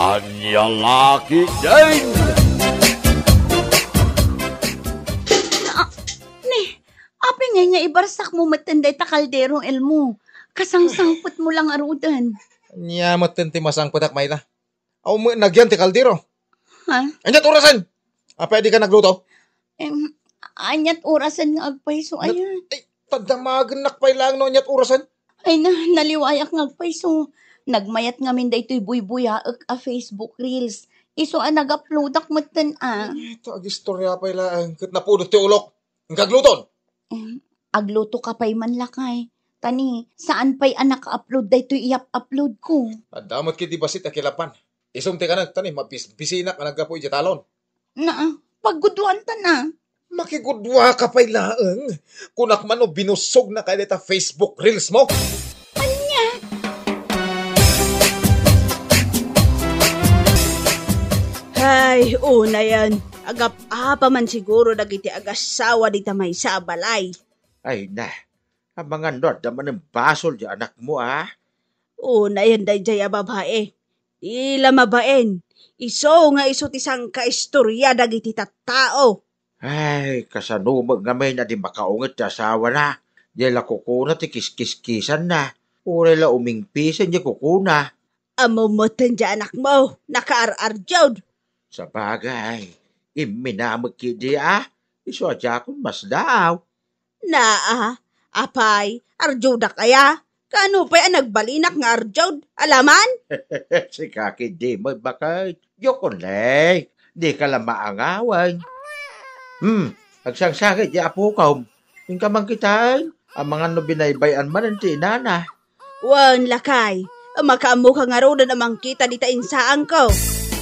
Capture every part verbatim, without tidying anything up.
Ania la ketdin? Ah, ni, apay ngay nga ibarsakmo metten dayta kaldero, Elmo? Kasangsangpetmo la ngaruden. Ania metten ti masangpetak, Myla? Aw, met nagyan ti kaldero. Ha? Aniat orasen? Apay a dika nagluto? Em, aniat orasen nga agpayso, aya? Ay, ta damagennak pay laeng no aniat orasen. Ay na, naliwayak nga agpayso. Nagmayat ngamin daytoy buybuyaek a Facebook Reels. Isu a nag-uploadak metten a. Ay, ta agistorya pay laeng ket napudot ti ulok. Inka agluton. Em, agluto ka pay man, lakay. Ta ni, saan pay a naka-upload daytoy iyap-upload ko. Adda met ketdi bassit a kilapan. Isum ti kanek, ta ni, mabis-, bisinak a naggapu idiay talon. Naa, pagguduan ta na. Makigudua ka pay laeng. Kunak man no binussog na kay dayta Facebook Reels mo. Ania? Hay, unayen. Agap-apa man siguro dagiti agassawa dita maysa a balay. Ay na, amangan no adda manen basol ti anakmo, a? Unayen daydiay a babai. Di la mabain. Isu nga isu ti sangkaistorya dagiti tattao. Ay, kasano met ngamin a di makaunget ti asawana? Di la kukuna ti kiskiskisanna. Uray la umingpisen ti kukuna. Ammom metten ti anakmo, nakaar-ardiod. Sabagay, imminamekki di a, isu a diakon masdaaw. Naa, apay, ardiodakaya? Kaano pay a nagbalinak nga ardiod? Alaman? Sika ketdi met baket. Joke only. Dika la maangawan. Hmm, agsangsangit ti apokom. Inka man kitaen, amangan no binaybay-an manen ti inana. Wen, lakay, makaammoka ngaruden a mangkita dita insaanko.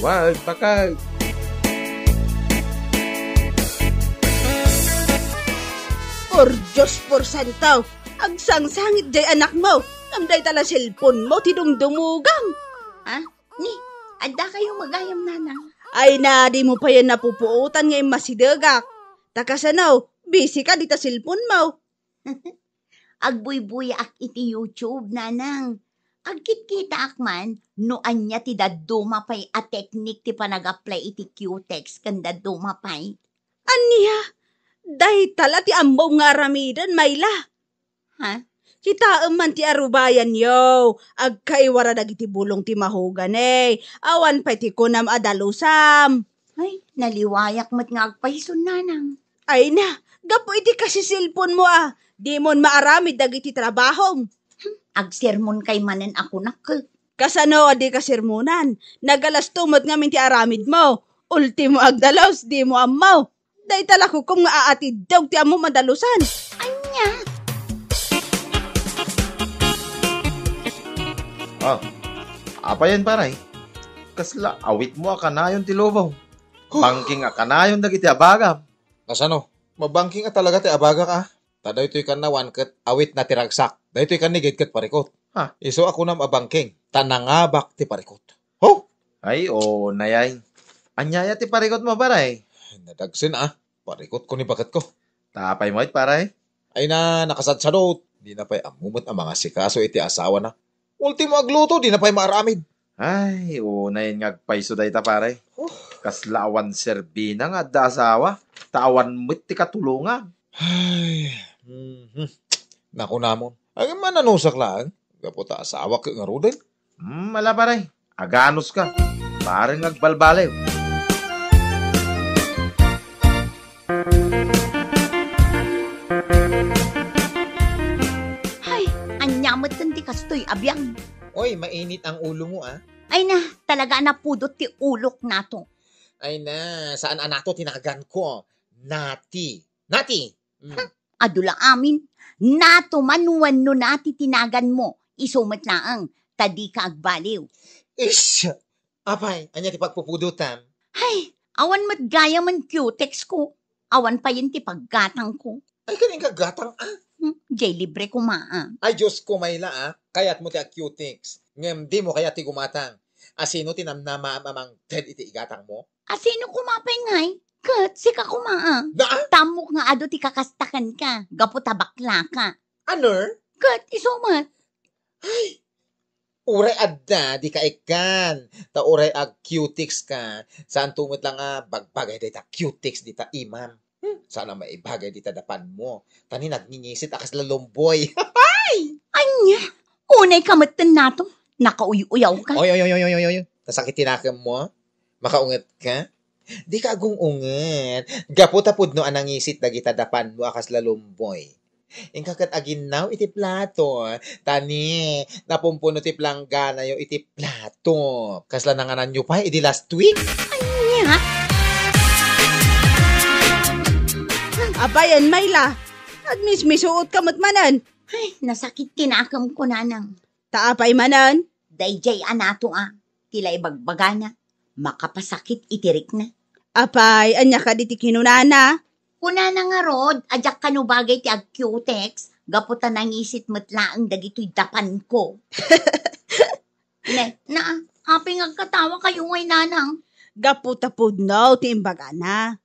Wen, baket. Por Dios, por santo, agsangsangit diay anakmo, ngem dayta la cellphone mo ti dumdumogam. Ha? Ni, adda kayo magayam, nanang? Ay na, dimo payen napupuotan nga immasidegak. Ta kasano, busy ka dita cellphone mo. Agbuybuyaak iti YouTube, nanang. Agkitkitaak man no ania ti dadduma pay a teknik ti panag-apply iti cutex ken dadduma pay. Ania? Dayta la ti ammom nga aramiden, Myla. Ha? Kitaem man ti arubayanyo, agkaiwara dagiti bulong ti mahogani, awan pay ti kunam a dalusam. Ay, naliwayak met nga agpayson, nanang. Ay na, gapu iti kasiselponmo a, dimon maaramid dagiti trabahom. Hmm, agsermon kay manen a kunak. Kasano a di kasermonan? Nagalasto met ngamin ti aramidmo. Ultimo agdalus, dimo ammo. Dayta la kukum nga aatiddog ti ammom a dalusan. Ania? Ah, apayen, pare? Kasla awitmo a kanayon ti lubong. Huh. Bangking a kanayon dagiti abagam. Kasano? Mabangking a talaga ti abagak, a? Ta daytoy kannawan ket awitna ti ragsak. Daytoy kannigid ket parikut. Ha? Isu a kunam a bangking, ta nangabak ti parikut. Ho? Ay, o, nayay. Aniaya ti parikutmo, pare? Nadagsen, a. Parikutko ni baketko. Ta apay met, pare? Ay na, nakasadsadot. Dina pay ammo met a mangasikaso iti asawana. Ultimo agluto, dina pay maaramid. Ay, unayen nga agpayso dayta, pare. Huh. Kasla awan serbina nga adda asawa, ta awan met ti katulongan. Ay, mhm. Nakunamon. Ay, mananusak laeng. Gapu ta asawak ngaruden. Hmm, ala, pare. Aganuska. Pare nga agbalbaliw. Hay, ania met ti kastoy a biag? Oy, mainit ang ulo mo, ah. Ay na, talaga a napudot ti ulok nato. Ay na, saan a nato ti naganko? Nati. Nati! Mm. Hmm, adu la amin. Nato man wenno Nati ti naganmo, isu met laeng, ta dika agbaliw. Ish! Apay, ania ti pagpupudotam? Hay, awan met gayam a cutex ko. Awan payen ti paggatangko. Ay, ken inka gatang, ah? Hmm, jay libre koma, ah. Ay, Diyos ko, Myla, ah. Kayatmo ti a-cutex. Ngem dimo kayat ti gumatang. Asino ti namnamaam a mangted iti igatangmo? Asino koma pay ngay? Ket sika koma, ah. Na? Tammok nga adu ti kakastakanka, gapu ta baklaka. Aner? Ket isu met. Ay! Uray adda, dika ikkan. Ta uray ag-cutex ka, saanto met la nga bagbagay dayta cutex dita imam. Hmm, saan a maibagay dita dapanmo. Ta ni nagngingisit a kasla lumboy. Ania? Unay ka metten nato. Nakauy-uyaw ka. Oy, oy, oy, oy, oy, oy, oy. Nasakit ti nakemmo? Makaunget ka? Dika agung-unget. Gapu ta pudno a nangisit dagita dapanmo a kasla lumboy. Inka ket aginnaw iti plato. Ta ni, napumpuno ti plangganayo iti plato. Kasla nangananyo pay idi last week? Ania? Abayen, Mayla. Agmismisuot ka met manen. Ay, nasakit ti nakemko, nanang. Ta apay manen? Daydiay a nato a, ti la ibagbagana, makapasakit iti rikna. Apay, ania kadi ti kinunana? Kunana ngarud a diak kano bagay ti ag-cutex, gapu ta nangisit met laeng dagitoy dapanko. Ne, na, apay nga agkatawa kayo ngay, nanang? Gapu ta pudno ti imbagana.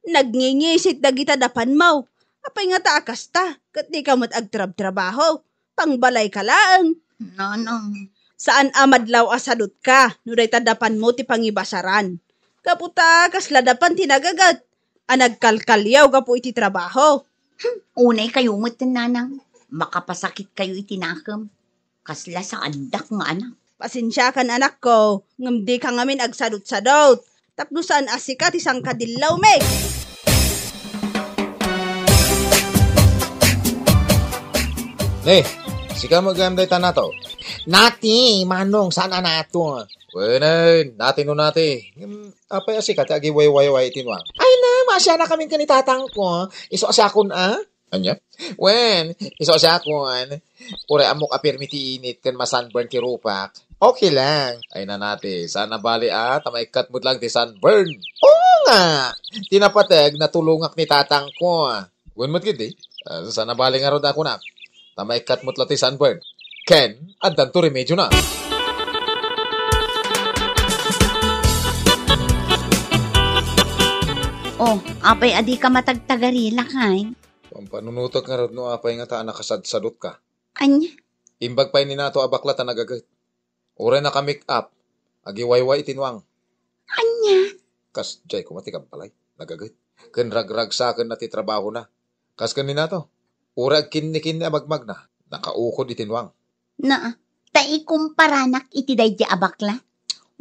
Nagngingisit dagita dapanmo. Apay nga ta a kasta, ket dika met agtrabtrabaho. Pangbalay ka laeng. Nanang. Saan a madlaw a sadutka no dayta dapanmo ti pangibasaran. Gapu ta kasla dapan ti nagaget a nagkalkaliaw gapu iti trabaho. Hmm, unay kayo met, nanang. Makapasakit kayo iti nakem. Kasla saandak nga anak. Pasensiakan, anakko, ngem dika ngamin agsadutsadut. Tapno saan a sika ti sangkadillawmi. Ne, sika met gayam dayta nato? Nati, manong, saan a nato? Wenen, nati no nati. Ngem, apay a sika ti agiwaywaywa iti nuang? Ay na, maasianakamin ken ni tatangko. Isu a siakon a? Ania? Wen, isu a siakon. Uray ammok a pirmi ti init ken ma-sunburn ti rupak. Okay lang. Ay na nati, saan a bali a, ta maikkat met lang ti sunburn. Oo nga! Ti napateg, natulongak ni tatangko. Wen met ketdi, ah, saan a bali ngarud a kunak. Ta maikkat met la ti sunburn. Ken, addanto remedyona. Oh, apay a dika matagtagarila, kay? Pampanunotek ngarud no apay nga ta a nakasadsadutka. Ania? Imbag pay ni nato a bakla ta nagaget. Uray naka-make up, agiwayway iti nuang. Ania? Kasdiay koma ti kabbalay, nagaget. Ken ragragsakenna ti trabahona. Kas ken ni nato, uray agkinnikinni a magmagna, nakaukod iti nuang. Naa, ta ikumparanak iti daydi a bakla?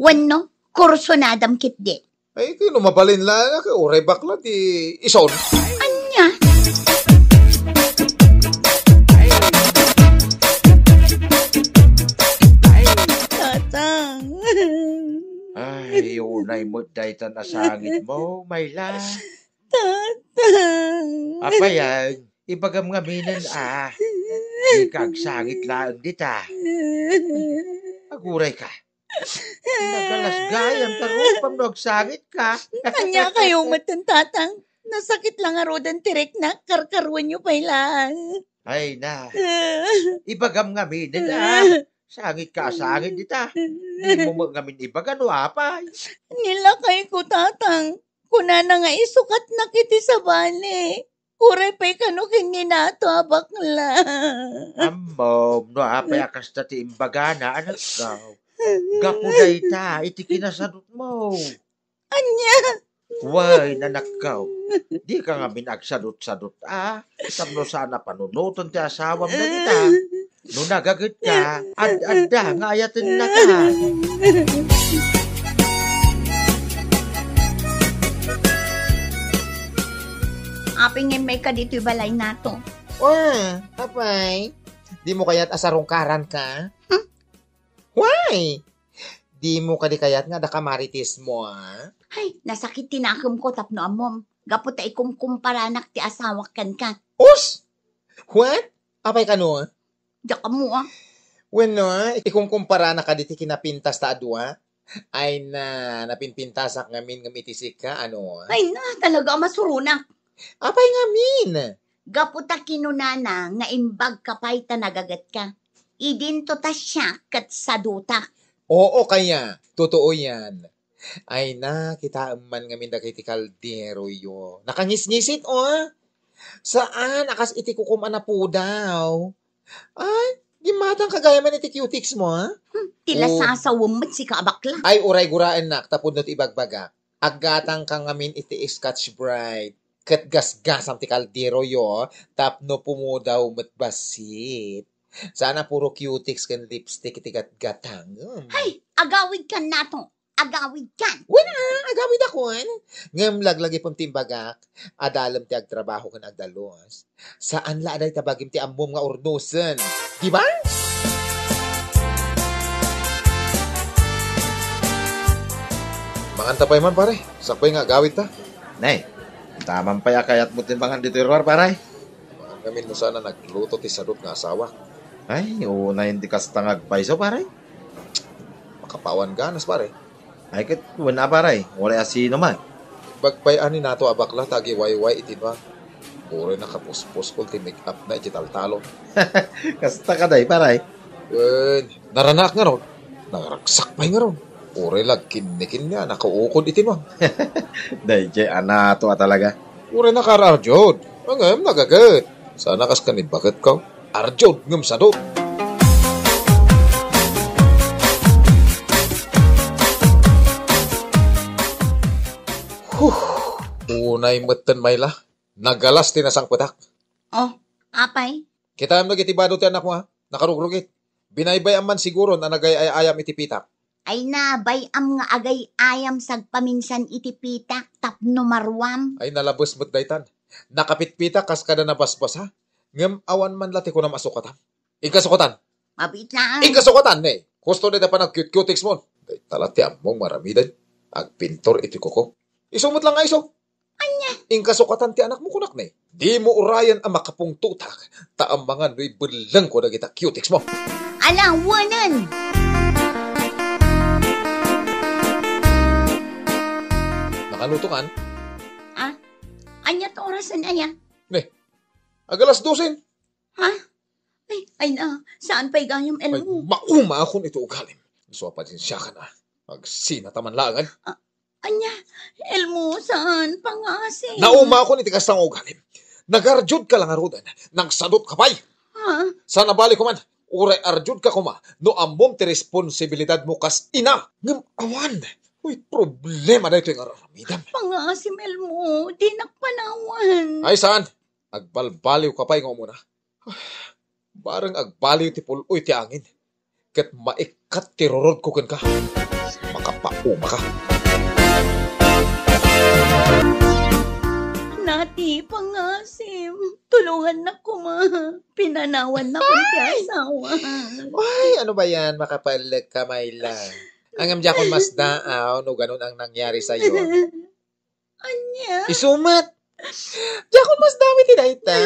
Wenno, kursunadam ketdi? Ay, ket no mabalin la, ket uray bakla ti ison. Ania? Tatang. Ay, unay met dayta nasangitmo, Mayla. Tatang. Apay, ibagam ngaminen a, dika agsangit laeng dita. Aguray ka. Nagalas gayam ta rupam no agsangit ka. Ania kayo met, tatang? Nasakit la ngaruden ti rikna, karkaruenyo pay laeng. Ay na. Ibagam ngaminen a, sangit ka a sangit dita. Dimo met ngamin ibaga no apay. Nilakayko, tatang. Kunana nga isukatnak iti sabali. Uray pay kano ken ni nato a bakla. Ammom no apay a kasta ti imbagana, anakko. Gapu dayta iti kinasadutmo. Ania? Wen, anakko. Dika ngamin agsadutsadut a, tapno saan a panunoten ti asawam dagita. No nagaget ka, ad-adda nga ayatennaka. Apay nga immay ka ditoy balay nato? Wa, apay, dimo kayat a sarungkaranka? Hmm? Why? Dimo kadi kayat nga adda kamaritismo, a? Ay, nasakit ti nakemko tapno ammom. Gapu ta ikumkumparanak ti asawak kenka. Us! What? Apay kano? Diak ammo, a. Wenno, ikumkumparana kadi ti kinapintas ta a dua? Ay na, napinpintasak ngamin ngem iti sika, ano? Ay na, talaga a masuronak. Apay ngamin? Gapu ta kinunana nga imbag ka pay ta nagaget ka. Idinto ta siak ket sadutak. Oo, kaya. Totoo yan. Ay na, kitaem man ngamin dagiti kalderoyo. Nakangisngisit, o. Saan a kas iti kukum a napudaw. Ay, Immatang ka gayam iti cutex mo, ha? Hmm, ti Oh. lasasawem met sika a bakla. Ay, uray guraennak, tapno ti ibagbagak. Aggatangka ngamin iti Scotch Brite. Ket gasgasam ti kalderoyo, tapno pumudaw met bassit. Sana puro cutex ken lipstick iti gatgatangem. Hay, agawidkan nato. Agawidkan. Wen a, agawidakon. Ngem laglagipem ti imbagak, adalem ti agtrabaho ken agdalus. Saan la a dayta bagim ti ammom nga urnosen. Di ba? Manganta pay man, pare. Sakbay nga agawidta. Nay, taman pay a kayatmo ti mangan ditoy ruar, pare? Mangan ngamin no saan a nagluto ti sadut nga asawa. Ay, unayen ti kasta nga agpayso, pare. Makapawan ganas, pare. Ay, ket wen a, pare, uray asino man. Bagpay ani nato a bakla ta agiwayway iti nuang. Uray nakapuspos ti make-up na iti taltalon. Kasta ka day, pare. Wen, naranaak ngarud. Naragsak pay ngarud. Uray lagkinnikinni a nakaukod iti nuang. Dayjay a nato a talaga. Uray nakaararjod. Ngem nagaget. Sana kas kanibaketko. Arjud ngem sadut. Huh. Unay metten, Mayla. Nagalas ti nasangpetak. Oh, apay? Kitaem dagiti bado ti anakmo, ha? Nakarugrugit. Binaybay-am man siguron a nagay-ay-ayam iti pitak. Ay na, bay-am nga agay-ayam sagpaminsan iti pitak tapno maruam. Ay, nalabes met daytan. Nakapitpitak kas kada nabasbasa. Ngem awan man la ti kunam a sukatam. Inka sukatan. Mabiit lang. Inka sukatan, ne. Husto dayta panagcute-cutex mo. Dayta la ti ammong maramiden. Agpintor iti kuko. Isu met lang nga isu. Ania? Inka sukatan ti anakmo, kunak ne. Dimo urayen a makapungtotak, ta amangan no ibellengko dagita cutex mo. Ala, wanen! Nakaluto kan? Ah? Ania ti orasen aya? Ne, agalas dosen. Ha? Ay, ay na, saan pay gayam, Elmo? Ay, mauma akon iti ugalim. Isu a pasensiakan a. Agsinata man laengen. Ah, ania, Elmo, saan? Pangasim. Nauma akon iti kasta nga ugalim. Nagarjud ka la ngaruden. Nagsadut ka pay. Ha? Saan a bali ko man. Uray arjud ka koma no ammom ti responsibilidad mo kas ina. Ngem awan. Uy, problema daytoy nga ar-aramidem. Pangasim, Elmo. Dinak panawan. Ay, saan? Agbalbaliw ka pay nga umuna. Bareng agbaliw ti pul-oy ti angin, ket maikkat ti rurodko kenka. Makapauma ka. Nati, pangasim, tulongannak koma. Pinanawannakon ti asawa. Ay, ano ba yan? Makapaellek ka, Mayla. Ngem diakon masdaaw no ganun ang nangyari sayo. Ania? Isu met. Diakon masdaaw iti dayta.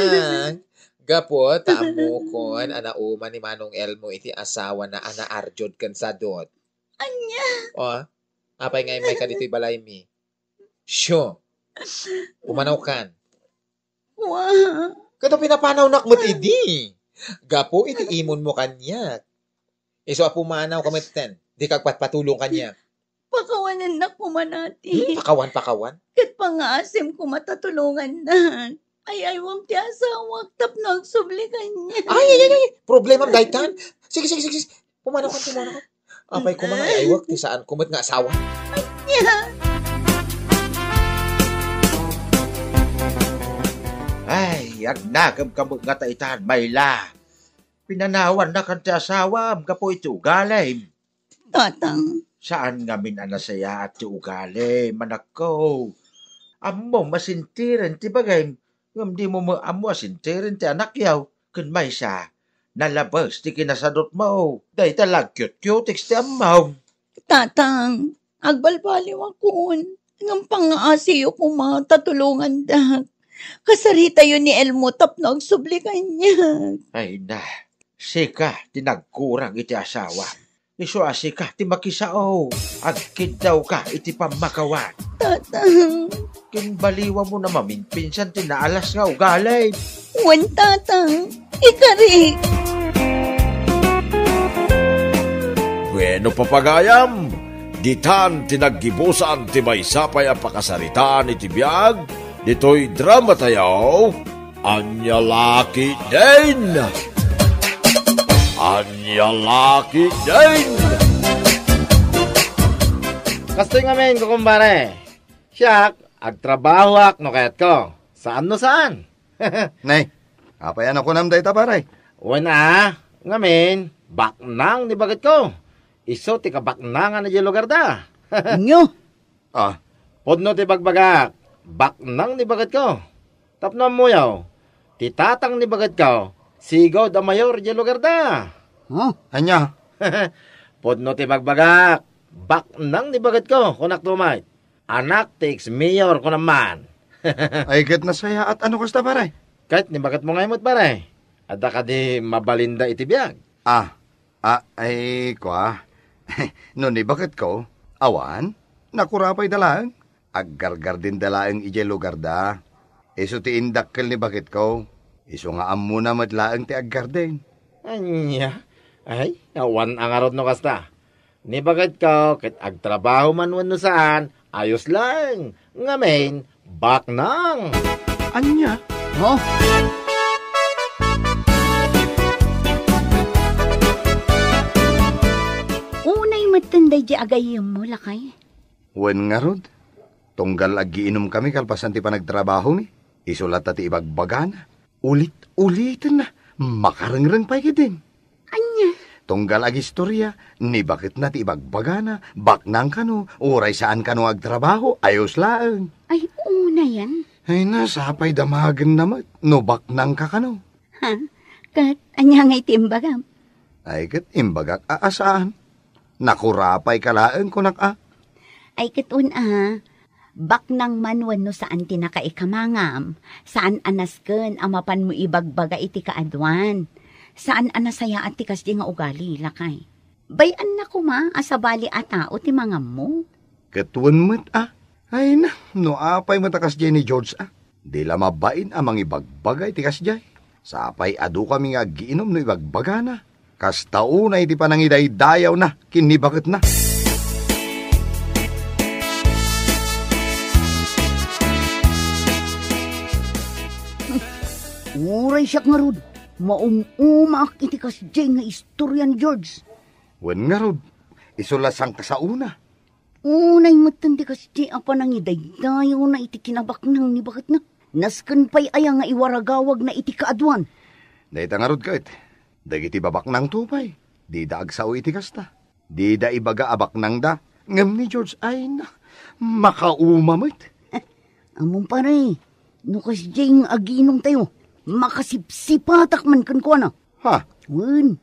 Gapu ta ammokon a nauma ni Manong Elmo iti asawana a naarjud ken sadut. Ania? O, apay nga immay ka ditoy balaymi? Sure. Pumanawkan. Wa. Kada pinapanawnak met idi. Gapu iti imunmo kaniak. Isu a pumanaw ka metten. Dika agpatpatulong kaniak. Pakawanennak koma nati. Hmm, pakawan, pakawan. Ket pangaasim koma ta tulongannak. Ay-aywam ti asawak tapno agsubli kaniak. Ay, ay, ay, ay. Problemam daytan. Sige, sige, sige, sige. Pumanaw ka, pumanaw ka. Apay koma nga ay-aywak ti saan ko met nga asawa. Ania? Ay, agnakem ka met ngata itan, Mayla. Pinanawannakan ti asawam gapu iti ugalim. Tatang. Saan ngamin a nasayaat ti ugalim, anakko. Ammom a sintiren ti bagim, ngem dimo met ammo a sintiren ti anakyo. Ken maysa, nalabes ti kinasadutmo. Dayta la agcute-cutex ti ammom. Tatang, agbalbaliwakon. Ngem pangaasiyo koma ta tulongandak. Kasaritayo ni Elmo tapno agsubli kaniak. Ay na, sika ti nagkurang iti asawa. Isu a sika ti makisao. Agkiddawka iti pammakawan. Tatang. Ken baliwamon a maminpinsan ti naalas nga ugalim. Wen, Tatang. Ikarik. Bueno, papagayam, ditan ti naggibusan ti maysa pay a pakasaritaan iti biag ditoy drama tayo, Ania La Ketdin. Ania la ketdin? Kastoy ngamin, kukumpare. Siak, agtrabahoak no kayatko. Saan no saan. Nay, apay a nakunam dayta, pare? Wen a, ngamin, baknang ni baketko. Isu ti kabaknangan idiay lugarda. Nyo? Ah. Pudno ti bagbagak, baknang ni baketko. Tapno ammoyo, ti tatang ni baketko, sigud a mayor idiay lugarda. Huh? Ania? Pudno ti bagbagak, baknang ni baketko, kunak tumay. Anak ti ex-mayor, kunam man. Ay, ket nasayaat a no kasta, pare. Ket ni baketmo ngay met, pare. Adda kadi mabalinda iti biag? Ah, ah, ay, kua. No ni baketko, awan, nakurapayda laeng. Aggargardenda laeng idiay lugarda. Isu ti indakkel ni baketko. Isu nga ammona met laeng ti aggarden. Ania? Ay, awan a ngarud no kasta. Ni baketko ket agtrabaho man wenno saan, ayos laeng. Ngamin, baknang. Ania? Oh? Unay metten daydi agayemmo, lakay. Wen ngarud, tunggal aggiinumkami kalpasan ti panagtrabahomi, isu latta ti ibagbagana. Ulit-ulitenna, makarengreng pay ketdin. Ania? Tunggal agistoria, ni baketna ti ibagbagana, baknang kano, uray saan kano agtrabaho, ayos laeng. Ay, unayan. Ay, nasapay damagenna met, no baknang ka kano. Ha? Ket ania ngay ti imbagam? Ay, ket imbagak a, a saan. Nakurapay ka laeng, kunak a. Ay, ket wen a, baknang man wenno saan ti nakaikamangam, saan a nasken a mapanmo ibagbaga iti kaaduan. Saan a nasayaat ti kasdi nga ugali, lakay. Bay-anna koma a sabali a tao ti mangammo. Ket wen met a. Ay na, no apay met a kasdiay ni George a. Di la mabain a mangibagbaga iti kasdiay. Sapay adu kami nga aggiinum no ibagbagana. Kasta unay ti panangidaydayawna ken ni baketna. Uray siak ngarud, maum-umaak iti kasdiay nga istorya ni George. Wen ngarud, isu la sangkasaona. Unay metten ti kasdiay a panangidaydayawna iti kinabaknang ni baketna. Nasken pay aya nga iwaragawagna iti kaaduan? Dayta ngarud ket, dagiti babaknangto pay, dida agsao iti kasta. Dida ibaga a baknangda, ngem ni George ay na, makauma met. Ammom pare, no kasdiay nga aginumtayo, makasipsipatak man kenkuana. Ha? Wen,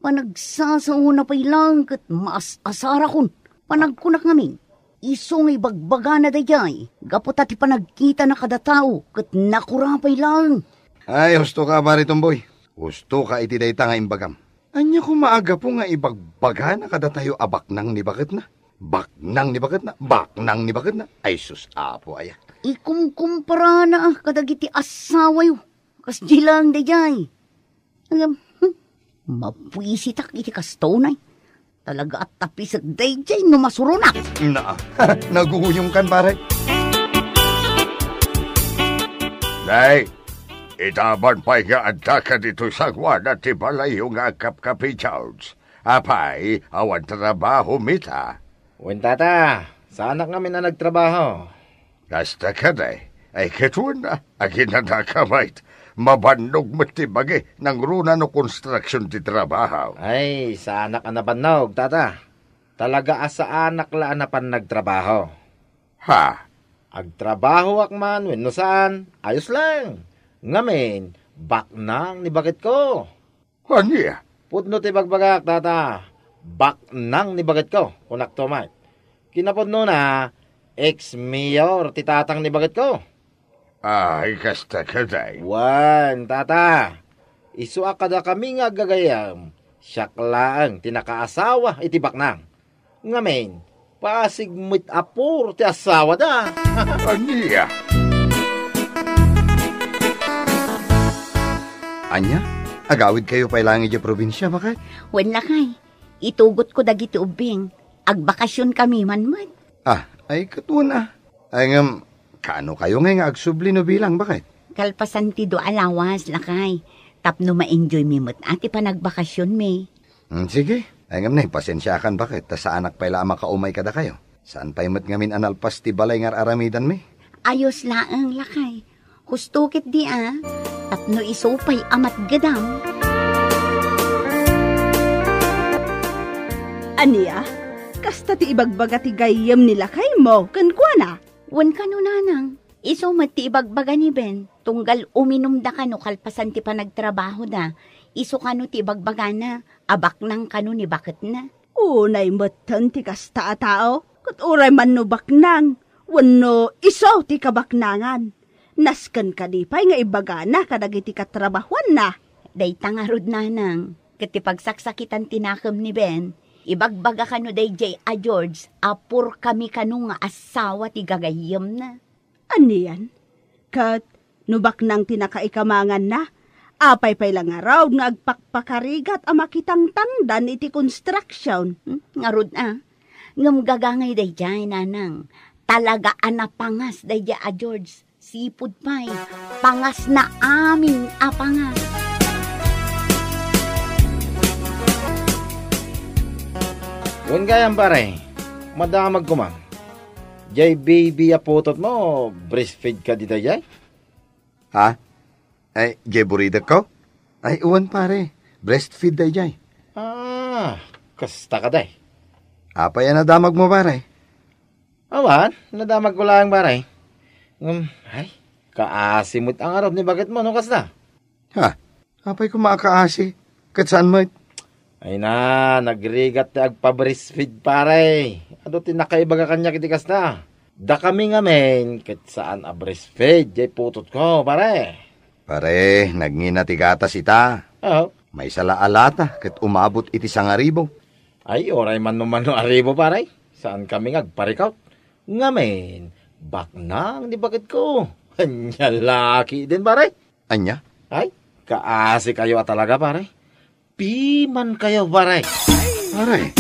panagsasaona pay laeng ket maas-asarakon. Panagkunak ngamin, isu nga ibagbagana daydiay, gapu ta ti panagkitana kada tao ket nakurapay laeng. Ay, husto ka, Pare Tomboy. Husto ka iti dayta nga imbagam. Ania koma a gapu nga ibagbagana kadatayo a baknang ni baketna? Baknang ni baketna? Baknang ni baketna? Ay, sus, Apo, aya. Ikumkumparana kadagiti asawayo. Kasdi laeng daydiay. Ngem, hmm, mapuisitak iti kasto, nay. Talaga a tapisek daydiay no masuronak. Na, naguyongkan, pare. Nay, itaman pay nga adda ka ditoy sanguana ti balayyo nga agkapkapi, George. Apay, awan trabaho, mita? Wen, tata, saanak ngamin a nagtrabaho. Kasta kadi, ay ket wen a, aginana ka met. Mabannog met ti bagi, nangruna no konstruksion ti trabaho. Ay, saanak a nabannog, tata. Talaga a saanak la a napan nagtrabaho. Ha? Agtrabahoak man wenno saan, ayos lang. Ngamin, baknang ni baketko. Ania? Pudno ti bagbagak, tata. Baknang ni baketko, kunak to met. Kinapudnona, ex-mayor ti tatang ni baketko. Ay, kasta kadi. Wen, tata. Isu a kadakami nga aggagayam, siak laeng ti nakaasawa iti baknang. Ngamin, pasig met a puro ti asawada. Ania? Ania? Agawidkayo pay laeng idiay probinsia, baket? Wen, lakay. Itugotko dagiti ubbing. Agbakasionkami man met. Ah, ay, ket wen a. Ay, ngem, kaano kayo ngay nga agsubli no bilang, baket? Kalpasan ti dua a lawas, lakay. Tapno ma-enjoy mi met a ti panagbakasionmi. Hmm, sige. Ay, ngem nay, pasensiakan baket, ta saanak pay la a makaumay kadakayo. Saan pay met ngamin a nalpas ti balay nga ar-aramidanmi. Ayos laeng, lakay. Husto ketdi a, tapno isu pay a matgedam. Ania? Kasta ti ibagbaga ti gayyem ni lakaymo kenkuana? Wen kano, nanang. Isu met ti ibagbaga ni Ben, tunggal uminumda kano kalpasan ti panagtrabahoda. Isu kano ti ibagbagana a baknang kano ni baketna. Unay metten ti kasta a tao, ket uray man no baknang, wenno isu ti kabaknangan. Nasken kadi pay nga ibagana kadagiti katrabahuanna. Dayta ngarud, nanang, ket ti pagsaksakitan ti nakem ni Ben, ibagbaga kano daydiay a George a purkami kano nga asawa ti gagayyemna. Anian? Ket no baknang ti nakaikamanganna, apay pay la ngarud nga agpakpakarigat a makitangtangdan iti construction? Hmm, ngarud a. Ngem gagangay daydiay, nanang. Talaga a napangas daydiay a George. Sipud pay, pangasna amin a pangas. Wen gayam, pare, madamag koma. Jay baby a putotmo, breastfeed kadi daydiay? Ha? Ay, jay buridekko? Ay, wen, pare. Breastfeed daydiay. Ah, kasta kadi. Apay a nadamagmo, pare? Awan, nadamagko laeng, pare. Ngem, ay, kaasi met a ngarud ni baketmo no kasta. Ha? Apay koma a kaasi? Ket saan met? Ay na, nagrigat ti agpa-breastfeed, pare. Adu ti nakaibaga kaniak iti kasta. Dakami ngamin, ket saan a breastfeed, jay putotko, pare. Pare, nagngina ti gatas ita. Oo. Maysa la a lata, ket umabot iti sangaribu. Ay, uray man no mano a ribu, pare. Saan kami nga agparikot. Ngamin, baknang ni baketko. Ania la ketdin, pare. Ania? Ay, kaasi kayo a talaga, pare. Piman kayo, pare. Pare.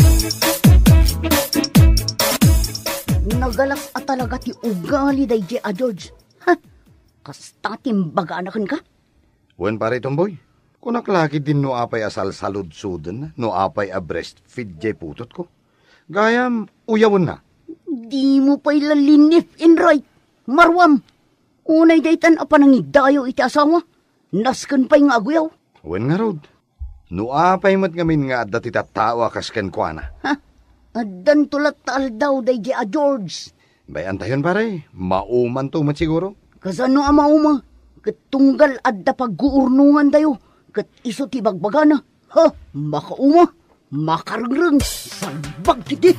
Nagalas a talaga ti ugali daydiay a George. Ha? Kasta ti imbagana kenka? Wen, pare Tomboy. Kunak la ketdin no apay a salsaludsoden, no apay a breastfeed jay putotko. Gayam, uyawenna. Dimo pay la linif in right. Maruam. Unay daytan a panangigdayo iti asawa. Nasken pay nga aguyaw. Wen ngarud, no apay met ngamin nga adda ti tattao a kas kenkuana? Ha? Addanto latta aldaw daydiay a George. Bay-antayon, pare. Maumanto met siguro. Kasano a mauma? Ket tunggal adda pagguurnongantayo, ket isu ti bagbagana. Ha? Makauma? Makarengreng? Salbag ketdi!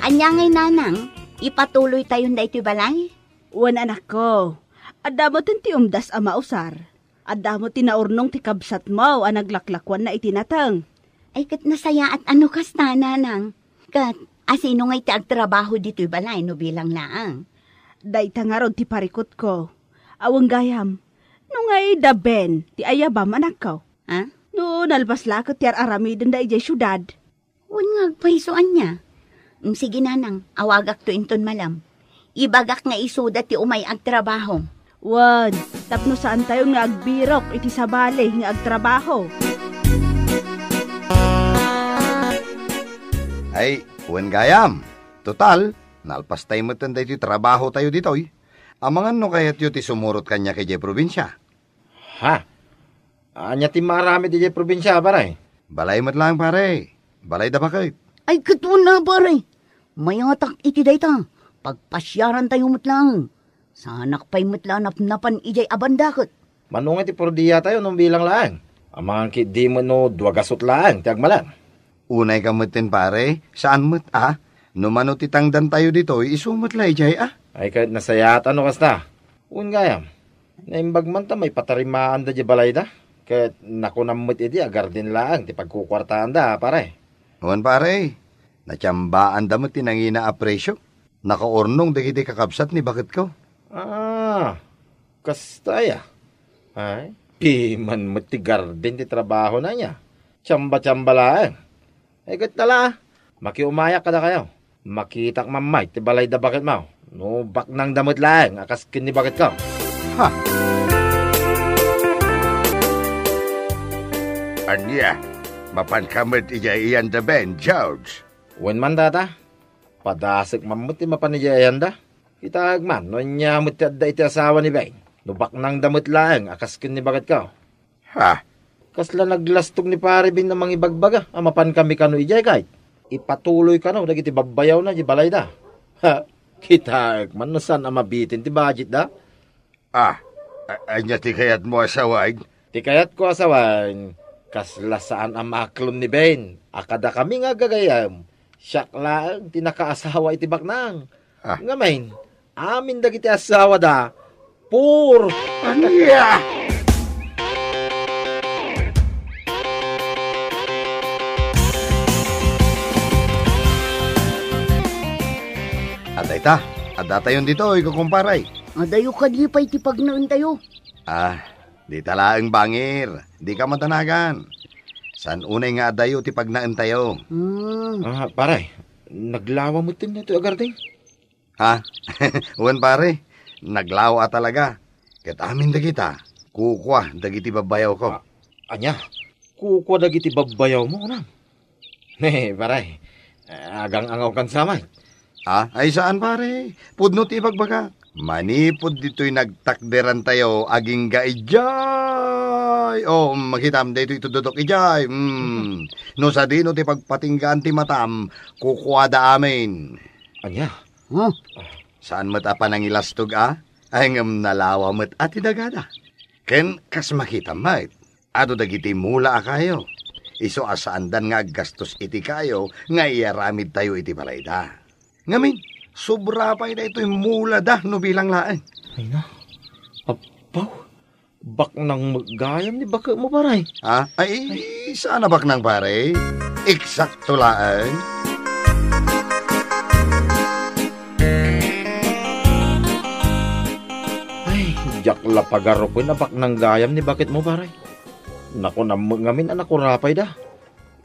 Ania ngay, nanang? Ipatuloytayon daytoy balay? Wen, anakko, adda metten ti umdas a mausar. Adda met ti naurnong ti kabsatmo a naglaklakuanna iti nateng. Ay, ket nasayaat a no kasta, nanang. Ket asino ngay ti agtrabaho ditoy balay no bilang laeng? Dayta ngarud ti parikutko. Awan gayam, no ngay da Ben ti ayabam, anakko? Ha? No nalpas la ket ti ar-aramidenda idiay siudad. Wen nga agpayso ania? Mm, sige, nanang, awagakto inton malam. Ibagak nga isuda ti umay agtrabaho. Wen, tapno saantayon nga agbirok iti sabali nga agtrabaho. Ay, wen gayam. Total, nalpastay metten daytoy trabahotayo ditoy. Amangan no kayatyo ti sumurot kaniak idiay probinsia. Ha? Ania ti maaramid idiay probinsia, pare? Balay met laeng, pare. Balay da baket. Ay, ket wen a, pare. Mayatak iti dayta. Pagpasiarantayo met laeng. Saanak pay met la a napnapan idiay a banda ket. Mano nga ti purdiatayo no bilang laeng? Amangan ketdi met no dua gasut laeng ti agmalem. Unay ka metten, pare, saan met a? No mano ti tangdantayo ditoy, isu met la idiay a? Ay, ket nasayaat a no kasta. Wen gayam, naimbag man ta maipatarimaanda diay balayda. Ket nakunam met idi a garden laeng ti pagkukuartaanda, pare. Wen, pare, natiambaanda met ti nangina a presio. Nakaurnong dagiti kakabsat ni baketko. Ah, kasta aya? Ay, piman met ti garden ti trabahona aya. Tiamba-tiamba laeng. Ay, ket tala, makiumayak kadakayo. Makitak mammay ti balay da baketmo. No baknang da met laeng a kas ken ni baketko. Ha? Ania, mapanka met idiay iyanda, Ben, George? Wen man, Tata. Padasek man met ti mapan idiay iyanda. Kitaek man no ania met ti adda iti asawa ni Ben. No baknangda met laeng a kas ken ni baketko. Ha? Kasla naglastog ni Pare Ben a mangibagbaga a mapankami kano idiay, ket ipatuloy kano dagiti babbayawna idiay balayda. Ha? Kitaek man no saan a mabitin ti budgetda. Ah, a-, ania ti kayatmo a sawen? Ti kayatko a sawen, kasla saan a maaklon ni Ben a kadakami nga aggagayyem, siak laeng ti nakaasawa iti baknang. Ah. Ngamin, amin dagiti asawada, pur. Ania? Adda ita, addatayon ditoy, kukumpare. Adayo kadi pay ti pagnaentayo. Ah, dita laeng bangir, dika madanagan. Saan unay nga adayo ti pagnaentayo. Hmm. Ah, pare, naglawa met ditoy a garden. Ha? Wen, pare, naglawa a talaga. Ket amin dagita, kukua dagiti babbayawko. Ah, ania? Kukua dagiti babbayawmo, kunam? Ne, pare, agang-angawkan sa met. Ah, ay saan, pare. Pudno ti ibagbagak. Manipud ditoy nagtakderantayo, agingga idiay. Oh, makitam, daytoy itudodok idiay. Hmm. No sadino ti pagpatinggaan ti matam, kukuada amin. Ania? Huh? Saan met a panangilastog a? Ay, ngem nalawa met a ti dagada. Ken kas makitam met, adu dagiti mula a kayo. Isu a saandan nga aggastos iti kayo nga iyaramidtayo iti balayda. Ngamin, sobra pay daytoy mulada no bilang laeng. Ay na, apaw, baknang met gayam ni baketmo, pare. Ha? Ay, saan a baknang, pare. Eksakto laeng. Ay, diak la pagarupen a baknang gayam ni baketmo, pare. Nakunam met ngamin a nakurapaida.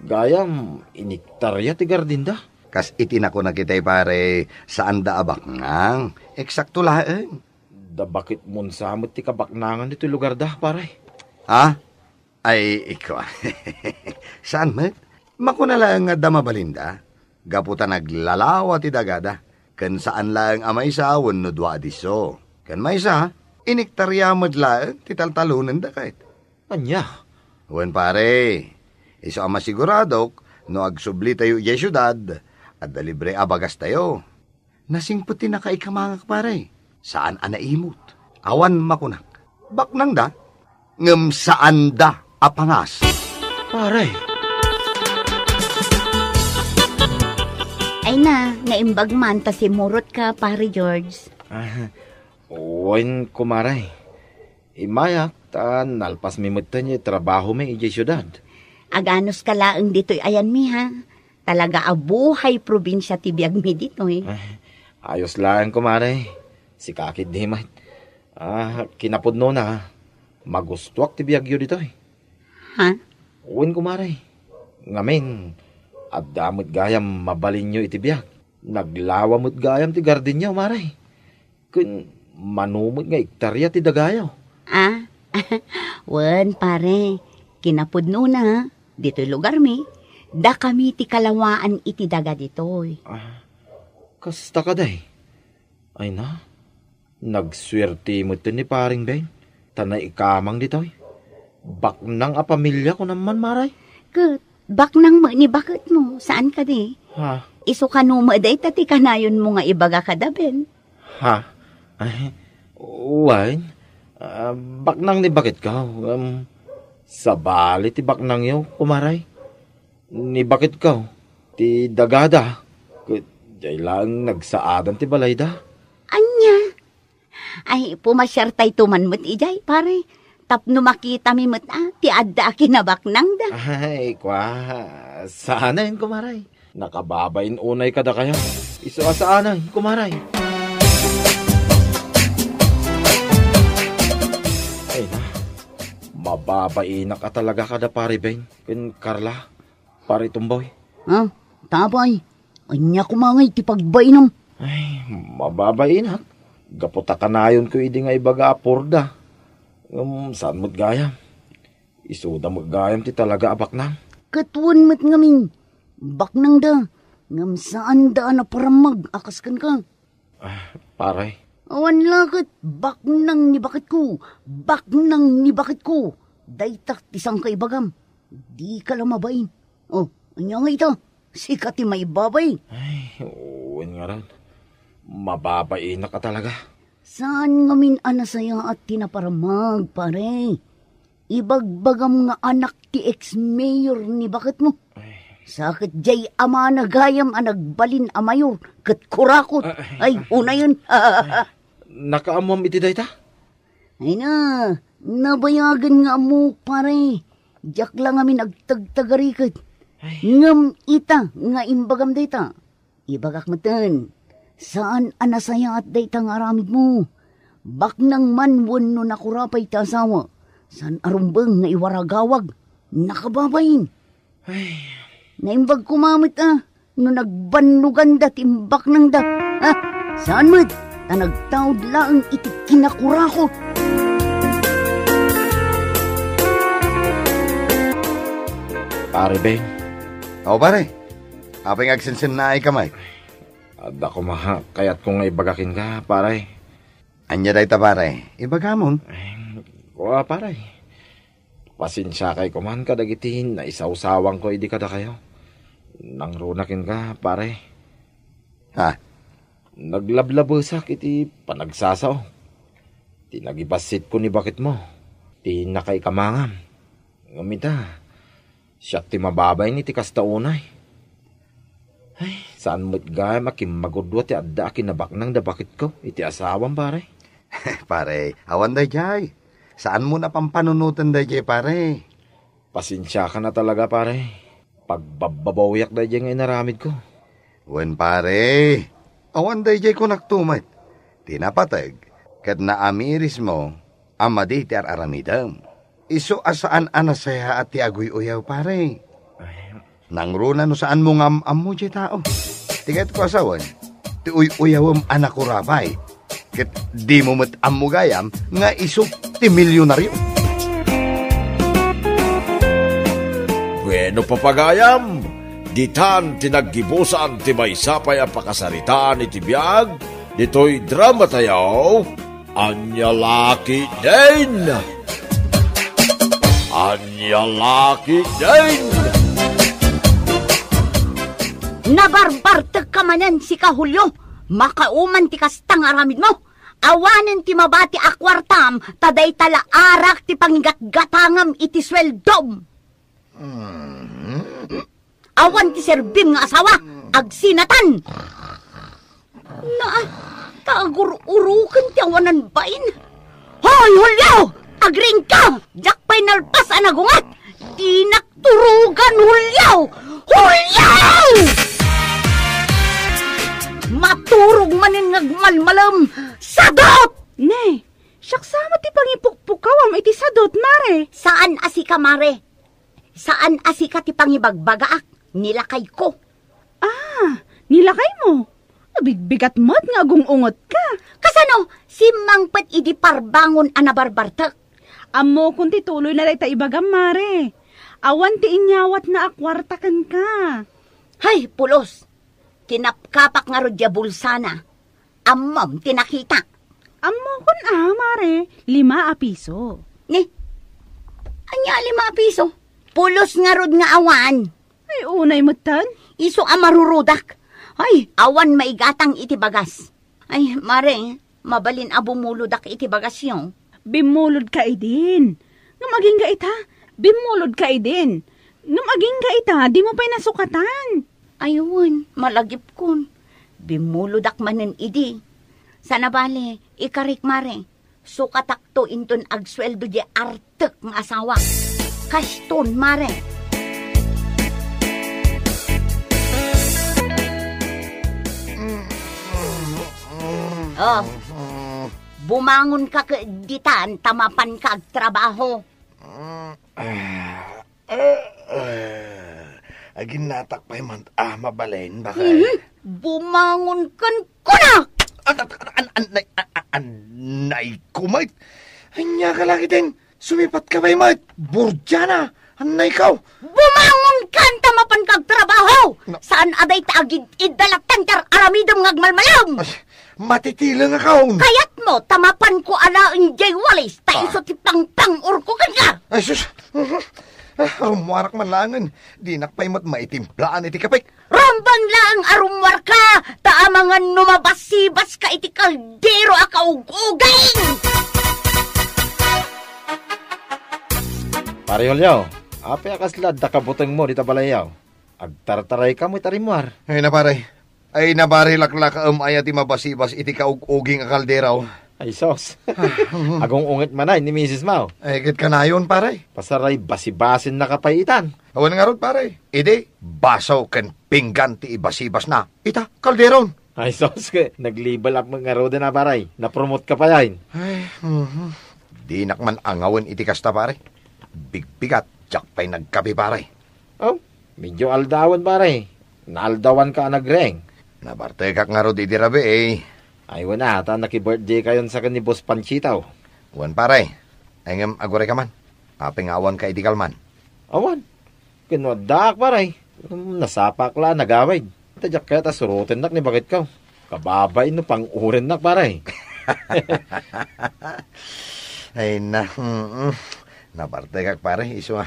Gayam, iniktarya ti gardinda. Kas iti nakunak itay, pare, saanda a baknang. Eksakto laeng. Da baketmon sa met ti kabaknangan ditoy lugarda, pare. Ha? Ay, ikua. Saan met? Makuna laeng nga adda mabalinda. Gapu ta naglalawa ti dagada. Ken saan laeng a maysa wenno dua a disso. Ken maysa, iniktarya met laeng ti taltalonenda ket. Ania? Wen, pare, isu a masiguradok, no agsublitayo idiay siudad, adda libre a bagastayo. Nasingpet ti nakaikamangak, pare. Saan a naimut. Awan makunak. Baknangda, ngem saanda a pangas. Pare. Ay na, naimbag man ta simurot ka, Pare George. Ah, wen, kumare. Immayak ta nalpasmi metten ti trabahomi idiay siudad. Aganuska laeng ditoy ayanmi, ha? Talaga a buhay probinsia ti biagmi ditoy. Ay, ayos laeng, kumare. Sika ketdi met. Ah, kinapudnona, magustuak ti biagyo ditoy. Ha? Wen, kumare. Ngamin, adda met gayam mabalinyo iti biag. Naglawa met gayam ti gardinyo, mare. Ken mano met nga ektarya ti dagayo? Ah, wen, pare. Kinapudnona, ditoy lugarmi, dakami ti kalawaan iti daga ditoy. Ah, kasta kadi? Ay na, nagsuerte met ni Paring Ben, ta naikamang ditoy. Baknang a pamilia, kunam man, mare. Ket baknang met ni baketmo, saan kadi? Ha? Isu kano met dayta ti kanayonmo nga ibaga kada Ben? Ha? Ay, wen, ah, baknang ni baketko. Um, sabali ti baknangyo, kumare. Ni baketko, ti dagada, ket diay laeng nagsaadan ti balayda. Ania? Ay, pumasiartayto man met idiay, pare. Tapno makitami met a, ti adda a kinabaknangda. Ay, kua, saanen, kumare. Nakababain unay kadakayo. Isu a saanen, kumare. Ay na, mababainak a talaga kada Pare Ben ken Carla. Pare Tomboy. Ah, Tapay, ania koma ngay ti pagbainam? Ay, mababainak. Gapu ta kanayonko idi nga ibaga a purda. Ngem saan met gayam. Isuda met gayam ti talaga a baknang. Ket wen met ngamin, baknangda, ngem saanda a naparammag a kas kenka. Ah, pare. Awan la ket baknang ni baketko, baknang ni baketko. Dayta ti sangka ibagam. Dika la mabain. Oh, ania nga ita? Sika ti maibabain. Ay, wen ngarud. Mababainak a talaga. Saan ngamin a nasayaat ti naparammag, pare? Ibagbagam nga anak ti ex-mayor ni baketmo. Ay. Sa ket diay amana gayam a nagbalin a mayor ket kurakot. Ah, ay, ay, ah. Unayen. Ay, nakaammoam iti dayta? Ay na, nabayagen nga ammok, pare. Diak la ngamin agtagtagariket. Ay. Ngem ita nga imbagam dayta, ibagak metten, saan a nasayaat dayta nga aramidmo. Baknang man wenno nakurapay ti asawa, saan a rumbeng nga iwaragawag, nakababain. Ay. Naimbag koma met a, no nagbannoganda ti imbaknangda. Ha? Saan met, ta nagtaud laeng iti kinakurako. Pare Ben. O, pare. Apay nga agsensennaayka met? Adda koma kayatko nga ibaga kenka, pare. Ania dayta, pare? Ibagamon. Ay, kua, pare. Pasensiakay koman kadagiti naisawsawanko idi kadakayo. Nangruna kenka, pare. Ha? Naglablabesak iti panagsasao. Ti nagibassitko ni baketmo. Ti nakaikamangam. Ngem ita, siak ti mababain iti kasta unay. Ay, saan met gayam a kimmagudua ti adda a kinabaknang da baketko iti asawam, pare. Pare, awan daydiay. Saanmo a pampanunoten daydiay, pare. Pasensiakan a talaga, pare. Pagbabbabawiak daydiay nga inaramidko. Wen, pare. Awan daydiay kunakto met. Ti napateg, ket naamirismo a madi ti ar-aramidem. Isu a saan a nasayaat ti aguy-uyaw, pare. Ay. Nangruna no saanmo nga am-ammo diay tao. Ti kayatko a sawen, ti uy-uyawem a nakurapay. Ket dimo met ammo gayam nga isu ti milionario. Bueno, papagayam, ditan ti naggibusan ti maysa pay a pakasaritaan iti biag ditoy drama tayo. Ania la ketdin? Ania la ketdin? Nabarbartekka manen, sika, Julio. Makauman ti kasta nga aramidmo. Awanen ti mabati a kuartam, ta dayta la arak ti pangigatgatangam iti sueldom. Mm. Awan ti serbim nga asawa, agsinatan. Naa, ta agur-uruken ti awanan bain. Hoy, Julio! Agriingka! Diak pay nalpas a nagunget! Dinak turugan, Julio! Julio! Maturog manen nga agmalmalem! Sadot! Ne, siak sa met ti pangipukpukawam iti sadot, mare. Saan a sika, mare. Saan a sika ti pangibagbagaak, ni lakayko. Ah, ni lakaymo? Nabigbigat met nga agung-ungetka. Kasano? Simmangpet idi parbangon a nabarbartek. Ammokon ti tuloyna dayta ibagam, mare. Awan ti inyawatna a kuarta kenka. Hay, pulos! Kinapkapak ngarud diay bulsana. Ammom ti nakita. Ammokon a, mare, lima a piso. Ni, ania a lima a piso? Pulos ngarud nga awan. Ay, unay metten. Isu a marurudak. Ay, awan maigatang iti bagas. Ay, mare, mabalin a bumulodak iti bagasyo. Bimmulodka idin. Ngem agingga ita, bimmulodka idin. Ngem agingga ita, dimo pay nasukatan. Ay wen, malagipkon. Bimmulodak manen idi. Sana bale, ikarik, mare. Sukatakto inton agsueldo diay artek nga asawa. Kaston, mare. Oh, bumangonka ket ditan ta mapanka agtrabaho. Ah, ah, ah. Aginnatak pay man, ah, mabalin, bakay. Mhm. Bumangon ken kunak! An-, an-, an-, an-, nay-, a-, a-, Annayko met. Ania ka la ketdin? Sumipatka pay met. Burdiana, annayko. Bumangon kan ta mapanka agtrabaho! Na- Saan a dayta agid-idda latta ti ar-aramidem nga agmalmalem! Ay, matitilengakon. Kayatmo ta mapanko alaen diay walis ta Ah. isu ti pangpang-urko kenka! Ay, sus! Ah, rummuarak man laengen. Dinak pay met maitimplaan iti kapek. Rumbeng laeng a rummuarka, ta amangan no mabasibaska iti kaldero a kaug-uging! Pare Julio, apay a kasla adda kabutengmo dita balayyo? Agtartarayka met a rimmuar. Ay na, pare. Ay na, pare, laklakaem aya ti mabasibas iti kaug-uging a kaldero. Ay, sus. Agung-unget manen ni misismo. Ay, ket kanayon, pare. Pasaray basibasennaka pay itan. Awan ngarud, pare. Idi, baso ken pinggan ti ibasibasna. Ita, kalderon. Ay, sus, ket nag-level up met ngaruden a, pare. Na-promote ka pay. Ay, mhm. Dinak man angawen iti kasta, pare. Bigbigat, diak pay nagkape, pare. Oh, medyo aldawen, pare. Naaldawanka a nagreng. Nabartekak ngarud idi rabii, eh. Ay, wen a, ta naki-birthday kayon sa ken ni Boss Panchito. Wen, pare. Ay, ngem agurayka man. Apay nga awanka idi kalman? Awan. Ken no addaak, pare. Nasapak la a nagawid. Ta diak kayat a surotennak ni baketko. Kababain no pang-urennak, pare. Ay na, mm. Nabartekak, pare, isu a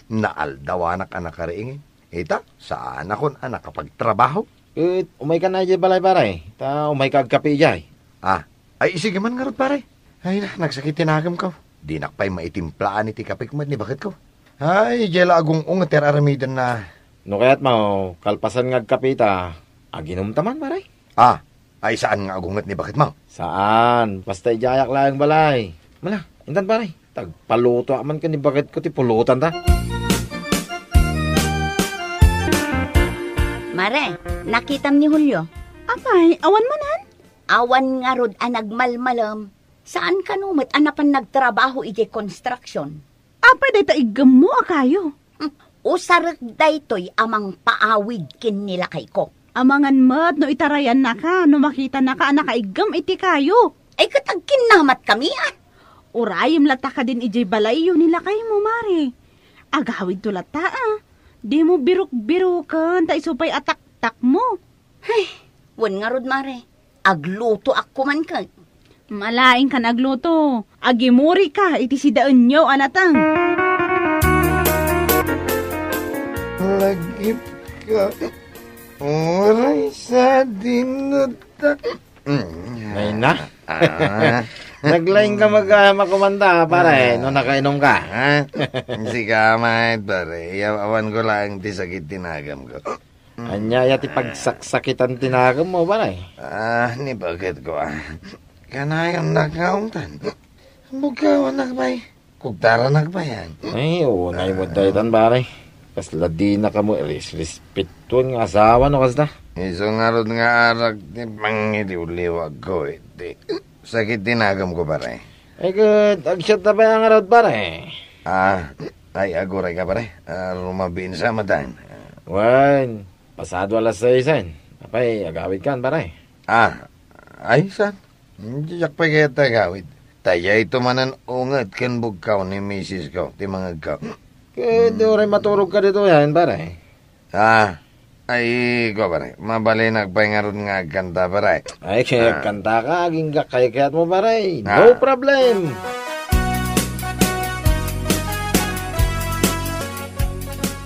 naaldawanak a nakariing. Ita, saanakon a nakapagtrabaho. Ket umayka na idiay balay, pare. Ta umayka agkape idiay. Ah, ay, sige man ngarud, pare. Ay na, nagsakit ti nagemko. Dinak pay maitimplaan iti kapek met ni baketko. Ay, idiay la agung-unget ti ar-aramidenna. No kayatmo, kalpasan nga agkape ta, aginumta man, pare. Ah, ay saan nga agunget ni baketmo? Saan, basta idiayak laeng balay. Mala, intan, pare, tagpalutoak man ken ni baketko ti pulotanta. Mare, nakitam ni Julio? Apay, awan manen? Awan ngarud a nagmalmalem. Saan kano met a napan nagtrabaho idiay construction? Apay dayta iggemmo a kayo? Hmm, usarek daytoy a mangpaawid ken ni lakayko. Amangan met no itarayannaka no makitanaka a nakaiggem iti kayo. Ay, ket agkinnamat kami, ah. Urayem latta kadin idiay balayyo ni lakaymo, Mare. Agawidto latta, ah. Dimo biruk-biruken ta isu pay a taktakmo. Ay, wen ngarud, Mare. Aglutoak koman ket. Malaingkan agluto. Agimurika iti sidaenyo a nateng. Lagipka. Uray sa dinuta. Nay na. Ah. Naglaing ka mag-, ah, makumanda, pare, Ah. no nakainom ka. Ah. Sika, mait, pare. Iya, awan ko lang ti sakit ti nagamko. Ania ya ti pagsaksakitan ti nagemmo, pare? Ah, ni baketko, ah. Kanayon nagkaungtan. Bugkawanak pay. Kugtaranak pay, ah. Ay, unay met daytan, pare. Kasla dina kamo irisrespetuen nga asawa no kasta. Isu ngarud nga arak ti pangiliwliwagko iti sakit ti nagemko, pare. Ay, ket agsiatta pay a ngarud, pare. Ah, ay, agurayka, pare. Ah, rumabiin sa matan. Wen, pasado alas sais, eh. Apay, agawidkan, pare? Ah, ay, saan? Diak pay kayat agawid. Ta dayto manen unget ken bugkaw ni misisko, ti mangegko. Ket, uray maturogka ditoy, pare. Ah, ay, kua, pare. Mabalinak pay ngarud nga agkanta, pare. Ay, kay Ah. agkantaka, agingga kaykayatmo, pare. Ah. No problem.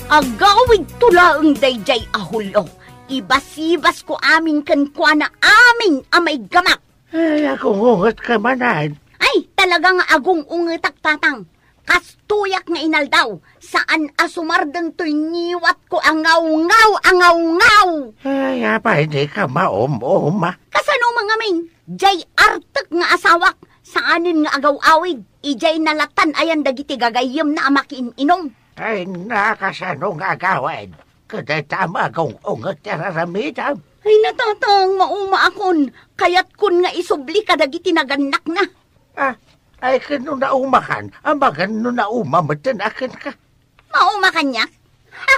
Agawidto laeng daydiay a Julio. Ibasibasko amin kenkuana amin a maiggamak. Ay, agung-ungetka manen. Ay, talaga nga agung-ungetak, Tatang. Kastoyak nga inaldaw, saan a sumardeng toy ngiwatko a ngawngaw a ngawngaw. Ay, apay dika maum-uma? Kasano man ngamin, diay artek nga asawak, saanen nga agaw-awid, idiay nalatan ayan dagiti gagayyemna a makiin-inom. Ay, nakasano nga agawid? Kadayta a magung-unget ti ar-aramidem. Ay, Tatang, maumaakon. Kayatkon nga isubli kadagiti nagannakna. Ah, ay, ken no naumakan, amangan no nauma metten a kenka. Mauma kaniak? Ha?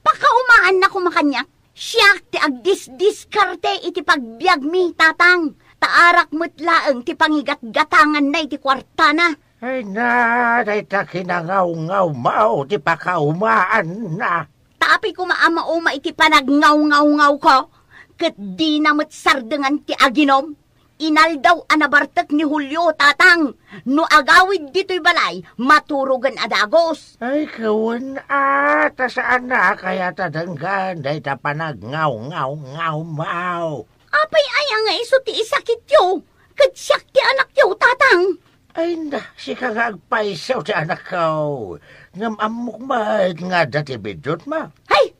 Pakaumaannak koma kaniak? Siak ti agdisdiskarte iti pagbiagmi, Tatang. Ta arak met laeng ti pangigatgatanganna iti kuartana. Ay na, dayta kinangawngaw maw ti pakaumaanna. Ta apay koma a mauma iti panagngawngawngaw ko, ket dina met sardengan ti aginum. Inaldaw a nabartek ni Julio, tatang. No agawid ditoy balay, maturogen a dagus. Ay, kawen a, ta saan a kayat a denggan dayta panagngawngawngaw maw. Apay aya nga isu ti isakityo? Ket siak ti anakyo, tatang. Ay na, sika nga agpayso ti anakko. Ngem ammok met nga adda ti biddutmo. Hay!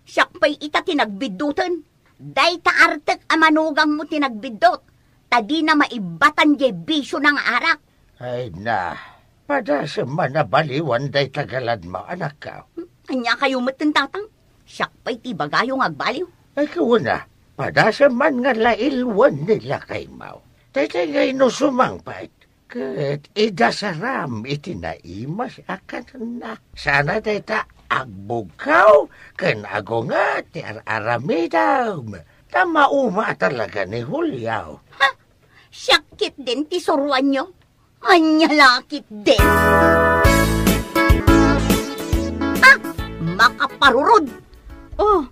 Siak pay ita ti nagbidduten. Dayta artek a manugangmo ti nagbiddut, ta dina maibbatan diay bisiona nga arak. Ay na, padasem man a baliwan dayta galadmo, anakko. Hmm, ania kayo metten, tatang? Siak pay ti ibagayo nga agbaliw. Ay, kawen a, padasem man nga lailwen ni lakaymo. Daytoy nga inusumang pay. Ket idasaram iti naimas a kanenna. Sana dayta agbugkaw ken agunget ti ar-aramidem. Ta mauma a talaga ni Julio. Ha? Siak ketdin ti suroanyo? Ania la ketdin? Ah! Makaparurod! Oh,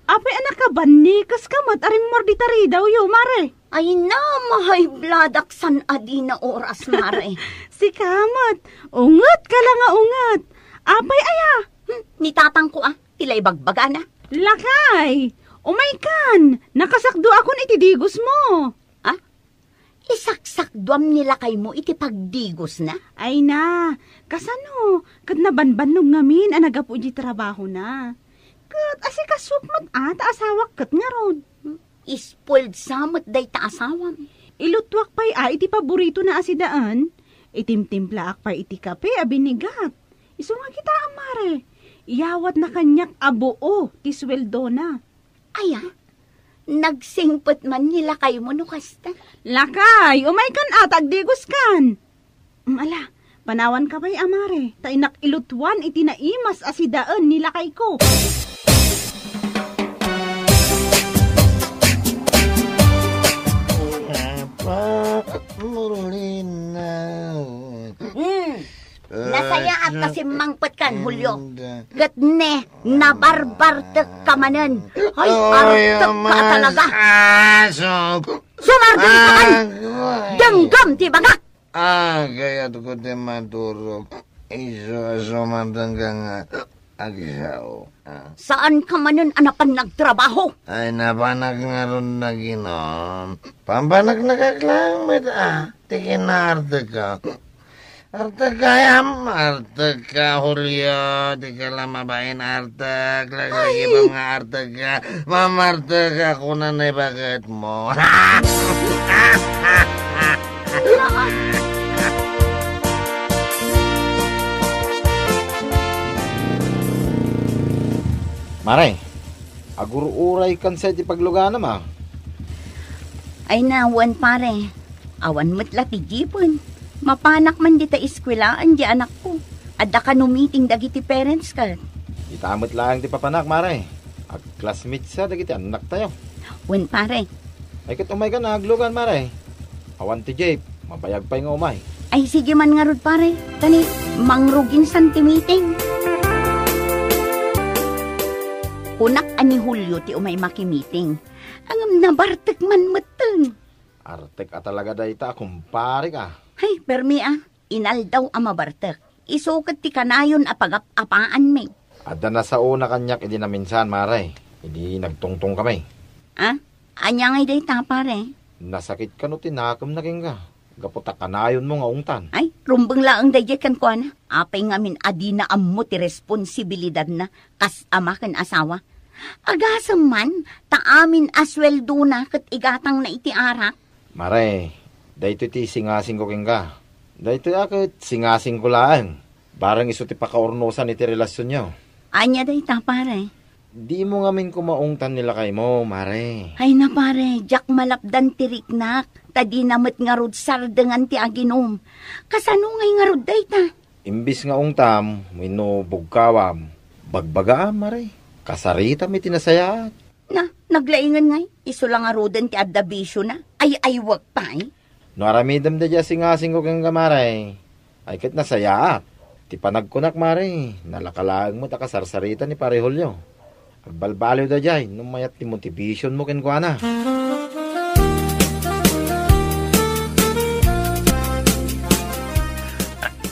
apay a nakabannikes ka met a rimmor dita ridawyo, Mare? Ay na, mahaybladak san a dina oras, Mare. Sika met, unget ka la nga unget. Apay aya? Hmm, ni tatangko a, ti la ibagbagana. Lakay, umaykan, nakasakduakon iti digosmo. Ah? Isaksakduam ni lakaymo iti pagdigosna? Ay na, kasano, ket nabanbannog ngamin a nagapu iti trabahona. Ket asikasok met a ta asawak ket ngarud. Spoiled sa met dayta asawam. Ilutuak pay a iti paboritona a sidaen, itimtimplaak pay iti kape a binigat. Isu nga kitaem, Mare, iyawatna kaniak a buo ti sueldona. Aya, nagsingpet man ni lakaymo no kasta. Lakay, umaykan a ta agdigoskan. Mm, ala, panawanka pay a, Mare, ta innak ilutuan iti naimas a sidaen ni lakayko. Apa, Merlina. Hmm. Nasayaat ta simmangpetkan, Julio. Ket ne, nabarbartek ka manen. Ay, artek ka talaga. Sumardeng ka man. Denggem ti bagak. Ah, kayatko ti maturog. Isu a sumardeng ka nga agsao. Ah. Saan ka manen a napan nagtrabaho? Ay, napanak ngarud naginom. Pampanaknakak laeng met a, ti kinaarteka. Arteka, yam, arteka, Julio, ti ka la mabain artek, laglagipem nga arteka, mamarteka, kuna na ibaget mo. Mare, agur-uray kan sa iti pagluganam, a? Ay na, wen, pare. Awan met la ti jeepen. Mapanak man dita eskuelaan di anakko. Adda kano meeting dagiti parents ket. Ita met laeng ti papanak, Mare. Ag-classmates sa dagiti annaktayo. Wen, pare. Ay, ket umaykan a aglugan, Mare. Awan ti jeep. Mabayag pay nga umay. Ay, sige man ngarud, pare. Tani, mangrugin san ti meeting. Kunak a ni Julio ti umay makimeeting. Ngem nabartek man metten. Artek a talaga dayta, kumpare ka. Hay, permi a, inaldaw a mabartek. Isu ket ti kanayon a pagap-apaanmi. Adda nasaona kaniak idi naminsan, Mare. Idi nagtungtong kami. Ah? Ania ngay dayta, pare? Nasakit kano ti nakemna kenka? Gapu ta kanayonmo nga ungtan. Ay, rumbeng laeng daydiay kenkuana. Apay ngamin a dina ammo ti responsibilidadna kas ama ken asawa? Agasem man, ta amin a sueldona ket igatangna iti arak. Mare, daytoy ti singasingko kenka. Daytoy a ket singasingko laeng. Bareng isu ti pakaurnosan iti relasionyo. Ania dayta, pare? Dimo ngamin koma ungtan ni lakaymo, Mare. Ay na, pare, diak malapdan ti riknak, ta dina met ngarud sardengan ti aginum. Kasano ngay ngarud dayta? Imbis nga ungtam wenno bugkawam, bagbagaam, Mare. Kasaritam iti nasayaat. Na, naglaingen ngay, isu la ngaruden ti adda bisiona. Ay-aywek pay? No aramidem daydiay a singasingko kenka, Mare, ay ket nasayaat. Ti panagkunak, Mare, nalaka laeng met a kasarsarita ni Pare Julio. Agbalbaliw daydiay no mayat ti motivationmo kenkuana.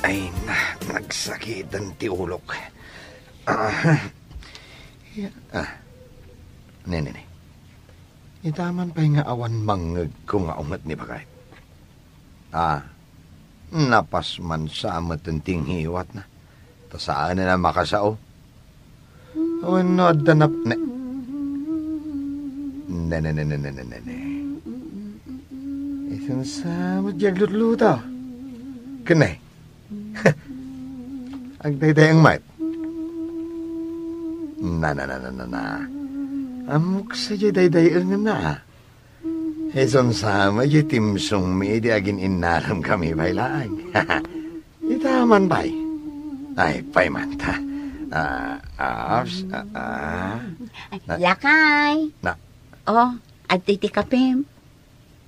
Ay na, nagsakiten ti ulok. Ah, ya, ah. Ne, ne, ne. Ita man pay nga awan mangngegko nga unget ni Bagay. Ah, napas man sa met ti ngiwatna. Ta saanen a makasao. Wenno adda nap-, ne-, ne, ne, ne. Isun sa met diay aglutluto. Ken ne. Agdaydayaw met. Na, na, na, na, na, na. Ammok sadiay daydayengenna. Isun sa met diay timsongmi idi agin-innalem kami pay laeng. Ita man pay. Ay, pay man ta. Ah, ah, ah, ah. Na- Lakay. Na- Oh, adtoy ti kapem.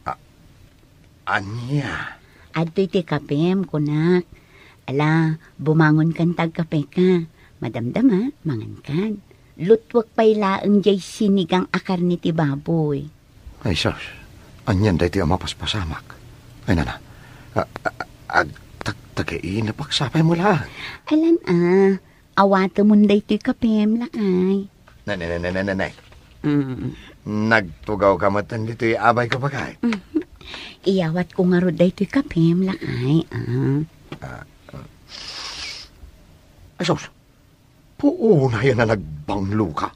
Ah, ania? Adtoy ti kapem, kunak. Ala, bumangon kan ta agkape ka. Madamdama, mangan kan. Lutwek pay laeng diay sinigang a karne ti baboy. Ay, sus. Anian daytoy a mapaspasamak? Ay, nana. A-, a-, agtagtagainapak sapay mo laeng. Alan, ah. Awatemon daytoy kapem, lakay. Nay, nay, nay, nay, nay, nay. Mm. Nagtugaw ka met ditoy abay ko, Bagay. Mhm. Iyawat ko ngarud daytoy kapem, lakay, ah. Ah, ah. Ay, sus. Puonayen a nagbanglo ka.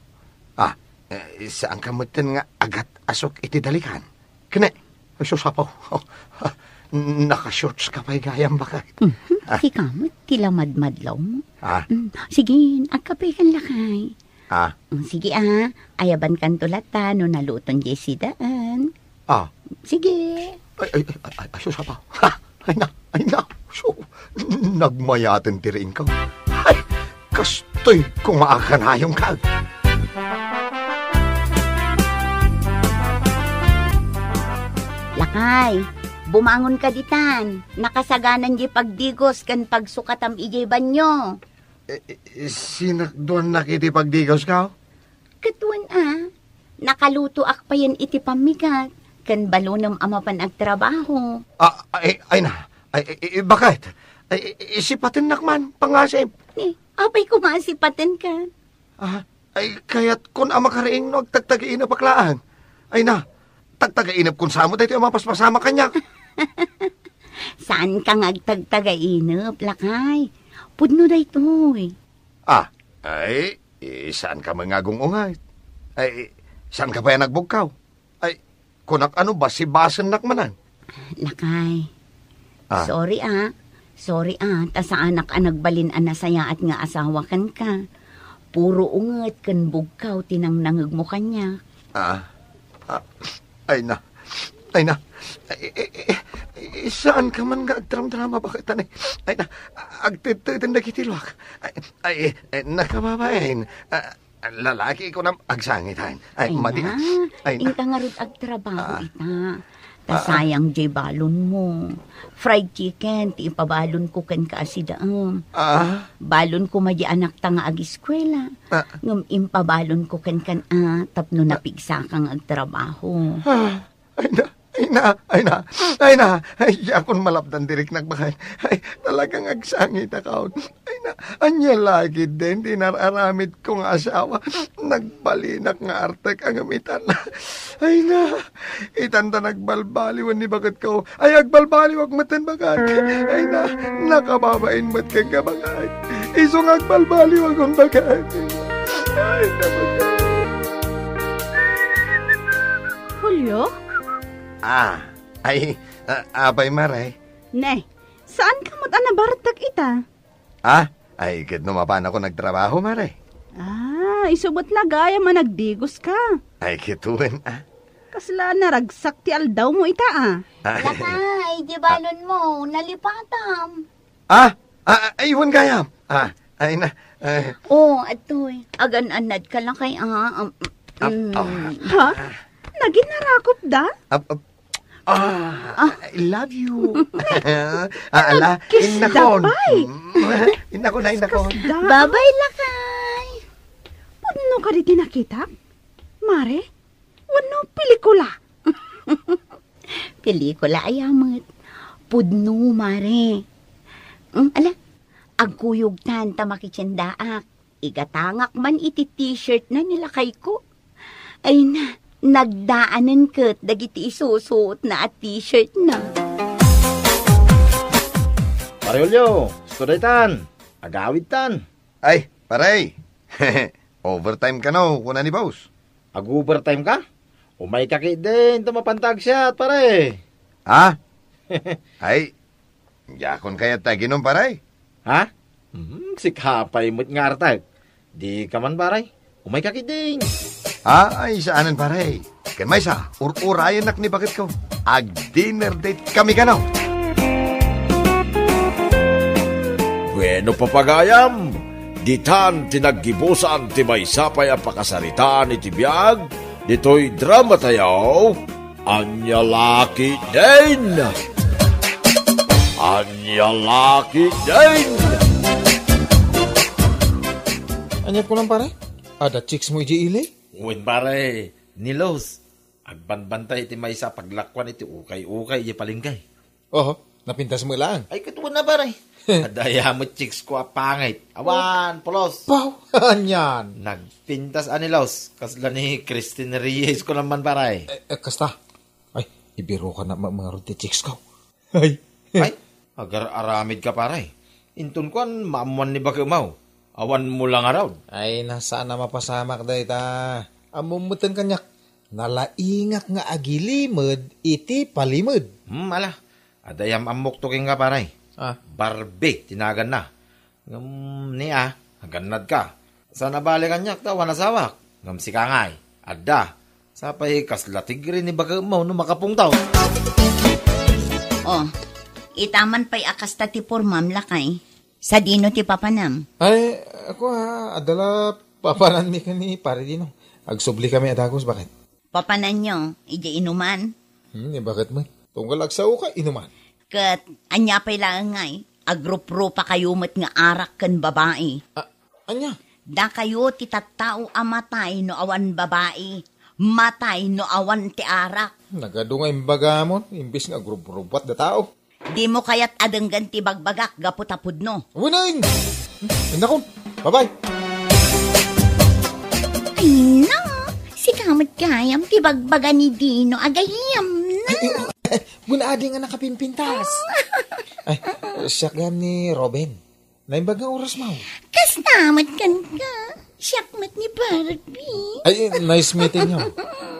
Ah, eh, saan ka met nga agat-asok iti dalikan? Ken ne, ay, sus, Apo. Naka-shorts ka pay gayam, Bagay. Mhm. Ah. Sika met ti lamadmadlaw mo. Ah. Mm, sige, agkape kan lakay. Ah. Mm, sige, ah. Ayaban kanto latta no naluton diay sidaen. Ah. Sige. Ay, ay, ay, ay, ay, sus, Apo. Ha! Ay na, ay na. So, nagmayaten ti riingko. Ay, kastoy koma a kanayon ka. Lakay, bumangon ka ditan. Nakasaganan diay pagdigos ken pagsukatam idiay banio. Eh, eh, sinakduannak iti pagdigosko? Ket wen a, nakalutoak payen iti pammigat, ken balonem a mapan agtrabaho. Ah, ay, ay na. Ay, ay, ay, bakit? Ay, ay, sipatennak man, pangasip. Ni, apay koma a sipatenka? Ah, ay, kayatkon a makariing no agtagtagainapak laeng. Ay na, tagtagainepkon sa amo daytoy a mapaspasamak kaniak. Saanka nga agtagtagainep, lakay. Pudno daytoy. Ah, ay, eh, saanka met nga agung-ungayt? Ay, saanka pay a nagbugkaw? Ay, kunak ano, basibasennak manen? Lakay. Ah. Sorry, ah. Sorry, ah. Ta saanak a nagbalin a nasayaat nga asawa kenka. Puro unget ken bugkaw ti nangnangegmo kaniak. Ah. Ah. Ay na. Ay na. Ay, eh, eh, eh, saanka man nga agdramdrama, bakit, anay? Ay na. Agtetteten dagiti luak. Ay, ay, eh, nakababain. Ah, Lalaki, kunam, agsangitan. Ay, ay madi-, na, ay na. Inka ngarud agtrabaho. Ah. Ita. Ta, ah, sayang diay balonmo. Fried chicken ti ipabalonko kenka a sidaem. Ah. Balonko madi anakta nga agiskuela. Ah. Ngem impabalonko kenkan a tapno, ah, napigsaka nga agtrabaho. Ah. Ay na, ay na, ay na, ay na. Ay, diakon malapdan ti riknak, baket. Ay, talagang agsangitakon. Ay na, ania la ketdin ti inar-aramidko nga asawa. Nagbalinak nga artek, ngem itan. Ay na, itan ta nagbalbaliwen ni baketko. Ay, agbalbaliwak metten, baket. Ay na, nakababain met kenka, baket. Isu nga agbalbaliwakon, baket. Ay na, baket. Julio? Ah, ay, ah, apay, Mare? Ne, saanka met a nabartek ita? Ah, ay, ket no mapanakon agtrabaho, Mare. Ah, isu met la gayam a nagdigoska. Ay, ket wen, ah. Kasla naragsak ti aldawmo ita, ah. Ay. Lakay, di balonmo, nalipatam. Ah, ah, ay, wen gayam. Ah, ay na, ay. Oh, adtoy. Agan-annadka, lakay, ah. Um, ah, mm. Ah. Ha? Naginarakopda? Ah, ah. Ah, I love you. Ah, ala, kiss innakon. Innakon na, innakon. Babay, lakay. Pudno kadi ti nakitak, Mare? Wenno pelikula? Pelikula aya met. Pudno, Mare. Mm, ala, agkuyogtan ta makitiendaak. Igatangak man iti t-shirt na ni lakayko. Ay na, nagdaanen ket dagiti isusuotna a t-shirt na. Pare Julio, studaytan. Agawidtan. Ay, pare. Overtime ka no, kuna ni boss. Ag-overtime ka? Umay ka ketdin ta mapanta agsiat, pare. Ha? Ay, diakon kayat ta aginom, pare. Ha? Hmm, sika pay met nga artek. Di ka man, pare. Umay ka ketdin. Ha? Ay, saanen, pare. Ken maysa, ur-urayennak ni baketko. Ag-dinner date kami kano. Bueno, papagayam, ditan ti naggibusan ti maysa pay a pakasaritaan iti biag ditoy drama tayo, Ania La Ketdin. Ania La Ketdin. Ania kunam, pare? Adda chicks mo idiay ili? Wen, pare, ni Los. Agbanbantay iti maysa a paglakuan iti ukay-ukay idiay palengke. Oho, napintas mo laeng. Ay, ket wen na, pare. Adda aya met chicks ko a pangit. Awan, pulos. Baw, anian. Nagpintas a ni Los. Kasla ni Christine Reyes kunam man, pare. Eh, eh, kasta. Ay, ibiruka na ma-, mangarud ti chicks ko. Ay. Ay, agar-aramid ka, pare. Inton kuan, maammuan ni bakemaw. Awan mo la ngarud. Ay, na, saan a mapasamak dayta. Ammom metten kaniak. Nalaingak nga agilimed iti palimed. Hmm, ala. Adda yam-ammok to kenka, pare. Ah. Barbie, ti naganna. Ngem ni a, agannad ka. Saan a bale kaniak ta awan asawak. Ngem sika ngay, adda. Sapay kasla tigre ni bakemmo no makapungtaw. Oh, itaman pay a kasta ti pormam, lakay. Sadino ti papanam? Ay, ako ha, adda la papananmi ken ni Pare Dino. Agsubli kami a dagus, baket. Papananyo, idiay inuman? Hmm, ni baket met. Tunggal agsao ka, inuman. Ket, ania pay laeng ngay, agruprupa kayo met nga arak ken babai. A-, ania? Dakayo ti tattao a matay no awan babai, matay no awan ti arak. Nagadu nga imbagamon, imbes nga agrubrubat da tao. Dimo kayat a denggen ti bagbagak gapu ta pudno? Wen, ay! Ay, naku! Bye-bye! Ay, na! Sika met gayam ti bagbaga ni Dino a gayyemna. Ay, ay, ay, wen adi nga nakapimpintas. Ay, siak gayam ni Robin. Naimbag nga oras, Maw. Kasta met kenka. Siak met ni Barbie. Ay, nice meeting you.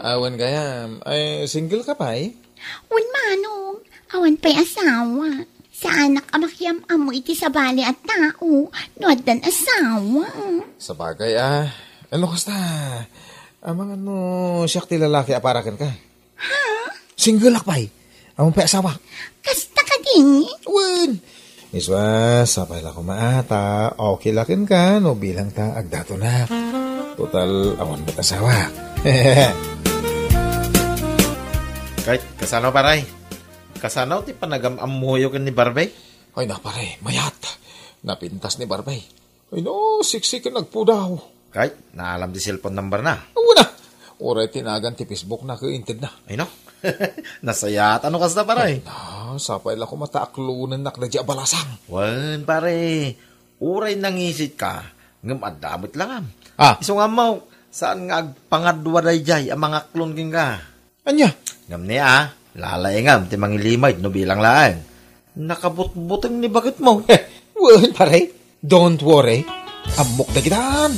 Awan gayam. Ay, single ka pay? Wen, Manong. Awan pay asawa. Saanak a makiam-ammo iti sabali a tao no addan asawa. Sabagay, ah. Ano kasta? Amangan no siak ti lalaki a para kenka? Ha? Singleak pay. Awan pay asawak. Kasta kadi? Wen. Iswa, sapay la koma ta. Okay la kenka no bilang ta agdatonak. Total, awan met asawak. Kay, kasano, pare? Kasano ti panagam-ammoyo ken ni Barbie? Ay na, pare, mayat. Napintas ni Barbie. Ay no, siksik ken nagpudaw. Kay, naalam ti cellphone number na. Awan na. Uray tinagan ti Facebook na ket intedna. Ay no? Nasayaat ano kasta, pare? Ay na, sapay la koma ta aklonennak daydiay a balasang. Wen, pare. Uray nangisit ka, ngem adda met langam. Ah. Isu nga ammo, saan nga agpangadua daydiay a mangaklon kenka? Ania? Ngem ni a, lalaingam ti mangilimed no bilang laeng. Nakabutbuteng ni baketmo. Wen, pare. Don't worry. Ammok dagitan.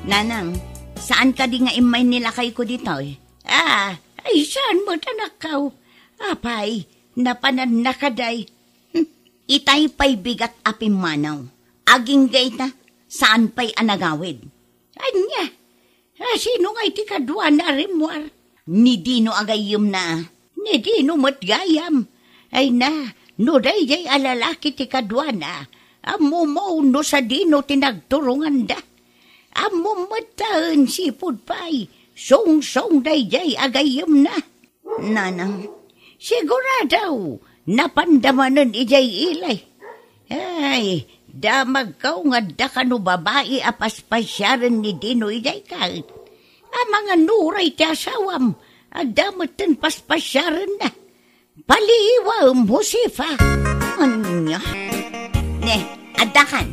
Nanang, saan kadi nga immay ni lakayko ditoy? Ah, ay, saan met, anakko? Apay, napananna kadi. Hm, itay pay bigat a pimmanaw. Agingga ita, saan pay a nagawid. Ania? A, sino ngay ti kaduana a rimmuar? Ni Dino a gayyemna. Ni Dino met gayam. Ay na, no daydiay a lalaki ti kaduana, ammomo no sadino ti nagturonganda. Ammom met ta, sipud pay, sungsong daydiay a gayyemna. Nanang, sigurado, napanda manen idiay ilay. Ay, damagko nga adda kano babai a paspasiaren ni Dino idiay ket. Amangan uray ti asawam, adda metten paspasiarenna. Paliiwem, Josefa. Ania? Ne, addakan.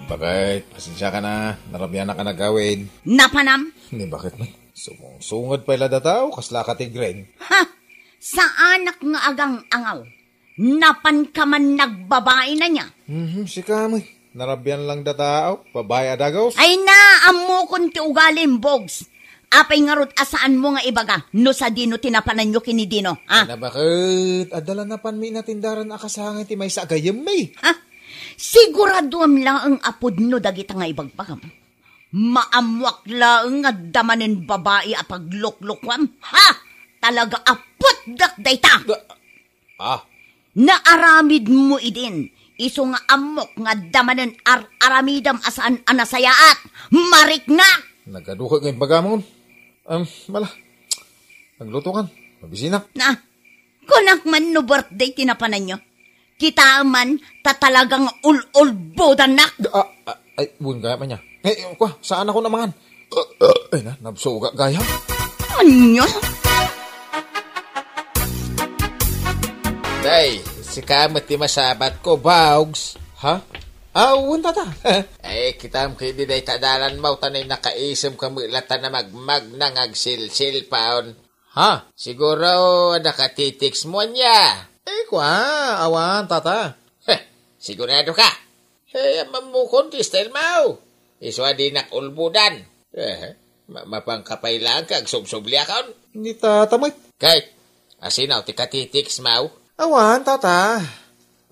Bakit? Pasensya ka na. Narabianak a nagawid. Napanam? Ni bakit man? Sumungsungad pay la dataw, kasla ka ti gren. Ha? Saanak nga agang-angaw. Napan ka man nagbabaina nia? Mhm, sika met. Narabian lang dataw, babai a dagos. Ay na, ammokon ti ugalim, Bogs. Apay ngarud a saan mo nga ibaga no sadino ti napananyo ken ni Dino, ha? Ala, bakit? Adda la napanmi inatindaran a kasangay ti maysa a gayyemmi. Ha? Siguraduam laeng a pudno dagita nga ibagbagam. Maammoak laeng nga adda manen babai a pagluklukuam. Ha? Talaga a putdak dayta! Da-, ah. Naaramid mo idin, isu nga ammok nga adda manen ar-aramidam a saan a nasayaat. Mariknak! Nagaduka nga imbagam. Am, mala. Nagluto kan. Mabisinak. Na, kunak man no birthday ti napananyo. Kita man, ta talagang ul-ulbodannak. Ah, ah, ay, bun gaya man niya. Eh, kwa, saan ako namangan? Ay na, nabsuga gaya. Anya? Day, sika met ti masabat ko, Bogs. Ha? Ah, wen, tata. Ay, kitam kidi day ta dalan mo, tanay nakaisem ka met lata na magmagna nga agsilsilpaon. Ha? Siguro, nakatitiks mo niya. Ay, kwa, awan, tata. Heh, sigurado ka? Hey, ammamokon ti style mo. Isu a dinak ulbodan. Eh, ma-, mapangkapay lang ka agsubsubliakon. Ni tata met. Kay, asino ti katitiks mo? Awan, tata.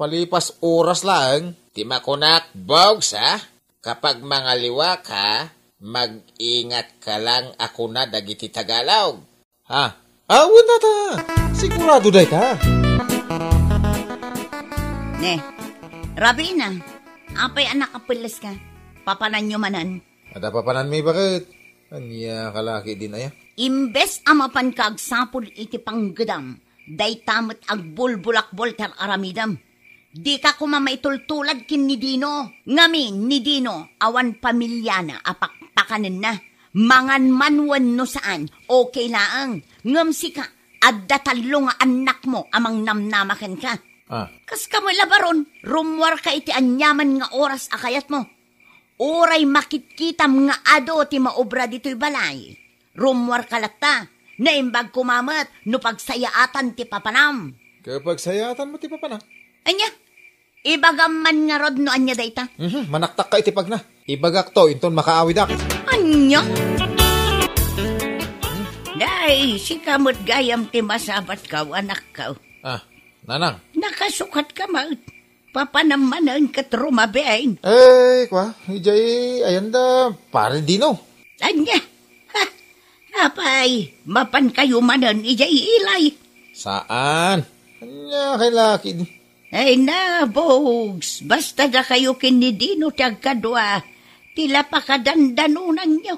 Palipas oras lang. Ti makunak, Bogs, ha? Kapag mangaliwa ka, mag-ingat ka lang a kuna dagiti Tagalog. Ha? Ah, wen, tata. Sigurado dayta. Ne, Rabina, apay a nakapelles ka? Papananyo manen? Adda papananmi, bakit? Ania ka laki din aya? Imbes a mapan ka agsapul iti panggedam, dayta met agbulbulakbol ti ar-aramidam. Dika koma maitultulad ken ni Dino. Ngamin, ni Dino, awan pamiliana a pakpakanenna. Mangan man wenno saan, okay laeng. Ngem sika, adda tallo nga annakmo a mangnamnama kenka. Ah. Kas kamo labaron, rummuarka iti aniaman nga oras a kayatmo. Uray makitkitam nga adu ti maobra ditoy balay, rummuarka latta. Naimbag koma met no pagsayaatan ti papanam. Kapagsayaatan mo ti papanam? Ania? Ibagam man ngarud no ania dayta? Mhm, manaktakka iti pagna. Ibagakto inton makaawidak. Ania? Day, sika met gayam ti masabatko, anakko. Ah, nanang. Nakasukatka met. Papanam manen ket rumabiin. Eh, kwa, idiay ayan da, Pare Dino. Ania? Ha? Apay, mapankayo manen idiay ilay? Saan? Ania kay laki? Ay na, Bogs, basta dakayo ken ni Dino ti agkadua, ti la pakadandanonanyo.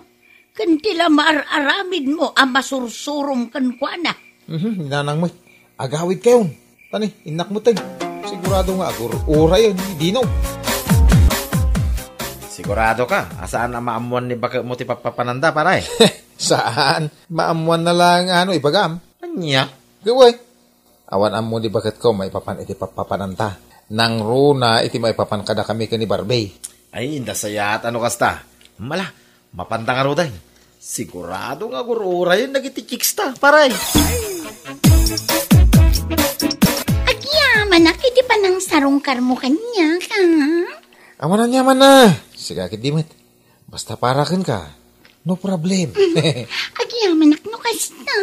Ken ti la maar-aramidmo a masursurom kenkuana. Mhm, ni nanang met. Agawid kayon. Tani, innak met, tay. Sigurado nga agur-urayen ni Dino. Sigurado ka a saan a maammuan ni baketmo ti pappapananda, pare? Saan? Maammuanna lang ano ibagam. Ania? Gaway. Awan ammo ni baketko maipapan iti pappapananta. Nangruna iti maipapan kadakami ken ni Barbie. Ay, inda sayaat no kasta. Mala, mapanta ngaruden. Sigurado nga agur-urayen dagiti chicks ta, pare. Agyamanak iti panangsarungkarmo kaniak, a? Awan aniamanna. Sika ketdi met. Basta para kenka, no problem. Agyamanak no kasta.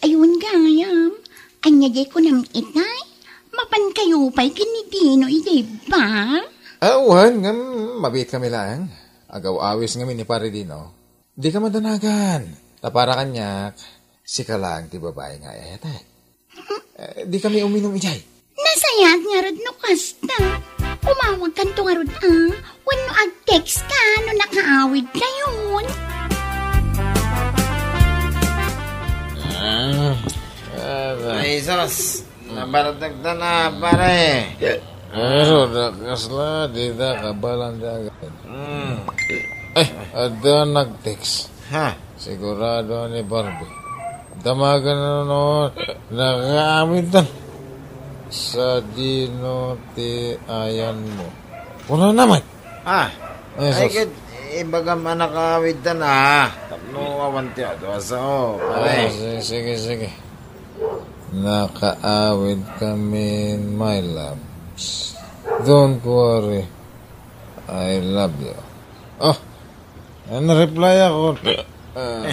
Ay, wen gayam. Ania diay kunam itay? Mapankayo pay ken ni Dino idiay bar? Awan, ngem mabiitkami laeng. Agaw-awis ngamin ni Pare Dino. Dika madanagan. Ta para kaniak, sika laeng ti babai nga ay-ayatek. Eh, dikami uminum idiay. Nasayaat ngarud no kasta. Umawagkanto ngarud, a? Wenno agtext ka no nakaawid Nabaratag ta na, pare. Pero da kasla, di da kabalan da agad. Hmm. Eh, adda nag-text. Ha? Sigurado ni Barbie. Damagan na no, nakaamitan. Sadino ti ayan mo? Wala naman. Ah, Eh, ay, sus. Ket, ibagam a nakaawid ta na, ha? Tapno awan ti adu a sao, pare. Ah, sige, sige, sige. Nakaawid kami, my loves. Don't worry. I love you. Oh, ano reply ako? Ah.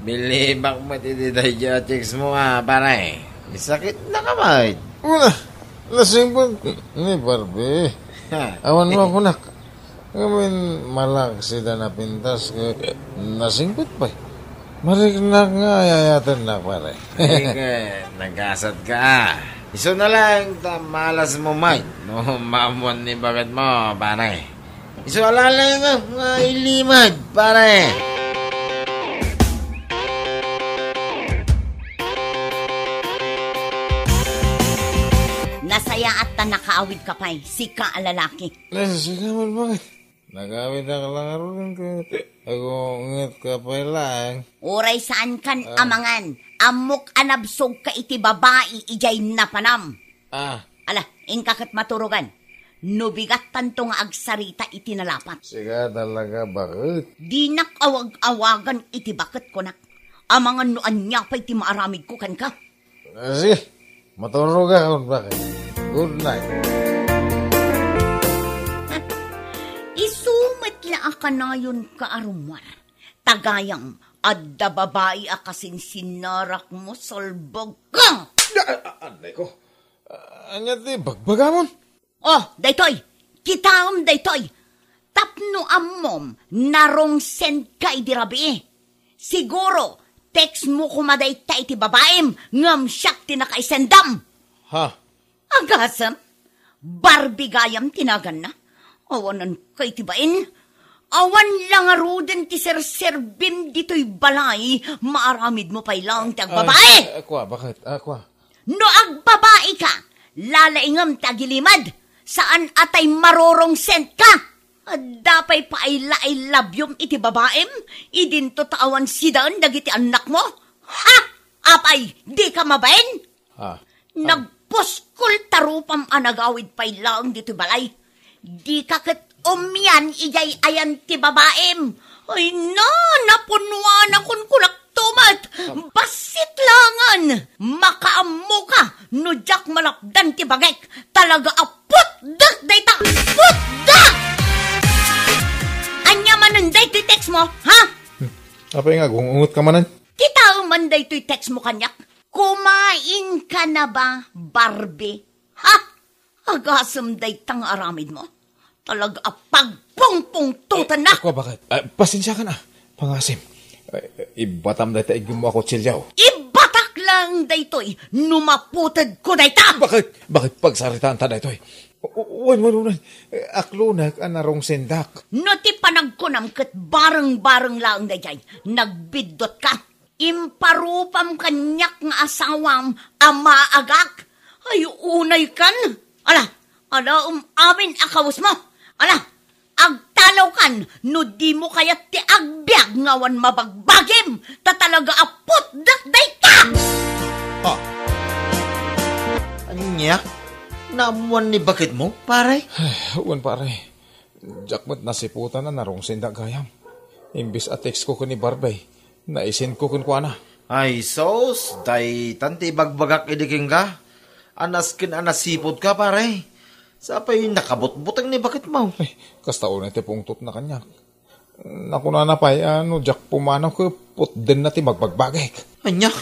Bilibak met iti daydiay a text mo, ah, pare. Sakit na ka, bay. Wala. Nasingpet ni Barbie. Ha. Awan mo kunak. Ngamin malak sida napintas ket nasingpet pay. Mariknak nga ayayatennak, pare. Ay, ket nagasat ka. Isu na lang ta malas mo, Mike, no maammuan ni baket mo, pare. Isu a laeng nga ilimad, pare. Nasayaat ta nakaawid ka pay, sika a lalaki. Nasasagaman, bakit? Nagawid ak lang aruden ket agunget ka pay laeng. Uray saan kan Ah. amangan, ammok a nabsog ka iti babai idiay napanam. Ah. Ala, inka ket maturogan. No bigattanto nga agsarita iti nalapat. Sika talaga, bakit? Dinak awag-awagan iti baketko, nak. Amangan no ania pay ti maaramidko kenka. Ah, sige, maturog ako, bakit? Good night. Isu met la a kanayon ka a rummuar. Ta gayam, adda babai a kasinsinnarak mo, salbag ka! Ah, ah, anay ko. Ah, ania ti bagbagamon? Oh, daytoy! Kitaem daytoy! Tapno ammom, narong send ka idi rabii. Siguro, text mo koma dayta iti babaim, ngem siak ti nakaisendam. Ha? Agasem, Barbie gayam ti naganna. Awanan kay ti bain. Awan la ngaruden ti serserbim ditoy balay, maaramid mo pay laeng ti agbabai. Ah, ah, kua, bakit? Ah, kua. No agbabai ka, lalaingem ti agilimad, saan a tay marorong send ka. Adda pay paay-la-ay labiom iti babaim, idinto ta awan sidaen dagiti annakmo? Ha? Apay, di ka mabain? Ah. Nagpuskol ta rupam a nagawid pay laeng ditoy balay. Dika ket umian idiay ayan ti babaim. Ay na, napunuan a kunkunak tumet. Bassit langen. Makaammo ka no diak malapdan ti bagik. Talaga a putdek dayta. Putdek! Ania manen daytoy text mo, ha? Hmm. Apay nga, gung-ungot ka manen? Kitaem man daytoy text mo kaniak. Kumain ka na ba, Barbie? Ha? Agasem dayta nga aramid mo. Talaga a pagpungpungtotan na. Eh, ako, bakit? Ah, pasensiakan, ah. Pangasim. Eh, ibatam dayta iggim mo a kutsilyo. Ibatak lang daytoy, no maputed ko dayta. Bakit? Bakit pagsaritaan ta daytoy? U-, u-, wen, wen, wen. Eh, aklonek a narungsendak. No ti panagkunam ket bareng-bareng laeng daydiay, nagbiddut ka. Imparupam kaniak nga asawam a maagak. Ay, unay kan. Ala, ala, um, amin a kawes mo. Ala, agtalaw kan no di mo kayat ti agbiag nga awan mabagbagim. Ta talaga a putdek dayta! Ah. Ania? Naammuan ni baket mo, pare? Wen, pare. Diak met nasiputan a narungsendak gayam. Imbes a text ko ken ni Barbie, naisend ko kenkuana. Ay, sus, daytan ti ibagbagak idi kenka. A nasken a nasiput ka, pare. Sapay nakabutbuteng ni baket mo. Ay, kasta unay ti pungtotna kaniak. Nakunana pay a no diak pumanaw ket putdenna ti magbagbagik. Ania?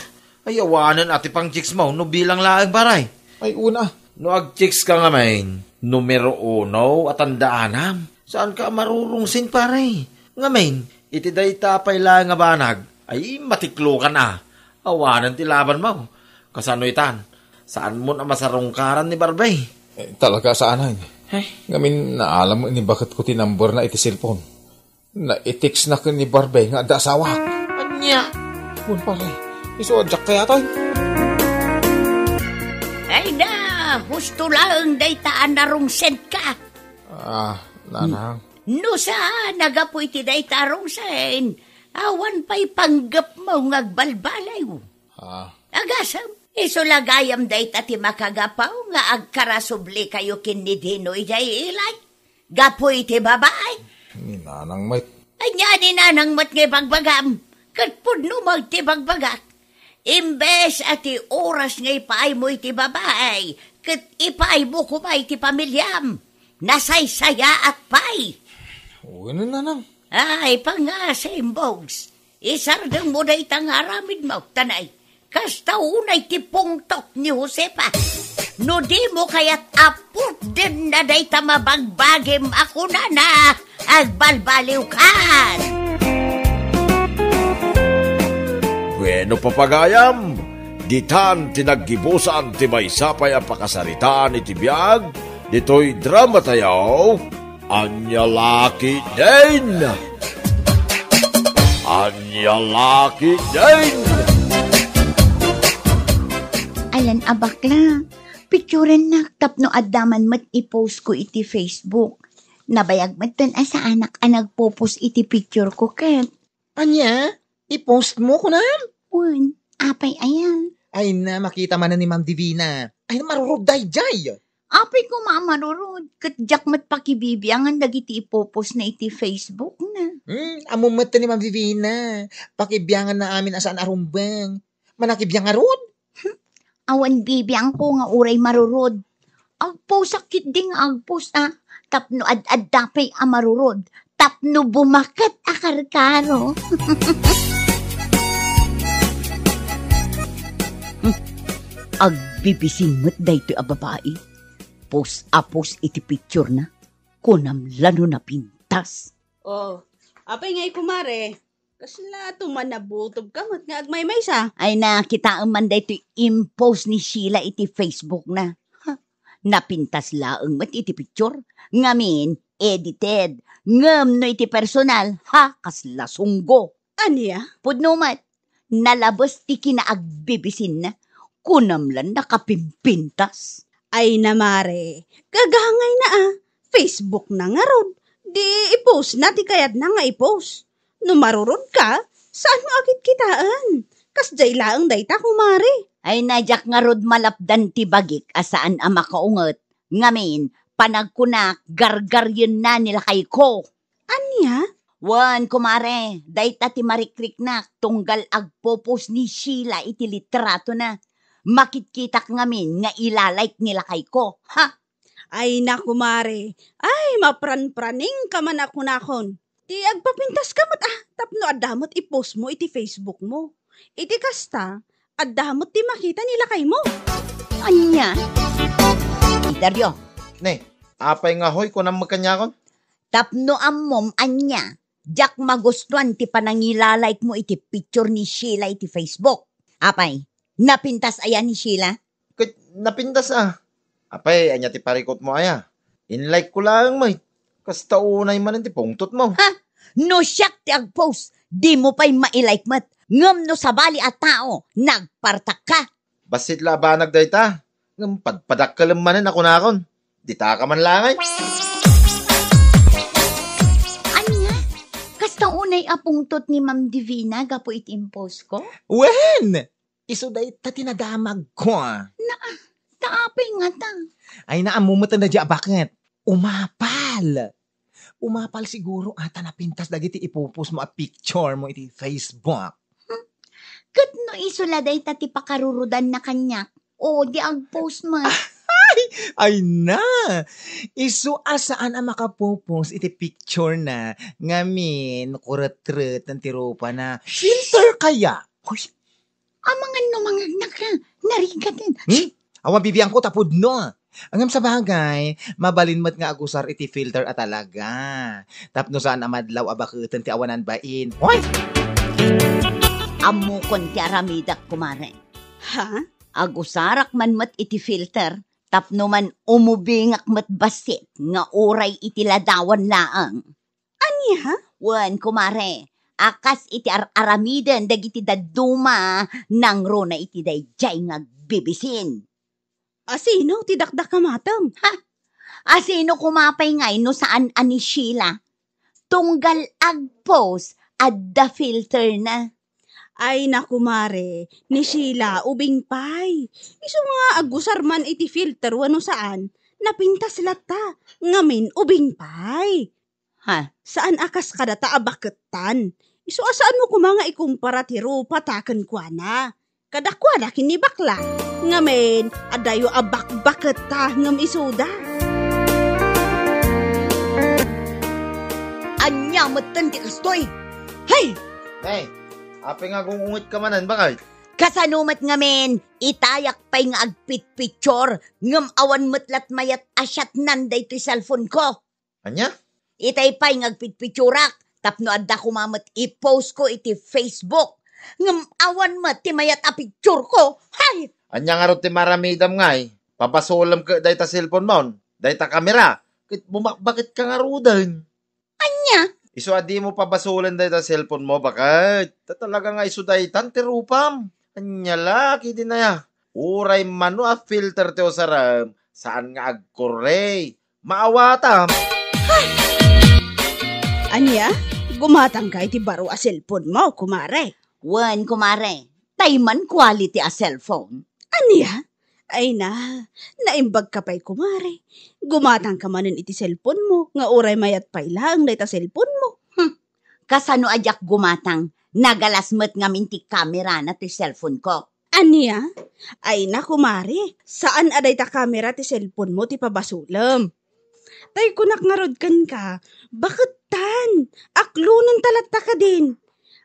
Ay, awanen a ti pang-chicks mo no bilang laeng, pare. Ay, una. No ag-chicks ka ngamin, numero uno a tandaanam. Saan ka marurungsin, pare? Ngamin, iti dayta pay laeng a banag, ay, matiklokan a. Awanen ti laban mo. Kasano itan? Saan mo a masarungkaran ni Barbie? Eh, talaga saan. Eh? Ngamin, naalam ni baket ko ti number na iti cellphone. Naitext na ken ni Barbie nga adda asawak. Ania? Wen, pare. Isu a diak kayatan. Ah, husto laeng dayta a narungsenka. Ah, nanang. No saan a gapu iti dayta a rungsen, awan pay panggepmo nga agbalbaliw. Ah. Agasem, isu la gayam dayta ti makagapu nga agkarasublikayo ken ni Dino idiay ilay. Gapu iti babai. Ni nanang met. Ania ni nanang met nga ibagbagam? Ket pudno met ti bagbagak. Imbes a ti oras nga ipaaymo iti babai, ket ipaaymo koma iti pamiliam. Nasaysayaat pay. Wen, nanang. Ay, pangasim, Bogs. Isardengmo dayta nga aramidmo, tanay. Kasta unay ti pungtot ni Josefa. No dimo kayat a putdenna dayta mabagbagim a kunana, agbalbaliwkan. Bueno, papagayam, ditan ti naggibusan ti maysa pay a pakasaritaan iti biag ditoy dramatayo. Ania la ketdin? Ania la ketdin? Alan a bakla, picturennak tapno adda man met i-post ko iti Facebook. Nabayag met ten a saanak a nagpo-post iti picture ko ket. Ania? I-post mo, kunam? Wen, apay aya? Ay na, makita manen ni Ma'am Divina. Ay, marurod daydiay. Apay koma a marurod, ket diak met pakibibiangan dagiti ipo-post na iti Facebook na. Hmm, ammo met ni Ma'am Divina. Pakibiangan na amin a saan a rumbeng. Manakibiang ngarud? Awan bibiangko nga uray marurod. Agposak ketdi nga agpost a, tapno ad-adda pay a marurod, tapno bumaket a karkaro. Hmm. Agbibisin met daytoy a babai. Post a post iti picture na. Kunam la no napintas. Oh, apay ngay, kumare? Kasla tuman nabutobka met nga agmaymaysa? Ay, nakitaem man daytoy impost ni Sheila iti Facebook na. Ha? Napintas laeng met iti picture. Ngamin, edited. Ngem no iti personal, ha, kasla sunggo. Ania? Pudno met, nalabes ti kinaagbibisinna. Kunam la nakapimpintas. Ay na, mare, gagangayna a. Facebook na ngarud. Di i-post na ti kayatna nga i-post. No marurodka, saan mo a kitkitaen? Kasdiay laeng dayta, kumare. Ay na, diak ngarud malapdan ti bagik a saan a makaunget. Ngamin, panagkunak, gargarienna ni lakayko. Ania? Wen, kumare, dayta ti marikriknak tunggal agpo-post ni Sheila iti litratona. Makitkitak ngamin nga ila-like ni lakayko. Ha? Ay na, kumare. Ay, mapranpraningka man a kunakon. Ti agpapintaska met a, tapno adda met i-post mo iti Facebook mo. Iti kasta, adda met ti makita ni lakaymo. Ania? Iteryo. Ne, apay nga hoy, kunam met kaniakon? Tapno ammom ania, diak magustuan ti panangila-like mo iti picture ni Sheila iti Facebook. Apay, napintas aya ni Sheila? Ket napintas a. Apay, ania ti parikutmo aya? In-like ko laeng met. Kasta unay manen ti pungtotmo. Ha? No siak ti agpost, dimo pay mai-like met. Ngem no sabali a tao, nagpartakka. Bassit la a banag dayta. Ngem padpadakkelem manen a kunakon. Ditaka man la ngay. Ania? Kasta unay a pungtot ni Ma'am Divina gapu iti impost ko? Wen! Isu dayta ti nadamagko. Na, ta apay ngata? Ay, naammo met a daydiay a baket. Umapal. Umapal siguro a ta napintas dagiti ipo-post mo a picture mo iti Facebook. Hmm. Ket no isu la dayta ti pakarurudanna kaniak, o di agpost met. Ay, ay na! Isu a saan a makapo-post iti picture na ngamin kuretreten ti rupana. Filter kaya? Hoy, amangan no mangagnak ka, narigaten. Hmm? Awan bibiangko ta pudno. Ngem sabagay, mabalin met nga agusar iti filter a talaga. Tapno saan a madlaw a baketen ti awanan bain. Hoy! Ammokon ti aramidak, kumare. Ha? Agusarak man met iti filter, tapno man umubingak met bassit nga uray iti ladawan laeng. Ania? Wen, kumare, a kas iti ar-aramiden dagiti dadduma nangruna iti daydiay nga agbibisin. Asino ti dakdakamatem? Ha? Asino kuma pay ngay no saan a ni Sheila? Tunggal agpost, adda filter na. Ay, naku, mare, ni Sheila, ubing pay. Isu nga agusar man iti filter wenno saan, napintas latta, ngamin ubing pay. Ha? Saan a kas kadata a bakettan. Isu a saanmo koma nga ikumpara ti rupata kenkuana. Kadakuada ken ni bakla. Ngamin, adayo a bakbaketta ngem isuda. Ania metten ti kastoy? Hay! Nay, apay nga agung-ungetka manen, bakay? Kasano met ngamin, itayak pay nga agpitpicture, ngem awan met lat mayat a shotnan daytoy cellphone ko. Ania? Itay pay nga agpitpicturak tapno adda koma met i-post ko iti Facebook. Ngem awan met ti mayat a picture ko. Hay! Ania ngarud ti maramidam ngay? Pabasolem ket dayta cellphone mo, dayta kamera, ket bumakbaket ka ngaruden. Ania? Isu a dimo pabasolen dayta cellphone mo, baket. Ta talaga nga isu daytan ti rupam. Ania la, kidin aya? Uray mano a filter ti usarem, saan nga agkurre. Maawatam. Ania? Gumatangka iti baro a cellphone mo, kumare? Wen, kumare. Tay man quality a cellphone. Ania? Ay na, naimbagka pay, kumare. Gumatangka manen iti cellphone mo, nga uray mayat pay laeng dayta cellphone mo. Hmm. Kasano a diak gumatang? Nagalas met ngamin ti kamerana ti cellphone ko. Ania? Ay na, kumare, saan a dayta kamera ti cellphone mo ti pabasolem. Tay kunak ngarud kenka, bakettan, aklonenta latta kadin.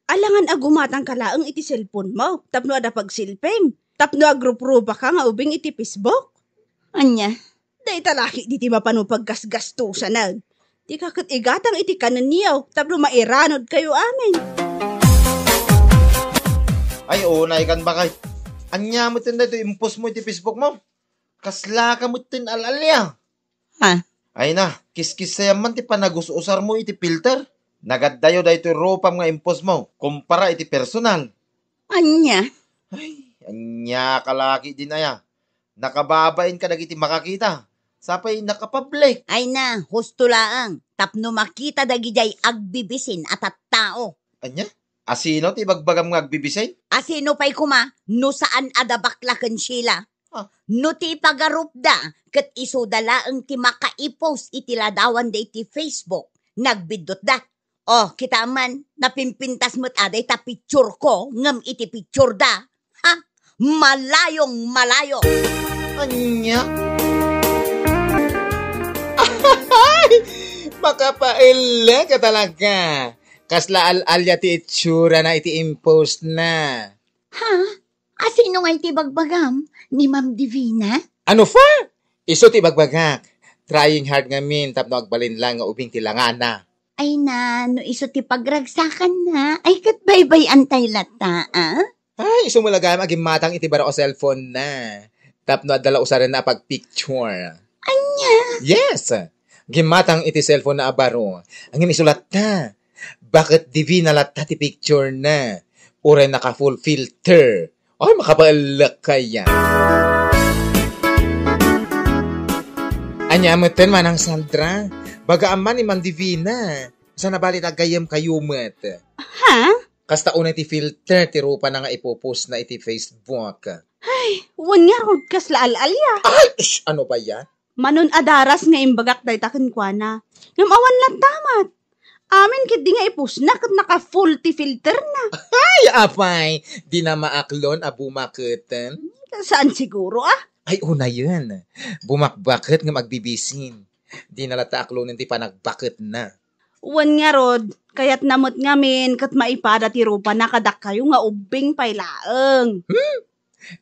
Alangan a gumatangka laeng iti cellphone mo tapno adda pagsilpim, tapno agruprupa ka nga ubing iti Facebook. Ania? Dayta la ketdi ti mapano paggasgastosanen. Dika ket igatang iti kanenyo tapno mairanod kayo amin. Ay, unay kan bakay. Ania met daytoy impost mo iti Facebook mo? Kasla ka met ti al-alia. Ha? Ay na, kiskisayam man ti panagus-usar mo iti filter. Nagaddayo daytoy rupam nga impost mo, kumpara iti personal. Ania? Ay, ania ka la ketdin aya? Nakababain kadagiti makakita. Sapay nakapablik. Ay na, husto laeng, tapno makita dagidiay agbibisin a tattao. Ania? Asino ti ibagbagam nga agbibisin? Asino pay koma no saan a da bakla ken Sheila? Ah. No ti ipagarupda, ket isuda laeng ti makaipost iti ladawanda iti Facebook. Nagbiddutda. Oh, kita man, napimpintas met a dayta picture ko ngem iti picture da. Ha? Malayong malayo. Ania? Ay! Makapaellek ka talaga. Kasla al-alia ti itsurana iti impost na. Ha? Asino nga iti bagbagam? Ni Ma'am Divina? Ano fa? Isu ti bagbagak. Trying hard ngamin tapno agbalin lang nga ubing ti langana. Ay na, no isu ti pagragsakan na, ay ket baybay-antay latta, ah? Ay, isu met la gayam a gimmatang iti baro a cellphone na. Tapno adda la usaren na a pagpicture. Ania? Yes. Gimmatang iti cellphone na a baro. Ngem isu latta. Baket Divina latta ti picture na. Uray naka full filter. Ay, makapaellek kaya. Ania metten, Manang Sandra? Bagaam man ni Ma'am Divina. Saan a bali ti gayyem kayo met? Ha? Kasta unay ti filter ti rupana nga ipopost na iti Facebook. Ay, wen ngarud kasla al-alia. Ay, shh, ano ba yan? Manon a daras nga imbagak dayta kenkuana. Ngem awan latta met. Amin ketdi nga ipost na ket naka-full ti filter na. Ay, apay, di na maaklon a bumaketen? Saan siguro, ah? Ay, unayen. Bumakbaket ngem agbibisin. Di na latta aklonen ti panagbaket na. Wen ngarud, kayatna met ngamin ket maipada ti rupana kadakayo nga ubbing pay laeng. Hmm?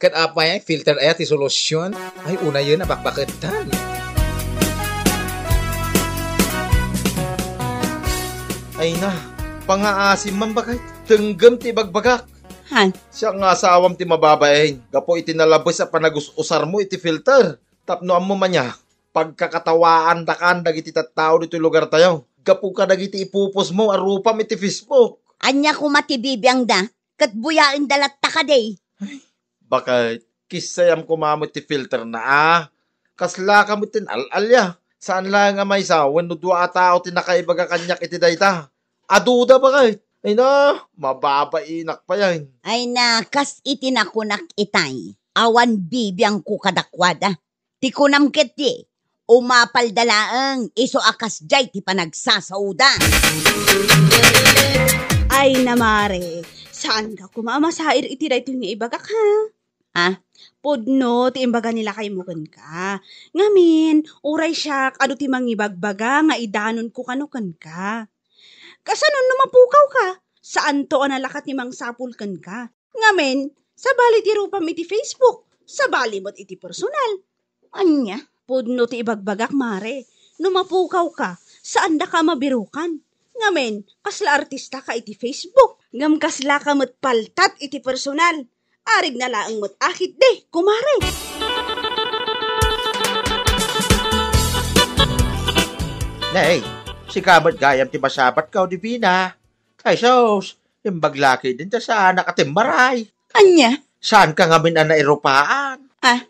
Ket apay, filter aya ti solusyon? Ay, unayen a bakbaketan. Ay na, pangaasim man, bakay. Tenggem ti ibagbagak. Han? Siak nga asawam ti mababain gapu iti nalabes a panagus-usarmo iti filter. Tapno ammo man ya, pagkakatawaandakan dagiti tattao ditoy lugartayo gapu kadagiti ipupostmo a rupam iti Facebook. Ania koma ti bibiangda? Ket buyaenda latta kadi? Bakit? Kissayam koma met ti filter na, a. Kaslaka met ti al-alia. Saan laeng a maysa wenno dua a tao ti nakaibaga kaniak iti dayta. Aduda, baket. Ay na, mababainak pay ay. Ay na, kas iti nakunak itay, awan bibiangko kadakuada. Ti kunam ketdi, umapalda laeng, isu a kasdiay ti panagsasaoda. Ay na, mare, saanka koma a masair iti daytoy nga ibagak, ha? Ha? Pudno ti imbaga ni lakaymo kenka. Ngamin, uray siak, adu ti mangibagbaga nga idanonko kano kenka. Kasano no mapukawka? Saanto a nalaka ti mangsapul kenka. Ngamin, sabali ti rupam iti Facebook, sabali met iti personal. Ania? Pudno ti ibagbagak, mare. No mapukawka, saandaka a mabirukan. Ngamin, kasla artistaka iti Facebook. Ngem kaslaka met paltat iti personal. Arigna laeng met a ketdi, kumare. Nay, sika met gayam ti masabatka, Divina. Ay sus, imbag la ketdin ta saanak a timmaray. Ania? Saanka ngamin a nairupaan? Ah,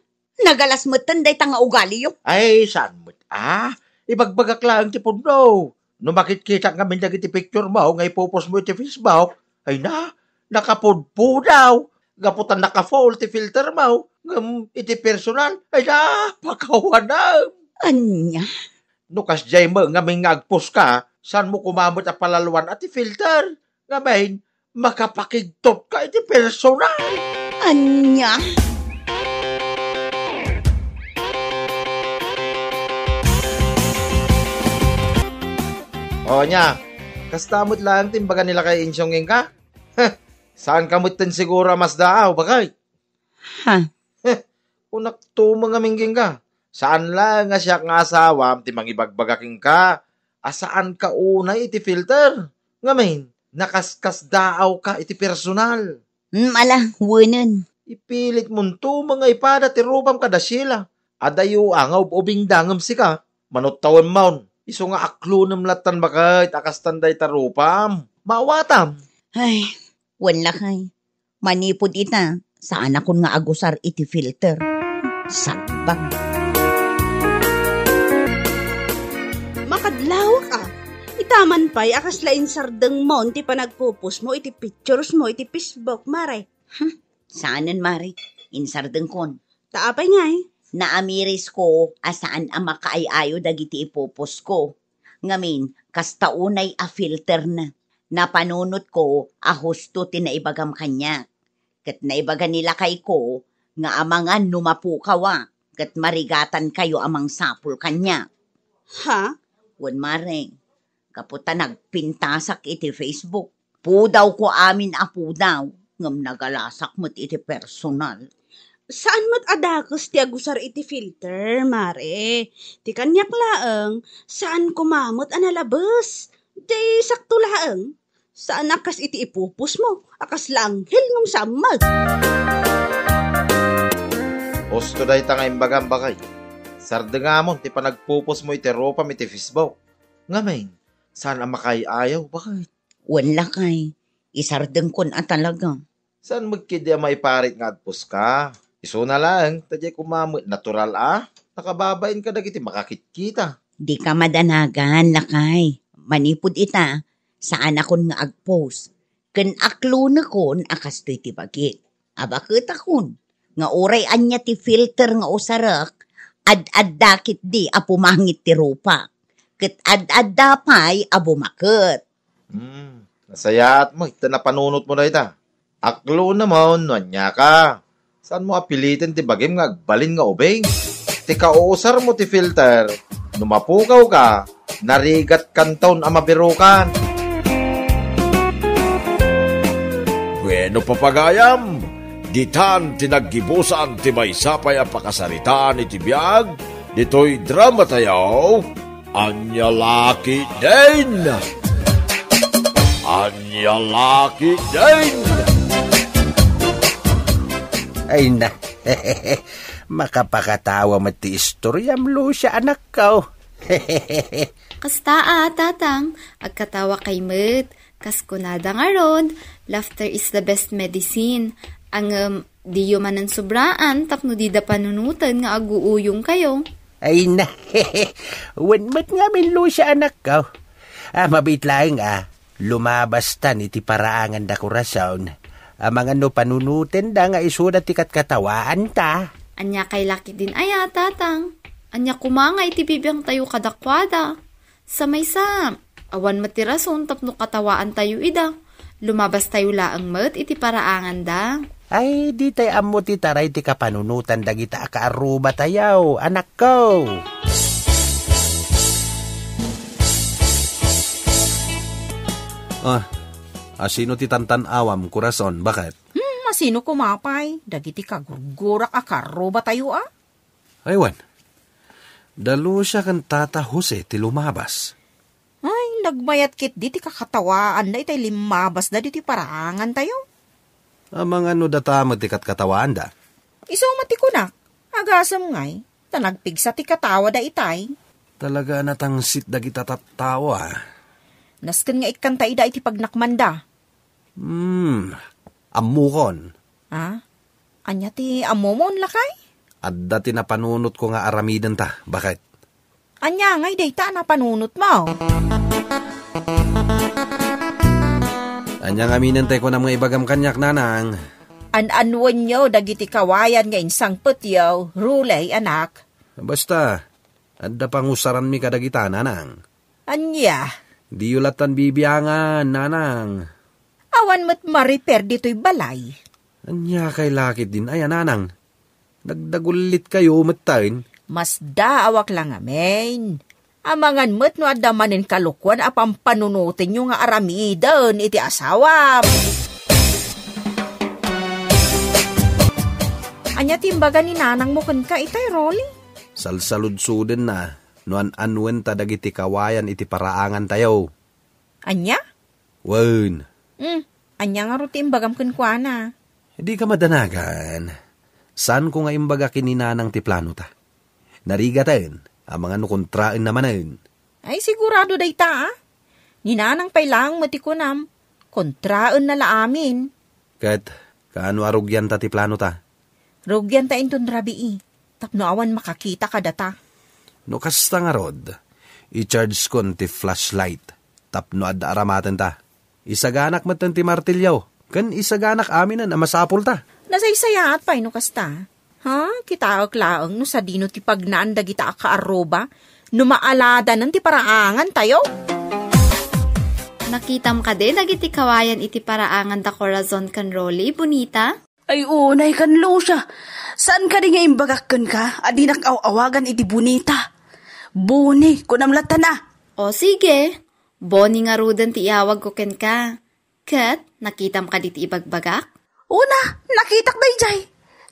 nagalas metten dayta nga ugaliyo. Ay, saan met, a? Ibagbagak laeng ti pudno. No makitkitak ngamin dagiti picture mo nga ipupos mo iti Facebook, ay na, nakapudpudaw. Gapu ta naka-full ti filter mo, ngem iti personal, ay na, pakawanam. Ania? No kasdiay met ngamin nga agpost ka, saan mo koma met a palaloan a ti filter? Ngamin, makapakigtot ka iti personal. Ania? O, ania, kasta met laeng ti imbaga ni lakay Insyong kenka? Heh, saanka metten siguro a masdaaw, baket? Ha? Heh, kunak tumeng a minggingga. Saan laeng a siak nga asawam ti mangibagbaga kenka a saanka unay iti filter. Ngamin, nakaskasdaawka iti personal. Hmm, ala, wenen. Ipilit mon tumeng a ipada ti rupam kada Sheila. Adayo a nga ub-ubingda ngem sika, manuttawan mon. Isu nga aklonem lattan baket a kastan dayta rupam. Maawatam. Ay, wen lakay. Manipud ita, saanakon nga agusar iti filter. Sagbang. Makadlawak a. Ita man pay a kasla insardengmon ti panagpupos mo iti pictures mo iti Facebook, mare. Hmm, saanen, mare. Insardengkon. Ta apay ngay? Naamirisko a saan a makaay-ayo dagiti ipuposko. Ngamin, kasta unay a filter na. Napanunotko a husto ti naibagam kaniak. Ket naibaga ni lakayko nga amangan no mapukawak, ket marigatankayo a mangsapul kaniak. Ha? Wen, mare, gapu ta nagpintasak iti Facebook. Pudawko amin a pudaw, ngem nagalasak met iti personal. Saan met a dakes ti agusar iti filter, mare. Ti kaniak laeng, saan koma met a nalabes. Di sakto laeng. Saan a kas iti ipupos mo, a kasla anghel ngem saan met. Husto dayta nga imbagam, baket. Sardengamon ti panagpupos mo iti rupam iti Facebook. Ngamin, saan a makaay-ayaw, baket. Wen lakay, isardengkon a talaga. Saan met ketdi a maiparit nga agposka? Isuna laeng, ta diay koma met natural a nakababain kadagiti makakitkita. Dika madanagan, lakay. Manipud ita, saanakon nga agpost. Ken aklonekon a kastoy ti bagik. Abaketakon nga uray ania ti filter nga usarek, ad-adda ketdi a pumangit ti rupak. Ket ad-adda pay a bumaket. Hmm, nasayaat mo, ita napanunot mo dayta. Aklona mo no ania ka. Saan mo a piliten ti bagim nga agbalin nga ubing? Ti kauusar mo ti filter, no mapukaw ka, narigat kanton a mabirukan. Bueno, papagayam, ditan ti naggibusan ti maysa pay a pakasaritaan iti biag ditoy drama tayo. Ania la ketdin? Ania la ketdin? Ay na, makapakatawa met ti istoriam, Lucia, anakko. Kasta a, tatang, agkatawa kay met. Kas kunada ngarud, laughter is the best medicine. Ngem, Diyo manen sobraan tapno dida panunoten nga aguuyongkayo. Ay na, wen met ngamin, Lucia, anakko. Ah, mabiit laeng a lumabastan iti paraangan da Corazon. Amangan no panunotenda nga isuda ti katkatawaanta. Ania kay lakit din aya, tatang? Ania koma nga iti bibiangtayo kadakuada? Sa maysa, awan met ti rason tapno katawaantayo ida. Lumabastayo laeng met iti paraanganda. Ay, ditay ammo ti taray ti kapanunotan dagita a kaarrubatayo, anakko. Ah, asino ti tantan-awam, Corazon? Baket? Hmm, asino koma pay? Dagiti kagurgurak a kaarrubatayo, a? Ay, wen. Da Lucia ken Tata Jose ti lumabas. Ay, nagmayat ketdi ti kakatawaanda itay limmabasda ditoy paraangantayo. Amangan no data met ti katkatawaanda. Isu met ti kunak, agasem ngay, ta nagpigsa ti katawada itay. Talaga a natangsit dagita tattao, a. Nasken nga ikkanta ida iti pagnakmanda. Hmm, ammokon. Ah? Ania ti ammomon, lakay? Adda ti napanunotko nga aramidenta, baket. Ania ngay dayta a napanunotmo? Ania ngamin ti kunam nga ibagam kaniak, nanang? An-annuenyo dagiti kawayan nga insangpetyo, Ruley, anak. Basta, adda pangusaranmi kadagita, nanang. Ania? Diyo lattan bibiangan, nanang. Awan met ma-repair ditoy balay. Ania kay lakit din aya, nanang? Nagdagullitkayo metten? Masdaawak la ngamin. Amangan met no adda manen kalokuan a pampanunotenyo nga aramiden iti asawam. Ania ti imbaga ni nanangmo kenka itay, Rolly? Salsaludsodenna no an-annuenta dagiti kawayan iti paraangantayo. Ania? Wen. Hmm, ania ngarud ti imbagam kenkuana? Dika madanagan. Saanko nga imbaga ken ni nanang ti planota. Narigaten, amangan no kontraenna manen. Ay, sigurado dayta, a. Ni nanang pay laeng met ti kunam, kontraenna la amin. Ket, kaano a rugianta ti planota? Rugianta inton rabii, tapno awan makakita kadata. No kasta ngarud, i-chargekon ti flashlight tapno adda aramatenta. Isaganak metten ti martilyo, ken isaganak aminen a masapulta. Nasaysayaat pay no kasta. Ha? Kitaek laeng no sadino ti pagnaan dagita a kaarruba no maaladanen ti paraangantayo? Nakitam kadi dagiti kawayan iti paraanganda Corazon ken Rolly, Bonita? Ay, unay kan Lucia. Saan kadi nga imbagak kenka a dinak aw-awagan iti Bonita? Boni, kunam latta na. O sige, Boni ngaruden ti iawagko kenka. Ket, nakitam kadi ti ibagbagak? Una, nakitak daydiay.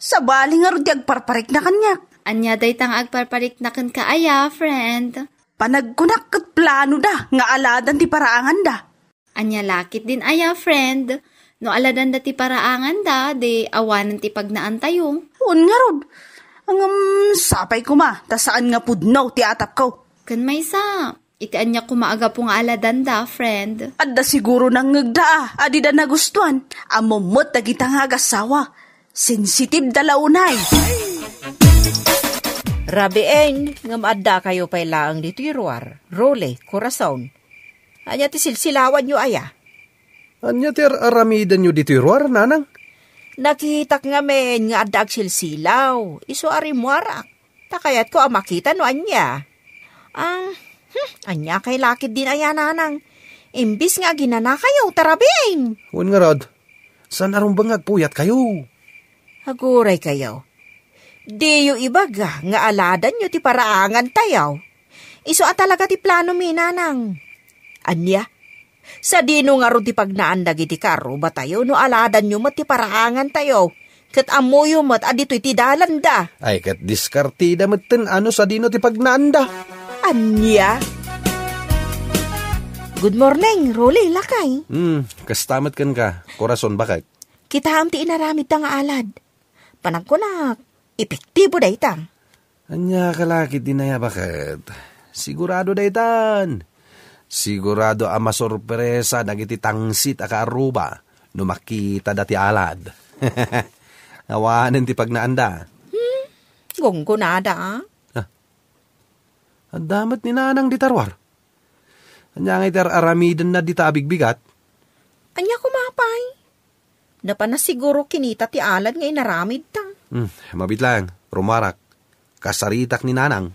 Sabali ngarud ti agparparikna kaniak. Ania dayta nga agparparikna kenka aya, friend? Panagkunak ket plano da nga aladan ti paraanganda. Ania lakit din aya, friend? No aladanda ti paraanganda, di awanen ti pagnaantayo. Wen ngarud. Ngem sapay koma, ta saan nga pudno ti atapko. Ken maysa, iti ania koma a gapu nga aladanda, friend? Adda siguro nangngegda a, a dida nagustuan. Ammom met dagita nga agassawa. Sensitibda la unay. Rabiin, ngem addakayo pay laeng ditoy ruar. Role, Corazon. Ania ti silsilawanyo aya? Ania ti ar-aramidenyo ditoy ruar, nanang? Nakitak ngamin nga adda agsilsilaw. Isu a rimmuarak. Ta kayatko a makita no ania. Ah, hmm, ania kay lakit din aya, nanang? Imbis nga aginanakayo, ta rabiin. Wen ngarud, saan a rumbeng nga agpuyatkayo? Aguraykayo. Diyo ibaga nga aladanyo ti paraangantayo. Isu a talaga ti planomi, nanang. Ania? Sadino ngarud ti pagnaan dagiti karrubatayo no aladanyo met ti paraangantayo? Ket ammoyo met a ditoy ti dalanda. Ay, ket diskartida metten a no sadino ti pagnaanda. Ania? Good morning, Rolly, lakay. Hmm, kasta met kenka, Corazon, baket. Kitaem ti inaramidta nga alad. Panagkunak, epektibo dayta. Ania ka lakit din aya, baket? Sigurado daytan. Sigurado a masorpresa dagiti tangsit a kaarruba no makitada ti alad. Awanen ti pagnaanda. Hmm? Gunggonada, a? Ah. Adda met ni Nanang dita ruar. Ania ngay ti ar-aramidenna dita a bigbigat? Ania koma pay? Napan a siguro kinita ti alad nga inaramidta. Hmm, mabiit laeng, rumarak. Kasaritak ni Nanang.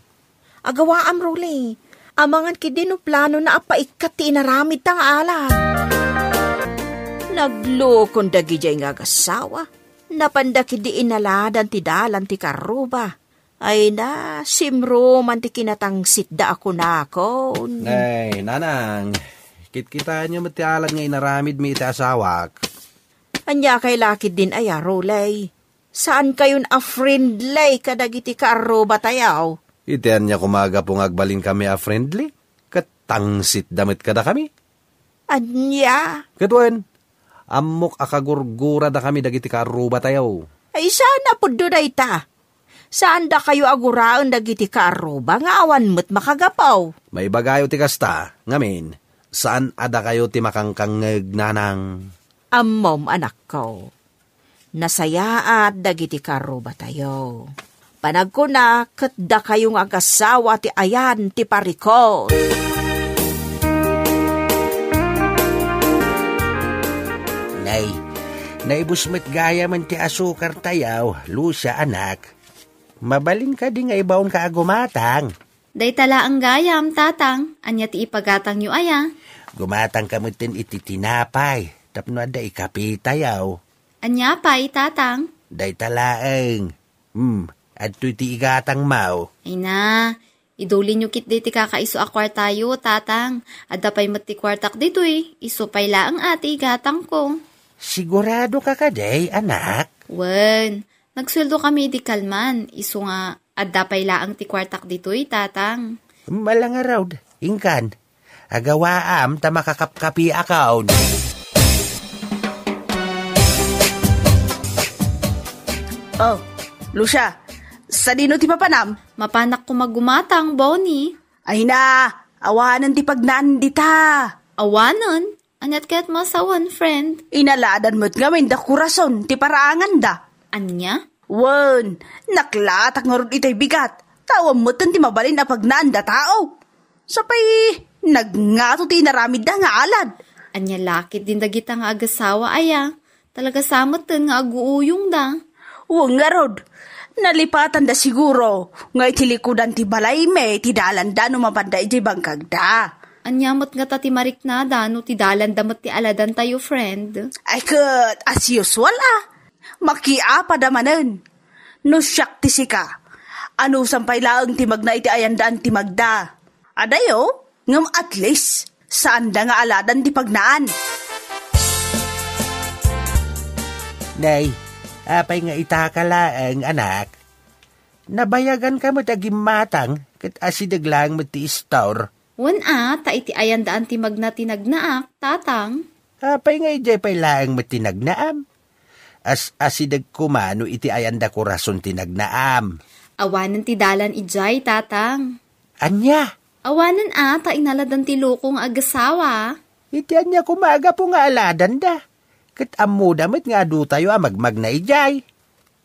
Agawaam, Rule. Amangan ketdi no planona a paikkat ti inaramidta nga alad. Naglukon dagidiay nga agassawa. Napanda ketdi inaladan ti dalan ti karruba. Ay na, simruman ti kinatangsitda a kunakon. Nay, Nanang, kitkitaenyo met ti alad nga inaramidmi iti asawak. Ania kay la ketdin aya, Rule? Saan kayon a friendly kadagiti karrubatayo? Iti ania koma a gapu nga agbalinkami a friendly? Ket tangsitda met kadakami. Ania? Ket wen, ammok a kagurguradakami dagiti karrubatayo. Ay, saan a pudno dayta? Saan dakayo a guraen dagiti karruba nga awan met makagapu? Maibagayo ti kasta, ngamin, saan a dakayo ti makangkangngeg, Nanang. Ammom, anakko. Nasayaat dagiti karrubatayo. Panagkuna, ket dakayo nga agassawa ti ayan ti parikut. Nay, naibus met gayamen ti asukartayo, Lucia, anak. Mabalin kadi nga ibaonka a gumatang? Dayta laeng gayam, Tatang. Ania ti ipagatangyo aya? Gumatangka metten iti tinapay, tapno adda ikapitayo. Ania pay, Tatang? Dayta laeng. Hmm, adtoy ti igatangmo. Ay na, idulinyo ketdi ti kakaiso a kuartayo, Tatang. Adda pay met ti kuartak ditoy, isu pay laeng a ti igatangko. Siguradoka kadi, anak? Wen, nagsueldo kami idi kalman, isu nga adda pay laeng ti kuartak ditoy, Tatang. Mala ngarud, inkan. Agawaam ta makakapkapiakon. Oh, Lucia, sadino ti mapanam? Mapanak koma gumatang, Bonnie. Ay na, awanen ti pagnaan dita. Awanen? Aniat kayat masawen, friend? Inaladan met ngamin da Corazon ti paraanganda. Ania? Wen, naklatak ngarud itay bigat. Ta awan metten ti mabalin a pagnaan da tao. Sapay, nagngato ti inaramidda nga alad. Ania la ketdin dagita nga agasawa aya? Talaga sa metten nga aguuyongda. Wen ngarud, nalipatanda siguro nga iti likudan ti balaymi ti dalanda no mapanda idiay bangkagda. Ania met ngata ti mariknada no ti dalanda met ti aladantayo, friend? Ay ket, as usual, a. Makiapada manen. No siak ti sika, anusam pay laeng ti magna iti ayandaan ti magda. Adayo, ngem at least, saanda nga aladan ti pagnaan. Nay, apay nga itaka laeng, anak? Nabayaganka met a gimmatang ket asideg laeng met ti istor. Wen a, ta iti ayandaan ti magna ti nagnaak, Tatang. Apay nga idiay pay laeng met ti nagnaam? As-asideg koma no iti ayanda Corazon ti nagnaam. Awanen ti dalan idiay, Tatang. Ania? Awanen a, ta inaladan ti loko nga agasawa. Iti ania koma a gapu nga aladanda? Ket ammoda met nga adutayo a magmagna idiay.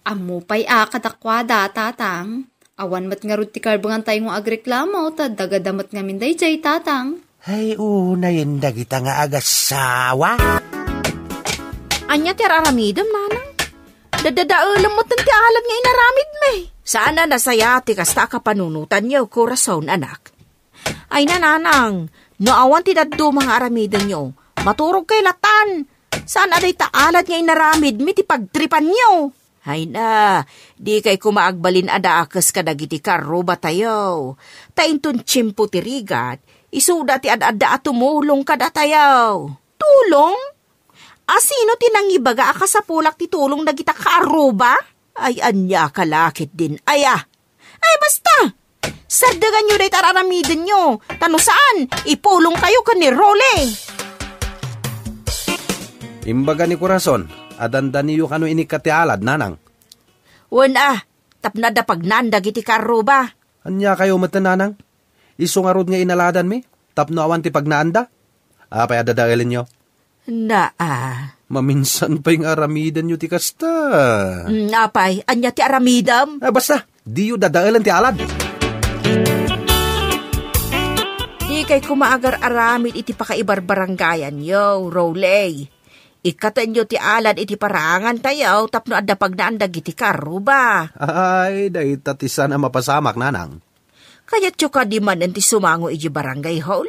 Ammo pay a kadakuada, Tatang. Awan met ngarud ti karbengantayo nga agreklamo, ta dagada met ngamin daydiay, Tatang. Ay, unayen dagita nga agassawa. Ania ti ar-aramidem, Nanang? Dadadaelem met ti alad nga inaramidmi. Saan a nasayaat ti kasta a kapanunotanyo, Corazon, anak. Ay na, Nanang, no awan ti dadduma nga aramidenyo, maturogkay latan. Saan a dayta alad nga inaramidmi ti pagtripanyo? Ay na, dikay koma agbalin a dakes kadagiti karrubatayo. Ta inton tiempo ti rigat, isuda ti ad-adda a tumulong kadatayo. Tulong? A sino ti nangibaga a kasapulak ti tulong dagita karruba? Ay, ania ka la ketdin aya? Ay, basta! Sardeganyo dayta ar-aramidenyo, ta no saan, ipulongkayo ken ni Rolly. Imbaga ni Corazon a dandaniyo kano inikkat ti alad, Nanang. Wen a, tapno adda pagnaan dagiti karruba. Ania kayo met, Nanang? Isu ngarud nga inaladanmi, tapno awan ti pagnaanda? Apay a dadaelenyo? Naa. Maminsan pay nga aramidenyo ti kasta. Mm, apay, ania ti aramidem? Ah, basta, diyo dadaelen ti alad. Dikay koma agar-aramid iti pakaibarbarangayanyo, Roley. Ikkatenyo ti alad iti paraangantayo tapno adda pagnaan dagiti karruba. Ay, dayta ti saan a mapasamak, nanang. Kayatyo kadi manen ti sumango iti barangay hall?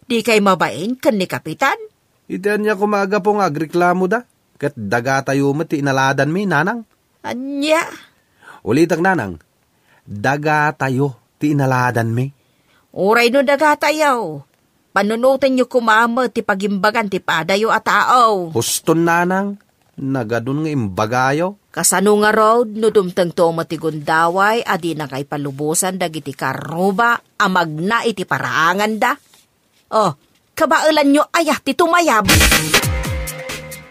Dikay mabain ken ni Kapitan? Iti ania koma a gapu nga agreklamoda, ket dagatayo met ti inaladanmi, nanang. Ania? Ulitek, nanang, dagatayo ti inaladanmi. Uray no dagatayo, panunotenyo koma met ti pagimbagan ti padayo a tao. Huston, nanang, nagadun nga imbagayo. Kasano ngarud no dumtengto met ti gundaway a dinakay palubosan dagiti karruba a magna iti paraanganda? Oh, kabaelanyo aya ti tumayab?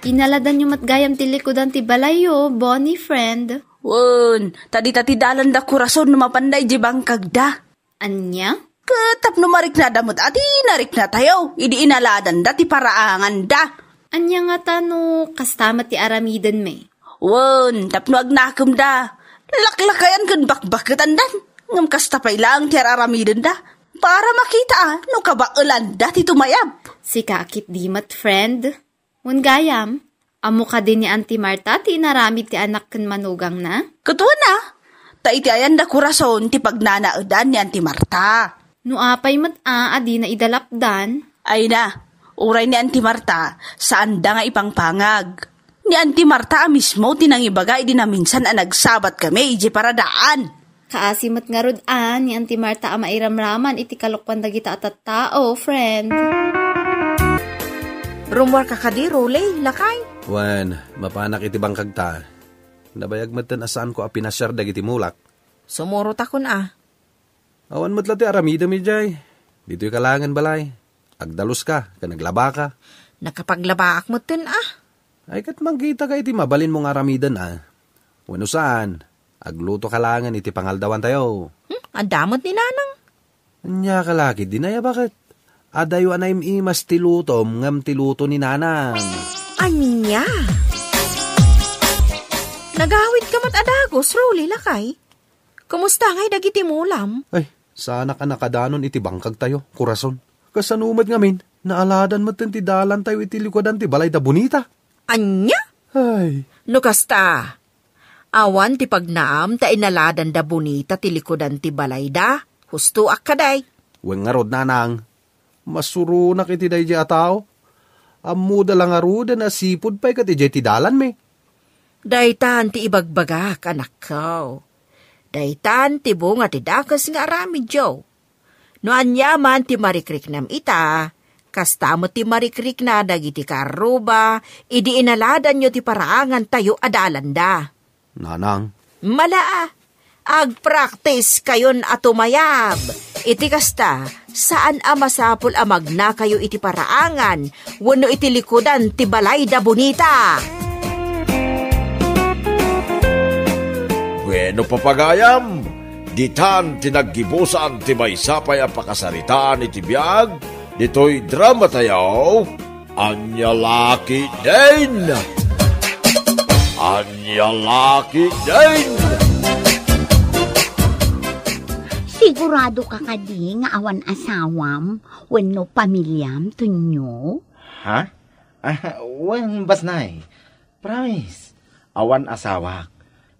Inaladanyo met gayam ti likudan ti balayyo, Bonnie, friend. Wen, ta dita ti dalanda, kurason, no mapanda iti bangkagda. Ania? Ket tapno mariknada met a ti nariknatayo, idi inaladanda ti paraanganda. Ania ngata no kasta met ti aramidenmi? Wen, tapno agnakemda, laklakayan ken bakbaketandan. Ngem kasta pay laeng ti ar-aramidenda, para makita a no kabaelanda ti tumayab. Sika a ketdi met, friend. Wen gayam, ammo kadi ni Auntie Marta ti inaramid ti anak ken manugangna? Ket wen a, ta iti ayanda kurason ti pagnanaedan ni Auntie Marta. No apay met a, a dina ida lapdan? Ay na, uray ni Auntie Marta, saanda nga ipangpangag. Ni Auntie Marta a mismo ti nangibaga idi naminsan a nagsabatkami idiay paradaan. Kaasi met ngarud a ni Auntie Marta a mairamraman iti kalokuan dagita a tattao, friend. Rummuarka kadi, Roley, lakay? Wen, mapanak iti bangkagta. Nabayag metten a saanko a pinasiar dagiti mulak. Sumurotakon a. Awan met la ti aramidem idiay. Ditoyka laengen balay. Agdaluska ken aglabaka. Nakapaglabaak metten a. Ay, ket mangkitaka iti mabalinmo nga aramiden a. Wenno saan, aglutoka laengen iti pangaldawantayo. Hmm, adda met ni Nanang. Ania ka la ketdi, Nay, a baket? Adayo a naim-imas ti lutom ngem ti luto ni Nanang. Ania? Nagawidka met a dagus, Roley, lakay? Kumusta ngay dagiti mulam? Ay, saanak a nakadanon iti bangkagtayo, kurason. Kasano met ngamin, naaladan metten ti dalantayo iti likudan ti balay da Bonita. Ania? Ay. No kasta, awan ti pagnaam ta inaladan da Bonita ti likudan ti balayda. Hustoak kadi. Wen ngarud, Nanang, masuronak iti daydiay a tao. Ammoda la ngaruden a sipud pay ket idiay ti dalanmi. Daytan ti ibagbagak, anakko. Daytan ti bunga ti dakes nga aramidyo. No aniaman ti marikriknam ita, kasta met ti marikrikna dagiti karruba idi inaladanyo ti paraangantayo a dalanda. Nanang. Mala a, agpraktiskayon a tumayab. Iti kasta, saan a masapul a magnakayo iti paraangan wenno iti likudan ti balay da Bonita. Bueno, papagayam, ditan ti naggibusan ti maysa pay a pakasaritaan iti biag ditoy dramatayo, Ania la ketdin! Ania la ketdin! Sigurado ka kadi nga awan asawam wenno pamiliam, Tonyo? Ha? Ah, wen, Basnay. Promise. Awan asawak.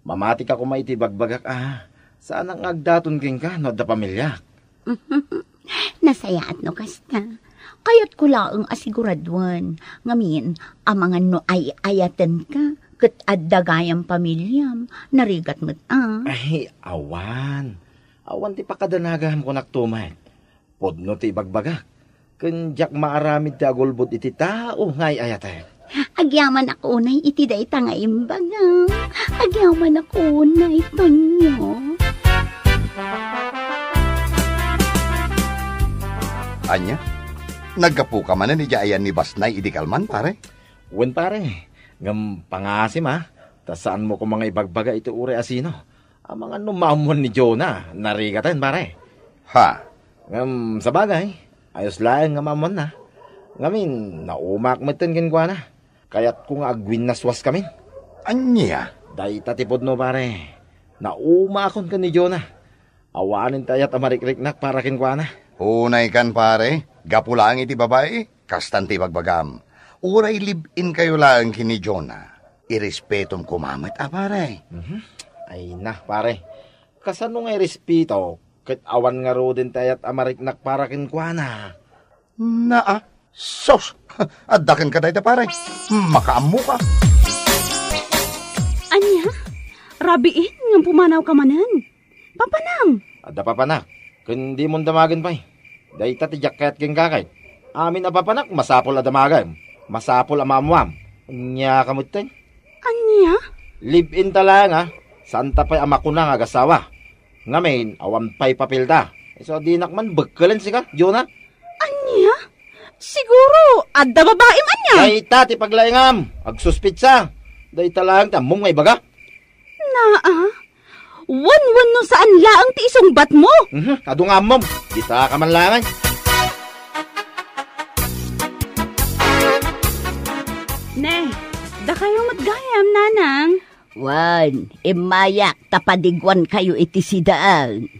Mamatika koma iti ibagbagak a saanak nga agdaton kenka no adda pamiliak. Nasayaat no kasta. Kayatko laeng a siguraduen. Ngamin, amangan no ay-ayatenka, ket adda gayam pamiliam, narigat met a. Ay, awan. Awan ti pakadanagam, kunak tumet. Pudno ti ibagbagak, ken diak maaramid ti agulbod iti tao nga ay-ayatek. Agyamanak unay iti dayta nga imbagam. Agyamanak unay, Tonyo. Ania? Naggapuka manen idiay ayan ni Basnay idi kalman, pare? Wen, pare. Ngem pangasim a, ta saanmo koma nga ibagbaga iti uray a sino. Amangan no maammuan ni Jonah, narigaten, pare. Ha? Ngem, sabagay, ayos laeng nga maammuanna. Ngamin, naumaak metten kenkuana. Kayatko nga agwinnaswaskamin. Ania? Dayta ti pudno, pare. Naumaakon ken ni Jonah. Awanen ti ayat a marikriknak para kenkuana. Unaykan, pare. Gapu laeng iti babai, kastan ti ibagbagam. Uray live-in kayo laeng ken ni Jonah, irespetom koma met a, pare. Mhm. Ay na, pare. Kasano nga irespeto ket awan ngaruden ti ayat a mariknak para kenkuana? Naa, sus! Adda kenka dayta, pare. Makaammoka. Ania? Rabiin ngem pumanawka manen? Papanam! Adda papanak, ken dimon damagen pay. Dayta ti diak kayat kenka kay. Amin a papanak, masapul a damagem. Masapul a maammoam. Ania ka metten? Ania? Live-in ta laeng, a. Santa pay a makuna nga agasawa. Ngamin, awan pay papelda. Isu a dinak man bekkelen sika, Jonah. Ania? Siguro, adda babaim ania? Dayta ti paglaingam. Agsuspetsa. Dayta laeng ti ammom nga ibaga. Naa, wenno saan laeng ti isungbatmo? Mhm, adu nga ammom. Dita ka man laeng. Ne, dakayo met gayam, nanang. Wen, immayak ta padiguankayo iti sidaen.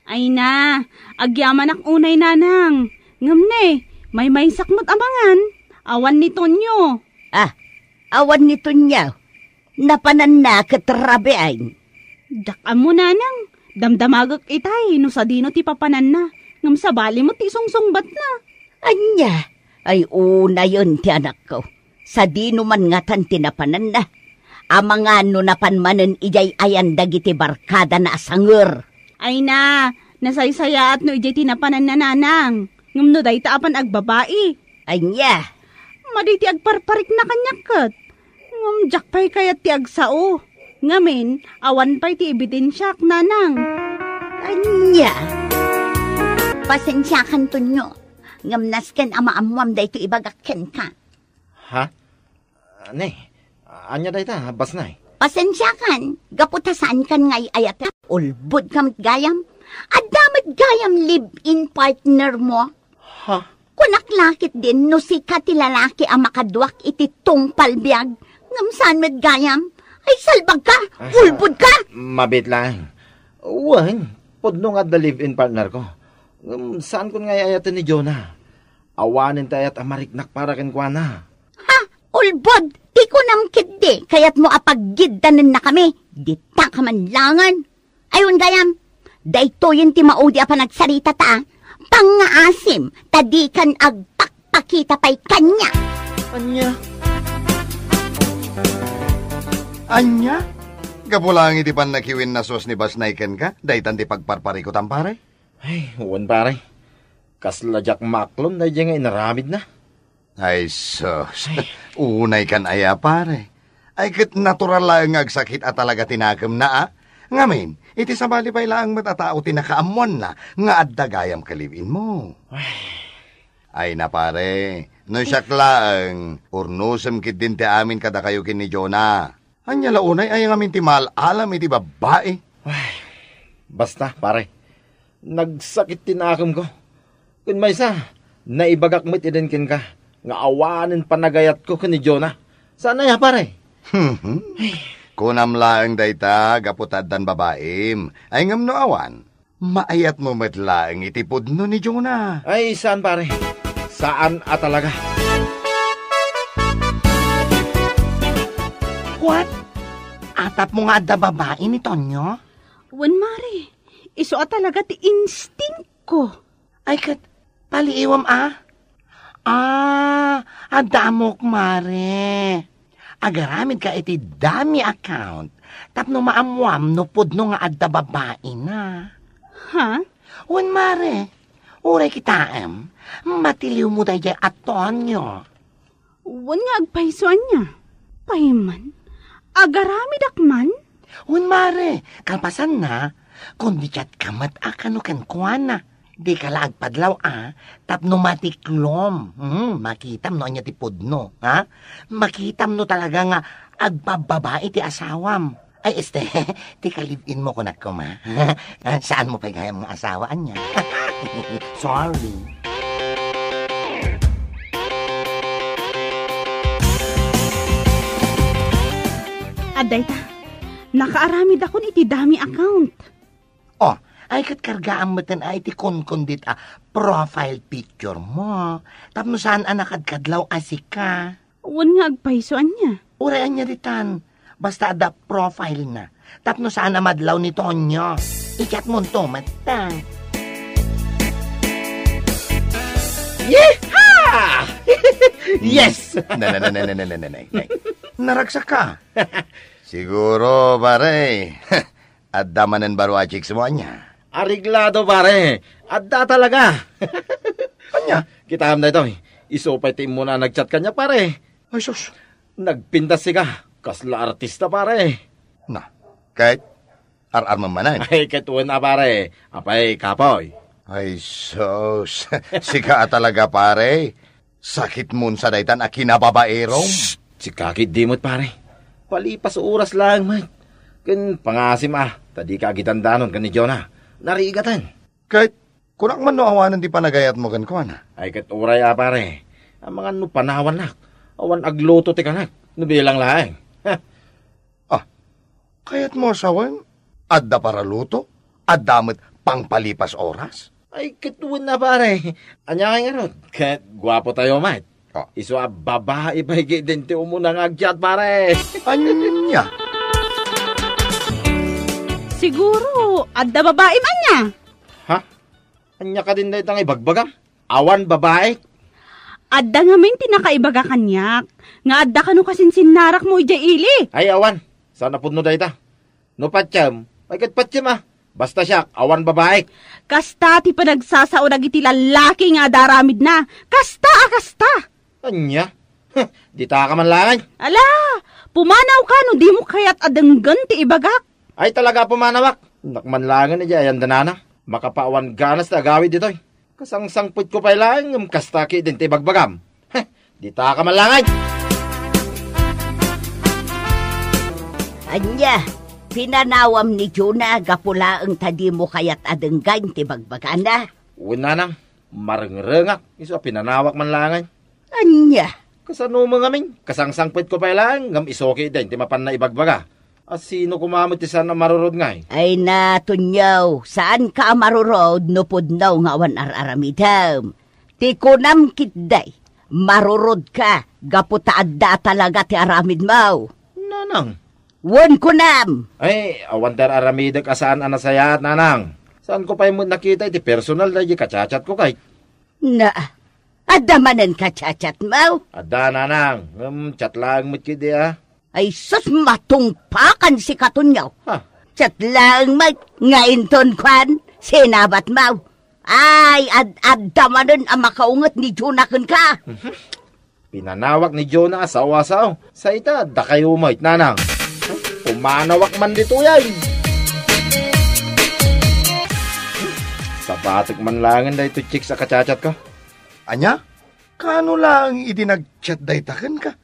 Ay na, agyamanak unay, nanang. Ngem ne, maymaysak met a mangan. Awan ni Tonyo. Ah, awan ni Tonyo. Napananna ket rabiin. Diak ammo, nanang. Damdamagek itay no sadino ti papananna. Ngem sabali met ti sungsungbatna. Ania? Ay, unayen ti anakko. Sadino man ngatan ti napananna? Amangan no napan manen idiay ayan dagiti barkadana a sanger. Ay na, nasaysayaat no idiay ti napananna, nanang. Ngem no dayta a pannagbabai. Ania? Madi ti agparparikna kaniak ket. Ngem diak pay kayat ti agsao. Ngamin, awan pay ti ebidensiak, nanang. Ania? Pasensiakan, Tonyo. Ngem nasken a maammoam daytoy ibagak kenka. Ha? Ne, ania dayta, Basnay? Pasensiakan, gapu ta saankan nga ay-ayat. Ulbodka met gayam. Adda met gayam live-in partner mo. Ha? Kunak la ketdin no sika ti lalaki a makaduak iti tungpal biag, ngem saan met gayam? Ay, salbagka! Ah, ulbodka! Mabiit laeng. Wen, pudno nga adda live-in partner ko. Ngem saankon nga ay-ayaten ni Jonah. Awanen ti ayat a mariknak para kenkuana. Ha? Ulbod! Ti kunam ketdi, kayatmo a paggiddanennakami? Dita ka man laengen. Ay, wen gayam, daytoyen ti maudi a panagsaritata, a. Pangngaasim, ta dikan agpakpakita pay kaniak. Ania? Ania? Gapu laeng iti pannakiwinnasuas ni Basnay kenka, daytan ti pagparparikutam, pare? Ay, wen, pare. Kasla diak maaklon daydiay nga inaramidna. Ay, sus. Ay. Unaykan aya, pare. Ay, ket natural laeng nga agsakit a talaga ti nakemna, a. Ngamin, iti sabali pay laeng met a tao ti nakaammoanna nga adda gayam ka live-in mo. Ay. Ay na, pare. No siak laeng, urnosem ketdin ti amin kadakayo ken ni Jonah. Ania la unay aya ngamin ti maal-alam iti babbai? Ay, basta, pare. Nagsakit ti nakemko. Ken maysa, naibagak met iden kenka nga awanen panagayatko ken ni Jonah. Saan aya, pare? Kunam laeng dayta gapu ta addan babaim. Ay ngem no awan, maayatmo met laeng iti pudno ni Jonah. Ay, saan, pare. Saan a talaga. What? Atapmo nga adda babai ni Tonyo? Wen, mare. Isu a talaga ti instinct ko. Ay, ket paliiwam a? Ah, adda ammok, mare. Agaramidka iti dummy account tapno maammuam no pudno nga adda babaina. Ha? Wen, mare, uray kitaem, matiliwmo daydiay a Tonyo. Wen nga agpayso ania? Payman? Agaramidak man? Wen, mare, kalpasanna, kundi chat ka met a kano kenkuana. Dika la agpadlaw a, tapno matiklom. Hmm, makitam no ania ti pudno, ha? Makitam no talaga nga agbabbabai ti asawam. Ay, este, ti ka-live-in mo kunak koma. Ah, saan mo pay gayam nga asawa, ania? Sorry. Dayta, nakaaramidakon iti dummy account. Oh, ay ket kargaam metten a iti kunkundit a profile picture mo. Tapno saan a nakadkadlaw a sika. Wen nga agpayso ania? Uray ania ditan. Basta adda profile na. Tapno saan a madlaw ni Tonyo. I-chat mo to met. Yeehaw! Yes! Na, na, na, na, na, na, na, na, na. Naragsak ka. Siguro, pare. Adda manen baro a chicks mo, ania? Areglado, pare. Adda talaga. Ania? Kitaem daytoy. Isu pay ti immuna a nag-chat kaniak, pare. Ay, sus. Nagpintas sika. Kasla artista, pare. Na, ket ar-armem manen? Ay, ket wen a, pare. Apay, kapoy. Ay, sus. Sika a talaga, pare. Sakit mo sa daytan a kinababaerom. Shh! Sika ketdi met, pare. Palipas oras laeng met. Ken pangasim a, ta dika agidandanon ken ni Jonah. Narigaten. Ket kunak man no awanen ti panagayatmo kenkuana. Ay, ket uray a, pare. Amangan no panawannak. Awan agluto ti kanak. No bilang laeng. Ha? Ah, kayatmo a sawen? Adda paraluto? Adda met pangpalipas oras? Ay, ket wen a, pare. Ania ngay ngarud? Ket guapotayo met. Oh. Isu a babai pay ketdin ti umuna nga ag-chat, pare. Ania? Siguro, adda babaim ania? Ha? Ania kadin dayta nga ibagbagam? Awan babaik? Adda ngamin ti nakaibaga kaniak, nga adda kano kasinsinnarakmo idiay ili. Ay, awan. Saan a pudno dayta? No patiem, ay ket patiem a. Basta siak, awan babaik. Kasta ti panagsasao dagiti lallaki nga adaramidna. Kasta a kasta. Ania? Huh, ditaka man laeng. Ala, pumanawka no dimo kayat a denggen ti ibagak. Ay, talaga pumanawak. Nak man laeng idiay ayan da nanang. Makapawan ganas ti agawid ditoy. Kasangsangpetko pay laeng ngem kasta ketdin ti ibagbagam. Heh, ditaka man laeng. Ania, pinanawam ni Jonah gapu laeng ta dimo kayat a denggen ti ibagbagana? Wen, nanang, marengrengak, isu a pinanawak man laeng. Ania? Kasano met ngamin? Kasangsangpetko pay laeng ngem isu ketdin ti mapanna ibagbaga. A sino koma met ti saan a marurod ngay? Ay na, Tonyo, saanka a marurod no pudno nga awan ar-aramidem. Ti kunam ketdi, marurodka gapu ta adda a talaga ti aramidmo. Nanang. Wen, kunam. Ay, awan ti ar-aramidek a saan a nasayaat, nanang. Saanko pay met nakita iti personal daydi ka-chatchatko kay. Na, adda manen ka-chatchatmo? Adda, nanang. Ngem chat laeng met ketdi a. Ay sus, matungpakan sika, Tonyo. Ha? Chat laeng met nga inton kuan, sinabatmo. Ay, ad-, adda manen a makaunget ni Jonah kenka. Mhm. Pinanawak ni Jonah a sao a sao. Sa ita, dakayo met, nanang. Pumanawak man ditoy ay. Sabatek man laengen daytoy chicks a ka-chatchatko. Ania? Kaano laeng idi nag-chat dayta kenka?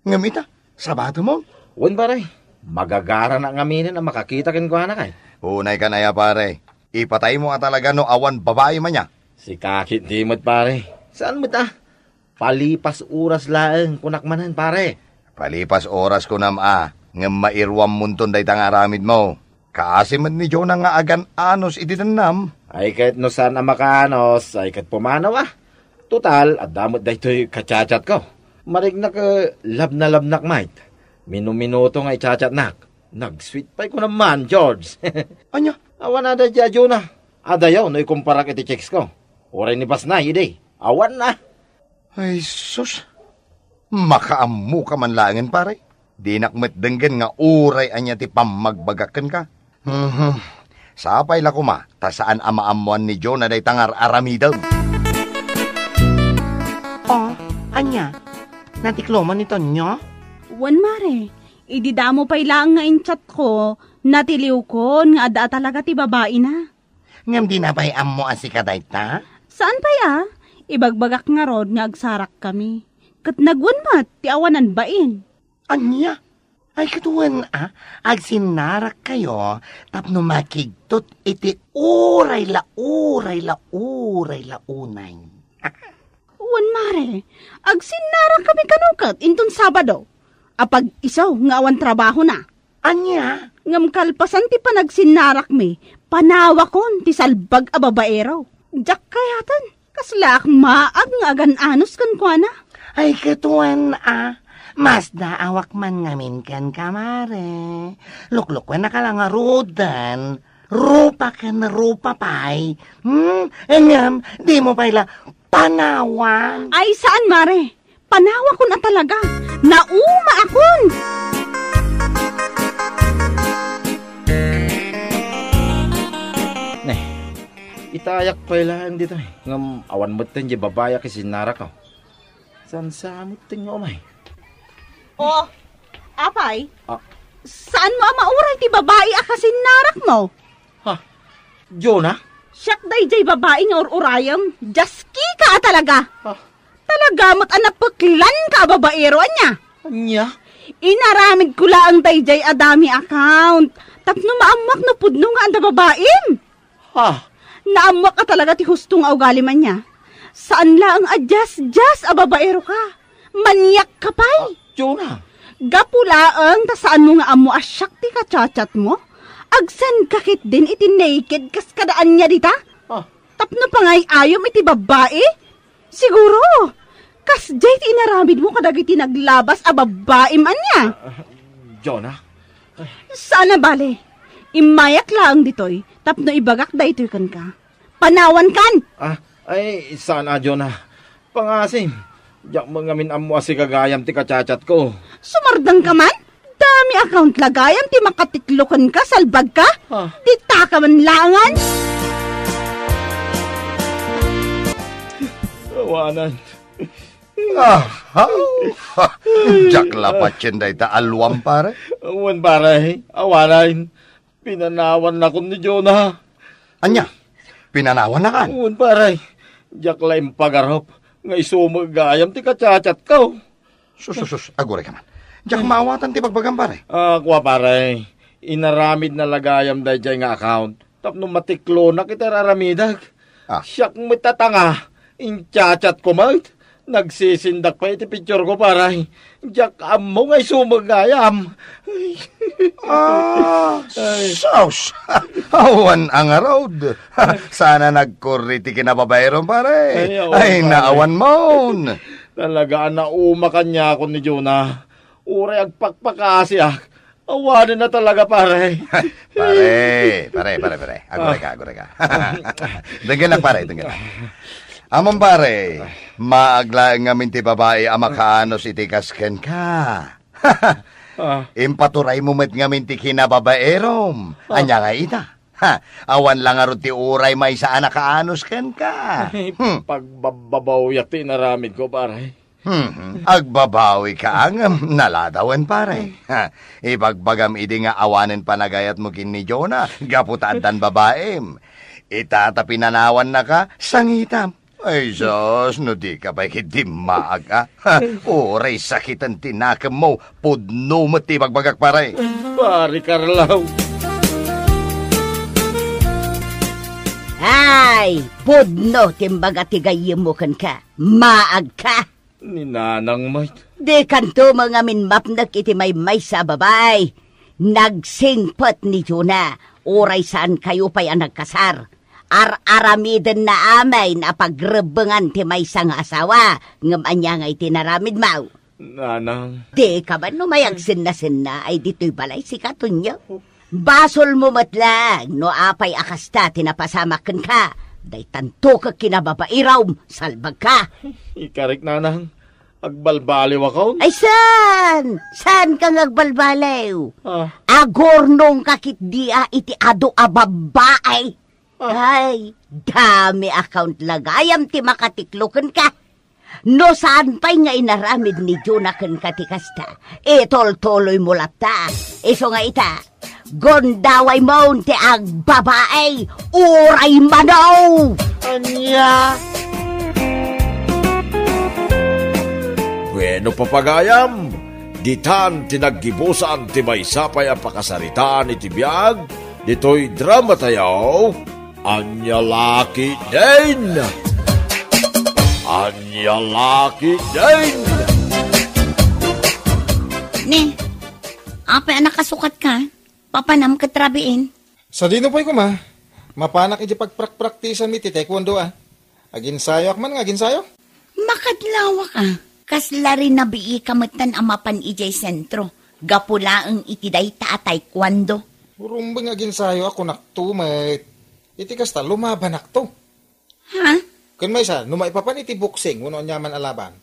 Ngem ita, sabatemon? Wen, pare. Magagaranak ngaminen a makakita kenkuana kay. Unay kan aya, pare. Ipataymo a talaga no awan babaim ania. Sika ketdi met, pare. Saan met a? Palipas oras laeng, kunak manen, pare. Palipas oras kunam a, ngem mairuammonton dayta nga aramidmo. Kaasi met ni Jonah nga agan-anos iti dennam. Ay ket no saan a makaanos, ay ket pumanaw a. Total, adda met daytoy ka-chatchatko. Mariknak, eh, labnalabnak met. Minuminuto nga i-chatchatnak. Nag-sweet pay kunam man, George. Ania? Awan a daydi a Jonah. Adayo no ikumparak iti chicks ko. Uray ni Basnay, idi. Awan na. Ay, sus. Makaammoka man laengen, pare. Dinak met denggen nga uray ania ti pammagbagak kenka. Mhm. Sapay la koma, ta saan a maammoan ni Jonah dayta nga ar-aramidem. Oh, ania? Natikloman ni Tonyo? Wen, mare. Idi damo pay laeng nga in-chatko, natiliwkon nga adda a talaga ti babaina. Ngem dina pay ammo a sika dayta? Saan pay a? Ibagbagak ngarud nga agsarakkami. Ket nagwen met ti awanan bain. Ania? Ay, ket wen a, agsinnarakkayo tapno makigtot iti uray la, uray la, uray la unay. Wen, mare, agsinnarakkami kano ket inton Sabado. Apag-isu nga awan trabahona. Ania? Ngem kalpasan ti panagsinnarakmi, panawakon ti salbag a babaero. Diak kayaten, kaslaak maag nga agan-anos kenkuana. Ay, ket wen a, masdaawak man ngamin kenka, Mare. Luklukuennaka la ngaruden. Rupa ken rupa pay. Hmm? Ngem, dimo pay la panawan. Ay, saan, Mare. Panawakon a talaga. Naumaakon. Ne, itayak pay laeng ditoy. Ngem awan metten diay babai a kasinnarak, oh. Saan sa metten nga umay? Oh, apay? Ah. Saanmo a mauray ti babai a kasinnarakmo? Ha? Jonah? Siak daydiay babai nga ur-urayem. Diaskika a talaga. Ah. Talaga met a napeklanka a babaero, ania? Ania? Inaramidko laeng daydiay a dummy account tapno maammoak no pudno nga adda babaim. Ha? Naammoak a talaga ti husto nga ugalim, ania. Saan laeng a diasdias a babaero ka. Maniak ka pay. Ah, Jonah. Gapu laeng ta saanmo nga ammo a siak ti kachatchatmo? Agsenka ketdin iti naked kas kada ania dita? Ah. Tapno pangay-ayom iti babbai? Siguro, kasdiay ti inaramidmo kadagiti naglabas a babbaim, ania? Ah, Jonah. Saan a bale. Immayak laeng ditoy tapno ibagak daytoy kenka. Panawankan! Ah, ay, saan a, Jonah. Pangasim, diak met ngamin ammo a sika gayam ti kachatchatko. Sumardengka man? Dummy account la gayam ti makatiklo kenka, salbagka? Ah. Dita ka man laengen? Awanan. Ah, ha? Diak la patien dayta alluam, pare. Wen, pare. Awanan. Pinanawannakon ni Jonah. Ania? Pinanawannakan? Wen, pare. Diak la impagarup nga isu met gayam ti kachatchatko. Sus, sus, sus, agurayka man. Diak maawatan ti bagbagam, pare. Ah, kua, pare. Inaramidna la gayam daydiay nga account tapno matiklonak iti ar-aramidek. Ah. Siak met a tanga, inchatchatko met. Nagsisindak pay iti pictureko, pare. Diak ammo nga isu met gayam. Ay. Ah, ay. Sus! Awan a ngarud. Saan a nagkurri ti kinababaerom, pare. Ay, awan, pare. Naawan mon. Talaga a nauma kaniakon ni Jonah. Uray agpakpakaasiak. Awanen a talaga, pare. Pare, pare, pare, pare. Agurayka, agurayka. Denggenak, pare, denggenak. Ammom, pare, maag laeng ngamin ti babai a makaanos iti kas kenka. Ah. Impaturaymo met ngamin ti kinababaerom. Ah. Ania ngay ita? Ha, awan la ngarud ti uray maysa a nakaanos kenka. Hmm. Pagbabbabawiak ti inaramidko, pare. Hmm, agbabawika ngem naladawen, pare. Ha, ibagbagam idi nga awanen panagayatmo ken ni Jonah gapu ta addan babaim. Ita ta pinanawannaka, sangitam. Ay, sus, no dika pay ket dimmaag, a. Ha, uray sakiten ti nakemmo, pudno met ti ibagbagak, pare. Pare Carlo. Ay, pudno ti imbaga ti gayyemmo kenka. Maagka. Ni Nanang met. Dikanto met ngamin mapnek iti maymaysa a babai. Nagsingpet ni Jonah, uray saankayo pay a nagkasar. Ar-aramidenna amin a pagrebbengan ti maysa nga asawa, ngem ania ngay ti inaramidmo? Nanang. Dika man no mayagsennasenna ay ditoy balay, sika, Tonyo. Basolmo met laeng no apay a kasta ti napasamak kenka. Daytanto ket kinababaerom, salbagka. Ikarik, Nanang. Agbalbaliwakon. Ay, saan? Saanka nga agbalbaliw? Ah. Agurnongka ketdi a iti adu a babbai. Ah. Ay, dummy account la gayam ti makatiklo kenka. No saan pay nga inaramid ni Jonah kenka ti kasta, itultuloymo latta. Isu nga ita, gundawaymo ti agbabai, uray mano! Ania? Bueno, papagayam, ditan ti naggibusan ti maysa pay a pakasaritaan iti biag ditoy dramatayo, Ania La Ketdin! Ania La Ketdin! Ni, Apay a nakasukatka? Papanam ket rabiin? Sadino pay koma? Mapanak iti pagprakpraktisanmi ti taekwondo, a. Aginsayoak man nga aginsayo. Makadlawak, a. Kasla rinabiika metten a mapan idiay sentro. Gapu laeng iti dayta a taekwondo. Rumbeng aginsayoak, kunakto met. Iti kasta, lumabanakto. Ha? Ken maysa, no maipapan iti boxing wenno aniaman a laban,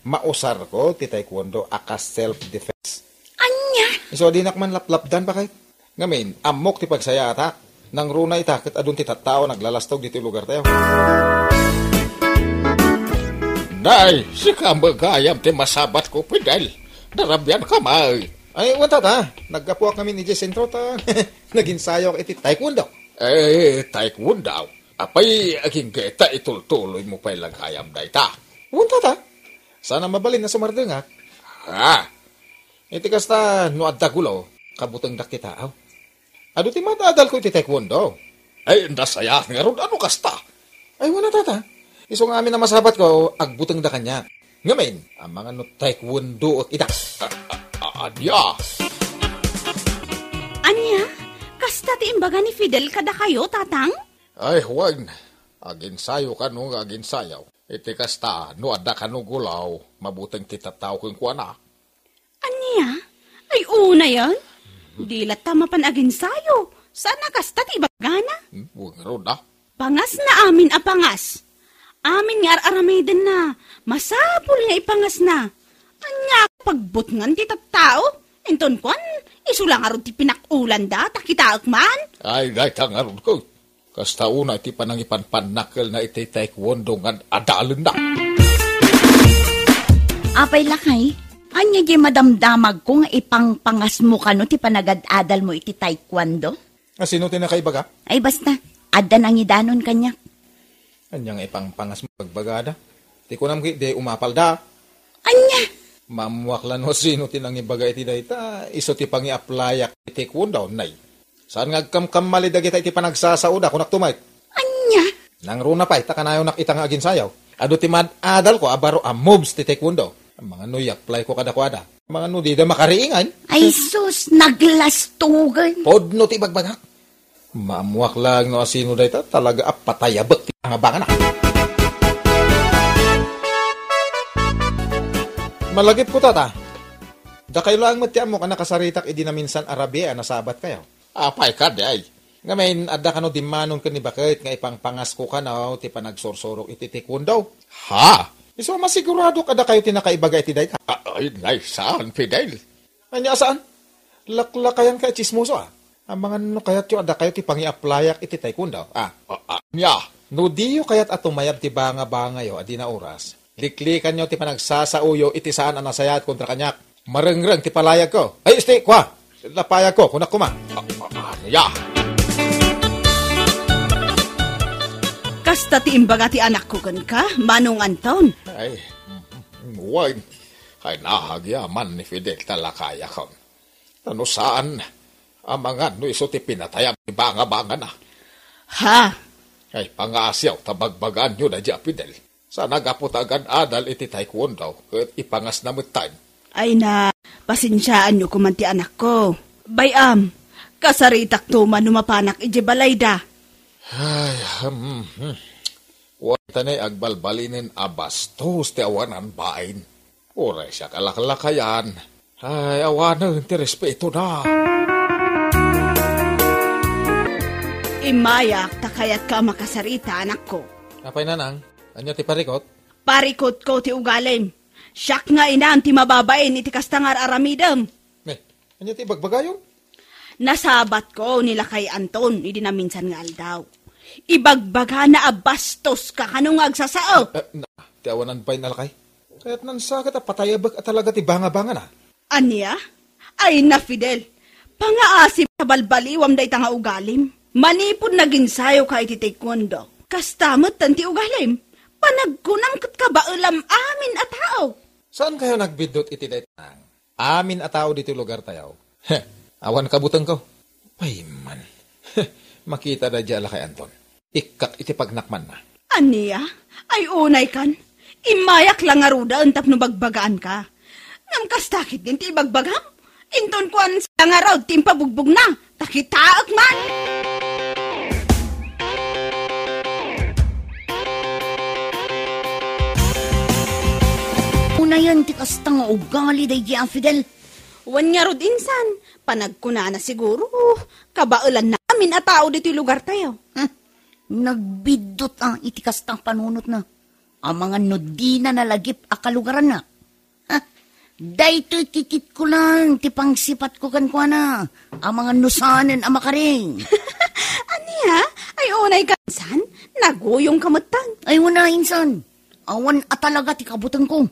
mausarko ti taekwondo a kas self-defense. Ania? Isu a dinak man laplapdan, baket. Ngamin, ammok ti pagsayaatak. Nangruna ita ket adun ti tattao naglalastog ditoy lugartayo. Nay, sika met gayam ti masabatko, Fidel. Narabianka met. Ay, wen, tata. Naggapuak ngamin idiay sentro ta naginsayoak iti taekwondo. Eh, taekwondo? Apay, agingga ta itultuloymo pay la gayam dayta? Wen, tata. Saan a mabalin a sumardengak. Ah, iti kasta, no adda gulaw, kabutengdak ti taaw. Adu ti maad-adalko iti taekwondo. Ay, nasayaat ngarud a no kasta. Ay, wen a, tata. Isu nga amin a masabatko, agbutengda kaniak. Ngamin, amangan no taekwondoek ida. A-, a-, a-, ania? Ania? Kasta ti imbaga ni Fidel kadakayo, Tatang? Ay, wen. Aginsayo kano nga aginsayo. Iti kasta, no adda kano gulaw, mabuteng ti tattao kenkuana. Ania? Ay, unayen? Di latta mapan aginsayo. Saan a kasta ti ibagana? Hmm, wen ngarud a. Pangasna amin a pangas. Amin nga ar-aramidenna, masapul nga ipangasna. Ania pagbutngan ti tattao? Inton kuan, isu la ngarud ti pinakulanda, ta kitaek man. Ay, dayta ngarud ket. Kasta unay ti panangipanpannakelna iti taekwondo nga ad-adalenna. Apay, lakay, ania diay madamdamagko nga ipangpangasmo kano ti panagad-adalmo iti taekwondo? A, sino ti nakaibaga? Ay, basta, adda nangidanon kaniak. Ania nga ipangpangasmo, bagbagada? Ti kunam ket di umapalda. Ania? Maammoak la no sino ti nangibaga iti dayta, isu ti pangi-applyak iti taekwondo, nay. Saan nga agkamkamali dagita iti panagsasaoda, kunak tumayt. Ania? Nangruna pay, ta kanayonak ita nga aginsayaw. Adu ti maad-adalko a baro a moves ti taekwondo. Amangan no i-applyko kadakuada. Amangan no dida makariingan. Ay sus, naglastugan. Pudno ti ibagbagak. Maammoak laeng no asino dayta, talaga a patayabek ti pangabanganna. Malagipko, tata. Dakayo laeng met ti ammok a nakasaritak idi naminsan a rabii a nasabatkayo. Apay kadi ay? Ngamin, adda kano dimmanon ken ni baket nga ipangpangasko kano ti panagsursurok iti taekwondo? Ha? Isu a masiguradok a dakayo ti nakaibaga iti dayta. A-, ay, nay, saan, Fidel? Ania a saan? Laklakayanka a tsismoso, a. Amangan no kayatyo a dakayo ti pangi-applyak iti taekwondo, a. A-, ania? No diyo kayat a tumayab ti bangabangayo a di naoras, liklikanyo ti panagsasaoyo iti saan a nasayaat kontra kaniak. Marengreng ti palayagko. Ay, isti, kua! La payagko, kunak koma. A-, a-, ania? Kasta ti imbaga ti anakko kenka, Manong Anton. Ay, mm, mm, wen. Ay, naagyaman ni Fidel ta lakayakon. Ta no saan, amangan no isu ti pinatayab ti bangabangana. Ha? Ay, pangasiaw ta bagbagaanyo daydi a Fidel. Sa nagapu ta agan-adal iti taekwondo, ket ipangasna metten. Ay na, pasensiaanyo koman ti anakko. Bay-am, kasaritakto man no mapanak idiay balayda. Ay, hmm, hmm. Wen ta nay agbalbalinen a bastos ti awanan bain. Uray siak a laklakayan. Ay, awanen ti respetona. Immayak ta kayatka a makasarita, anakko. Apay, nanang, ania ti parikut? Parikutko ti ugalim. Siak nga inam ti mababain iti kasta nga ar-aramidem. Ne, ania ti ibagbagayo? Nasabatko ni Lakay Anton idi naminsan nga aldaw. Ibagbagana a bastoska kano nga agsasao. Eh, na, ti awanan bain a lakay. Kayatnan sa ket a patayabek a talaga ti bangabangana. Ania? Ay na, Fidel. Pangaasim ta balbaliwam dayta nga ugalim. Manipud naginsayoka iti taekwondo, kasta metten ti ugalim. Panagkunam ket kabaelam amin a tao. Saan kayo nagbiddut iti dayta? Amin a tao ditoy lugartayo. Heh, awan kabutengko. Pay man. Heh, makita daydi a Lakay Anton. Ikkak iti pagnakmanna. Ania? Ay unay kan. Immayak la ngaruden tapno bagbagaanka. Ngem kasta ketdin ti ibagbagam? Inton kuan sa ngarud ti impabugbogna, ta kitaek man. Unayen ti kasta nga ugali daydi a Fidel. Wen ngarud insan, panagkunana siguro, kabaelanna amin a tao ditoy lugartayo. Hmm. Nagbiddut a iti kasta a panunotna. Amangan no dina nalagip a kalugaranna. Ha? Daytoy kikitko lang ti pangsipatko kenkuana. Amangan no saanen a makaring. Ania? Ay, unay ka insan? Naguyong ka metten. Ay, una, insan. Awan a talaga ti kabutengko.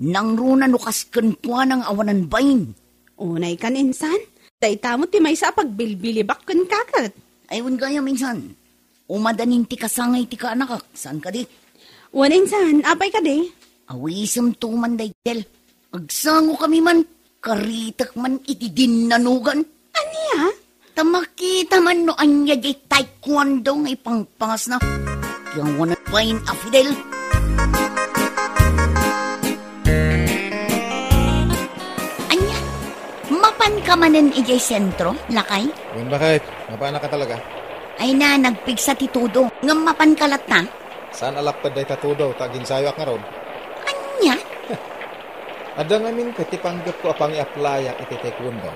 Nangruna no kas kenkuana nga awanan bain. Unay kan insan? Dayta met ti maysa a pagbilbilibak kenka ket. Ay, wen gayam insan. Umadanin ti kasangay ti kaanakak, saan kadi? Wen insan, apay kadi? Awisemto man daydi. Agsangokami man, karitek man iti dinnanugan. Ania? Ta makita man no ania diay taekwondo nga ipangpangasna. Ti awanan bain a Fidel. Ania? Mapanka manen idiay sentro, lakay? Wen, baket, mapanaka talaga? Ay na, nagpigsa ti tudo. Ngem mapanka latta? Saan a lapped dayta tudo, ta aginsayoak ngarud. Ania? Adda ngamin ket ti panggepko a pangiaplayak iti taekwondo.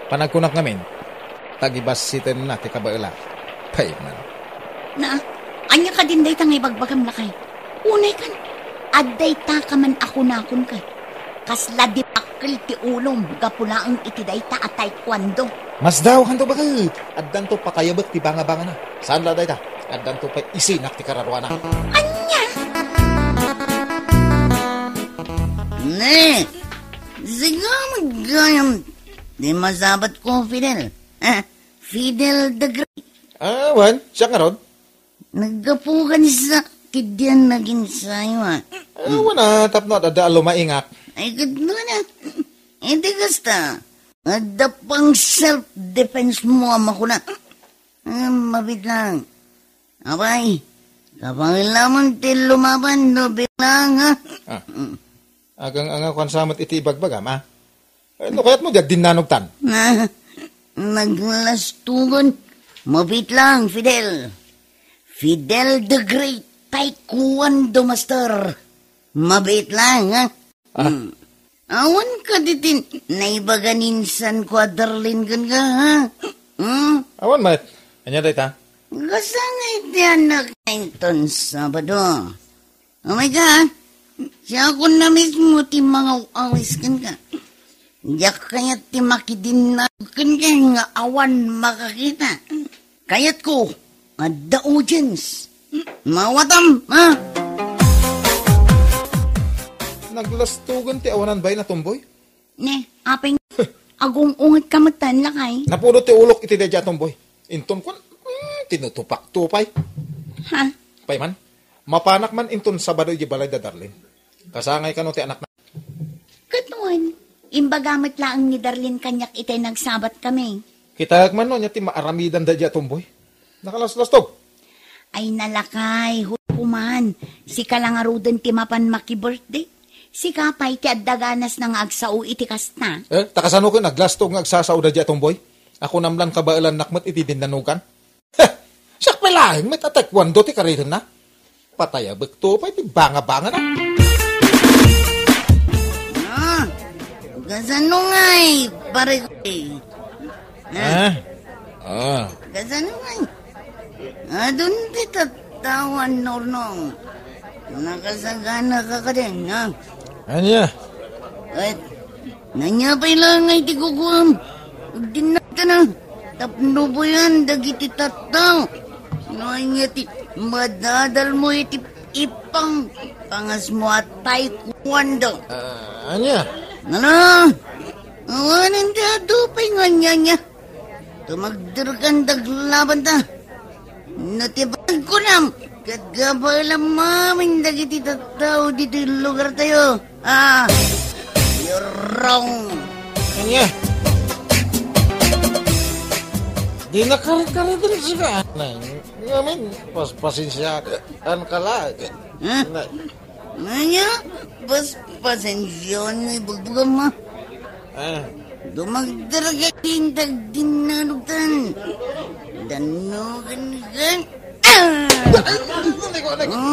Panagkunak ngamin, tagibassitenna ti kabaelak. Pay man. Na, ania kadin dayta nga ibagbagam, lakay? Unay kan, adda dayta ka man a kunakon ket. Kasla di pakkel ti ulom gapu laeng iti dayta a taekwondo. Masdaw kanto, baket. Addanto patayabek ti bangabangana. Saan la dayta? Addanto pay isinak ti kararuana. Ania? Ne, siga met gayam ti masabatko, Fidel. Eh, Fidel the Great. Ah, wen, siak ngarud? Naggapu kan sa, ket dian naginsayo, a. Ah, wen a, tapno adda a lumaingak. Ay, ket no na. Iti kasta, adda pang self-defense mo a makuna. Ah, mabit lang. Apay, kabaelam ti lumaban no bilang, ha? Ah. Mm. Agang-anga kuan sa met iti ibagbagam, a? Eh, no kayatmo, diak dinnanogtan. Na, naglastugan. Mabit lang, Fidel. Fidel the Great, Taekwondo Master. Mabit lang, ha? Ah. Hmm. Awan ka ditin naibaga ni insan ko a Darlene kenka, ha? Hmm? Awan met. Ania dayta? Kasangay ti anak inton Sabado. Umayka, siakon na mismo ti mangaw-awis kenka. Diak kayat ti makidinnag kenka nga awan makakita. Kayatko, adda audience. Mawatam, ha? Naglastugan ti awanan bain a tomboy? Ne, apay, agung-unget ka metten, lakay. Napuno ti ulok iti daydiay a tomboy. Inton kuan, hmm, tinutupak-tupay. Ha? Pay man, mapanak man inton Sabado iti balay da Darlene. Kasangay kano ti anakna. Ket wen, imbaga met laeng ni Darlene kaniak itay nagsabat kami. Kitaek man no ania ti maaramidan daydiay a tomboy. Nakalaslastog. Ay, nalakay, hulo man. Sika la ngaruden ti mapan maki-birthday. Sika pay ti adda ganasna nga agsao iti kasta. Eh, ta kasano ken aglastog nga agsasao daydiay a tomboy? Akunam lan kabaelannak met iti dinnanugan. Heh! Siak pay laeng met a taekwondo ti karirenna. Patayabekto pay ti bangabangana. Ah, kasano ngay, pare ko, eh? Ah? Ah. Ah. Kasano ngay? Adun ti tattao a nurnong. Nakasagana ka kadin, ha? Ania? Ay, ania pay laeng ti kukuam? Agdinnag ka na. Tapno buyan dagiti tattao. No ania ti madadalmo iti ipang pangasmo a taekwondo. Ah, ania? Ano? Awanen ti adu pay nga ania-ania. Tumagderkan daglabanta. No ti bagkunam, ket gabaelam amin dagiti tattao ditoy lugartayo. Ah, you're wrong. Ania? Di nakarkaratan sika, anay. Ngamin, pas-, pasensiakan ka la. Ha? Na- Ania? Pas-, pasensiakan nga ibagbagam, ha? Ah. Dumagdarag ti indag din nalugtan. Danugan kan. Ah!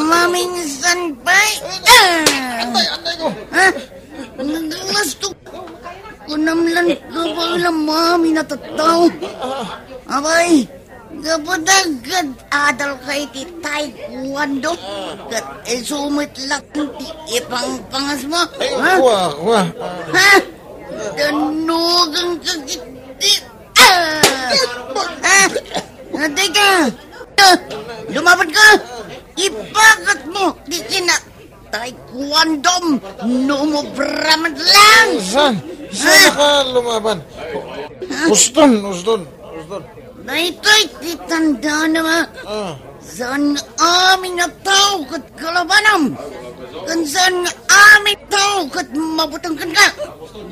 Maminsan pay. Ah! Anday, anday ko. Ha? Naglastok. Kunam lang ka ba lang, mami, natattao? Abay, kapadagat adal ka iti taekwondo. Ket isu met laeng ti ipangpangas mo. Ay, ha? Kuha, kuha. Ha? Danugan ka iti. Ah! Ah! Atay ka! Ah! Lumaban ka! Ipakat mo! Di kina taekwondo! Numubra man lang! Saan? Saan ka lumaban? Uston, uston, uston. Daytoy ti tandaan na nga. Ah. Saan nga amin a tao ket kalabanam? Ken saan nga amin a tao ket mabuteng kenka?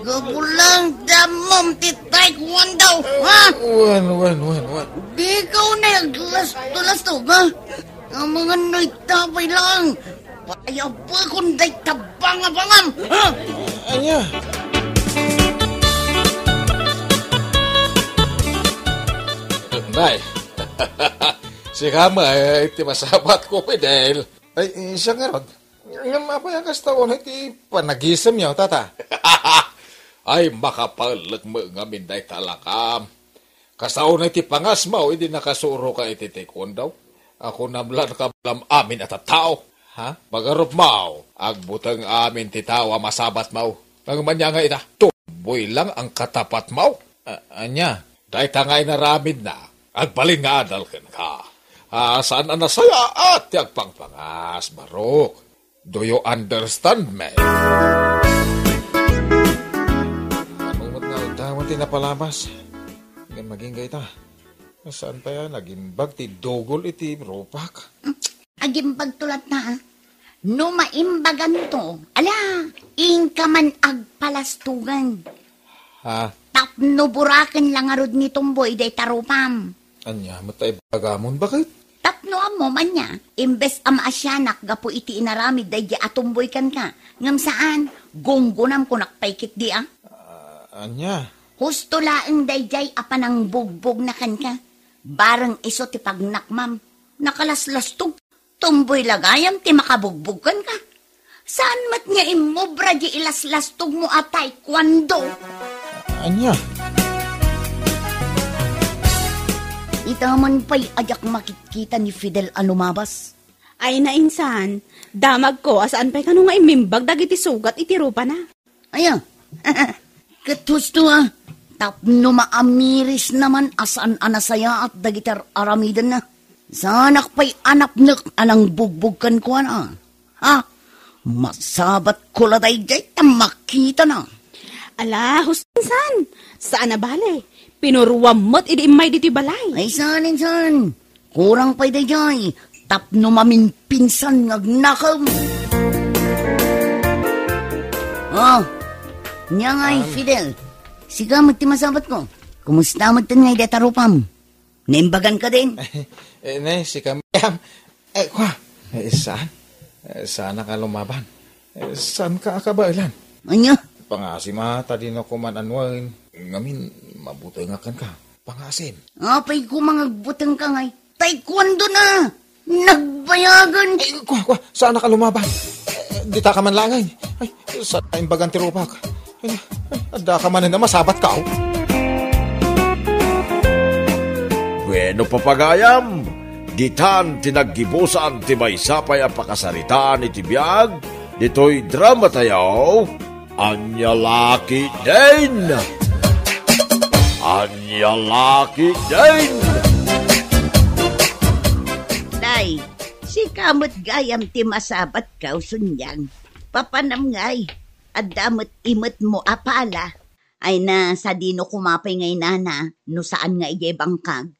Gapu lang ti ammom ti taekwondo, ha? Wen, wen, wen, wen. Dika unay aglasto-lasto, ha? Amangan no ita pay lang. Payabakon dayta bangabangam, ha? Ania? Nay, sika met ti masabatko, Fidel. Ay, siak ngarud. Ngem apay a kasta unay ti panagisemyo, tata? Ay, makapaellek met ngamin dayta lakam. Kasta unay ti pangasmo idi nakasuroka iti taekwondo. Ako namlan ka bala amin a tattao. Ha? Pagarupmo, agbuteng amin ti tao a masabatmo. Ngem ania nga ita, tumboy lang ang katapatmo. A-, ania? Dayta nga inaramidna, agbalin nga adal kenka. Ah, saan a nasayaat ti agpangpangas, Barok. Do you understand me? Ano met nga adda ti napalabas? Ngem agingga ita. Saan pay a nagimbag ti dugol iti rupak? Agimbagto latta, a. No maimbaganto, ala, inka man agpalastogan. Ha? Tapno buraken la ngarud ni Tumboy dayta rupam. Ania met ta ibagamon, baket? Tapno ammom ania, imbes a maasianak gapu iti inaramid daydi a Tumboy kenka, ngem saan, gunggonamkonak pay ketdi a. Ah, ania? Husto laeng daydiay a panangbugbogna kenka. Bareng isu ti pagnakmam. Nakalaslastog. Tumboy la gayam ti makabugbog kenka. Saan met nga immobra di ilaslastogmo a taekwondo? Ania? Ita man pay a diak makitkita ni Fidel a lumabas. Ay, nainsan, damagko a saan pay kano nga immimbag dagiti sugat iti rupana. Aya, ket husto a, tapno maamirisna man a saan a nasayaat dagiti ar-aramidenna. Saanak pay a napnek a nangbugbog kenkuana. Ha? Masabatko la daydiay ta makitana. Ala, husto insan, saan a bale. Pinuruam met idi immay ditoy balay. Ay, saan insan. Kurang pay daydiay, tapno maminpinsan nga agnakem. Oh, nia ngay, Fidel. Sika met ti masabatko. Kumusta met ngay dayta rupam? Naimbagan ka din? Eh, ne, sika met. Eh, kwa. Eh, saan? Eh, saan ka lumaban? Eh, saan ka akabaelan? Ania? Pangasim a, ta dino ko man anuen. Ngamin, mabutengak kenka. Pangasim. Apay ko mangagbuteng ka ngay. Taekwondo na! Nagbayagan! Ay, kwa, kwa, saan ka lumaban? Eh, dita ka man langay. Ay, saan ka imbagan ti rupak? Ay, ay, adda ka man na masabat ka, oh. Bueno, papagayam, ditan ti naggibusan ti maysa pay a pakasaritaan iti biag, ditoy drama tayo. Ania la ketdin? Ania la ketdin? Day, sika met gayam ti masabat ka, Suniang. Papanam ngay, adda met imetmo a pala. Ay na, sadino koma pay nga inana, no saan nga idiay bangkag.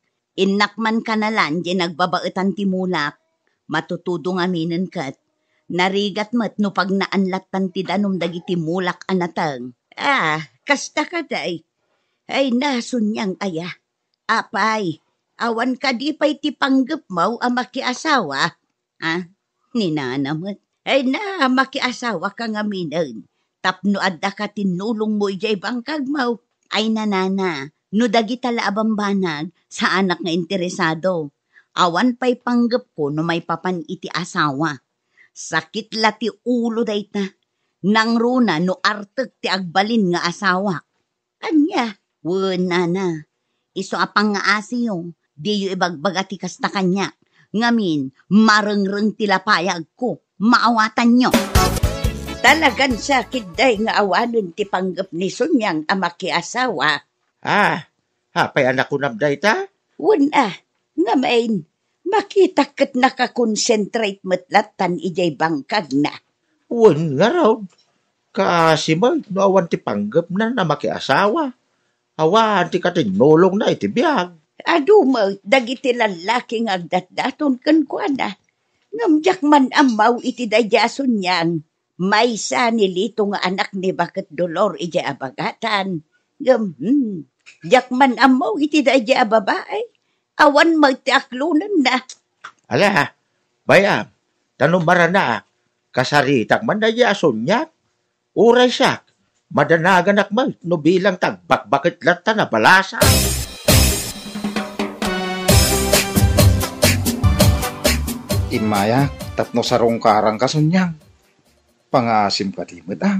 Innak man kanalan diay nagbabaetan ti mulak, matutudo ngaminen ket narigat met no pagnaan lattan ti danum dagiti mulak a nateng. Ah, kasta kadi. Ay, Suniang aya. Apay, awan kadi pay ti panggepmo a makiasawa? Ah, ni nana met. Ay na, makiasawa ka ngaminen. Tapno adda ka tinnulongmo idiay bangkagmo. Ay, nanana, no dagita la a bambanag, saanak nga interesado. Awan pay panggepko no maipapan iti asawa. Sakit la ti ulo dayta. Nangruna no artek ti agbalin nga asawa. Ania? Wen, nana. Isu a pangngaasiyo, diyo ibagbaga ti kasta kaniak. Ngamin, marengreng ti lapayagko. Maawatanyo. Talagan sakit day nga awanen ti panggep ni Sonyang a makiasawa. Ah, apay a nakunam dayta? Wen a, ngamin, makitak ket nakakonsentrate met lattan idiay bangkagna. Wen ngarud, kaasi met no awan ti panggepna a makiasawa. Awan ti katinnulongna iti biag. Adu met dagiti lallaki nga agdatdaton kenkuana. Ngem diak man ammo iti daydiay a Sonyang. Maysa ni Lito nga anak ni Baket Dolor idiay abagatan. Ngem, hmm, diak man ammo iti daydiay a babai. Awan met ti aklonenna. Ala, bay-am, ta no maranaak, kasaritak man daydiay a Sonyang. Uray siak, madanaganak met no bilang ti agbakbaket latta a balasang. Immayak tapno sarungkarangka, Sonyang. Pangaasim kadi met, a?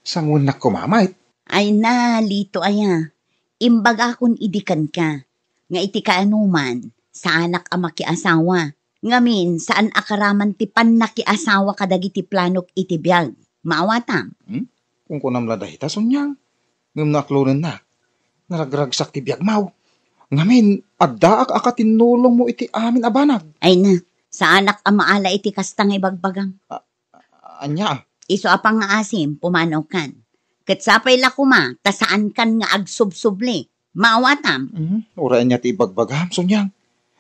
Sanguennak koma met. Ay na, Lito aya. Imbagakon idi kenka, nga iti kaanoman, saanak a makiasawa. Ngamin, saan a karaman ti pannakiasawa kadagiti planok iti biag. Maawatam? Hmm? Kunkunam la dayta, Sonyang. Ngem no aklonennak, naragragsak ti biagmo. Ngamin, addaak a katinnulongmo iti amin a banag. Ay na, saanak a maala iti kasta nga ibagbagam. A-, ania? Isu a pangngaasim, pumanaw kan. Ket sapay la koma, ta saankan nga agsubsubli. Maawatam? Mhm, uray ania ti ibagbagam, Sonyang.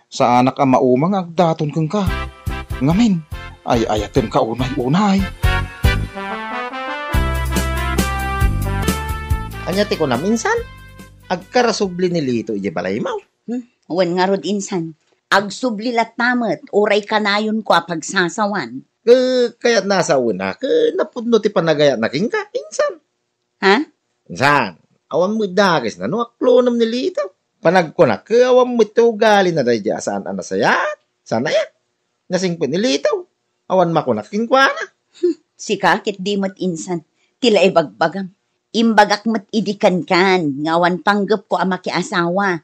Saanak a mauma nga agdaton kenka. Ngamin, ay-ayatenka unay-unay. Ania ti kunam, insan? Agkarasubli ni Lito idiay balaymo? Hmm, wen ngarud, insan. Agsubli latta met, uray kanayonko a pagsasawan. Ke-, kayatna a sawen a, ke napudno ti panagayatna kenka, insan? Ha? Insan, awan met dakesna no aklonem ni Lito. Panagkunak, ke awan met ti ugalina daydiay a saan a nasayaat. Saan aya? Nasingpet ni Lito. Awan makunak kenkuana. Hmm, sika ket di met insan ti la ibagbagam. Imbagak met idi kenkan nga awan panggepko a makiasawa.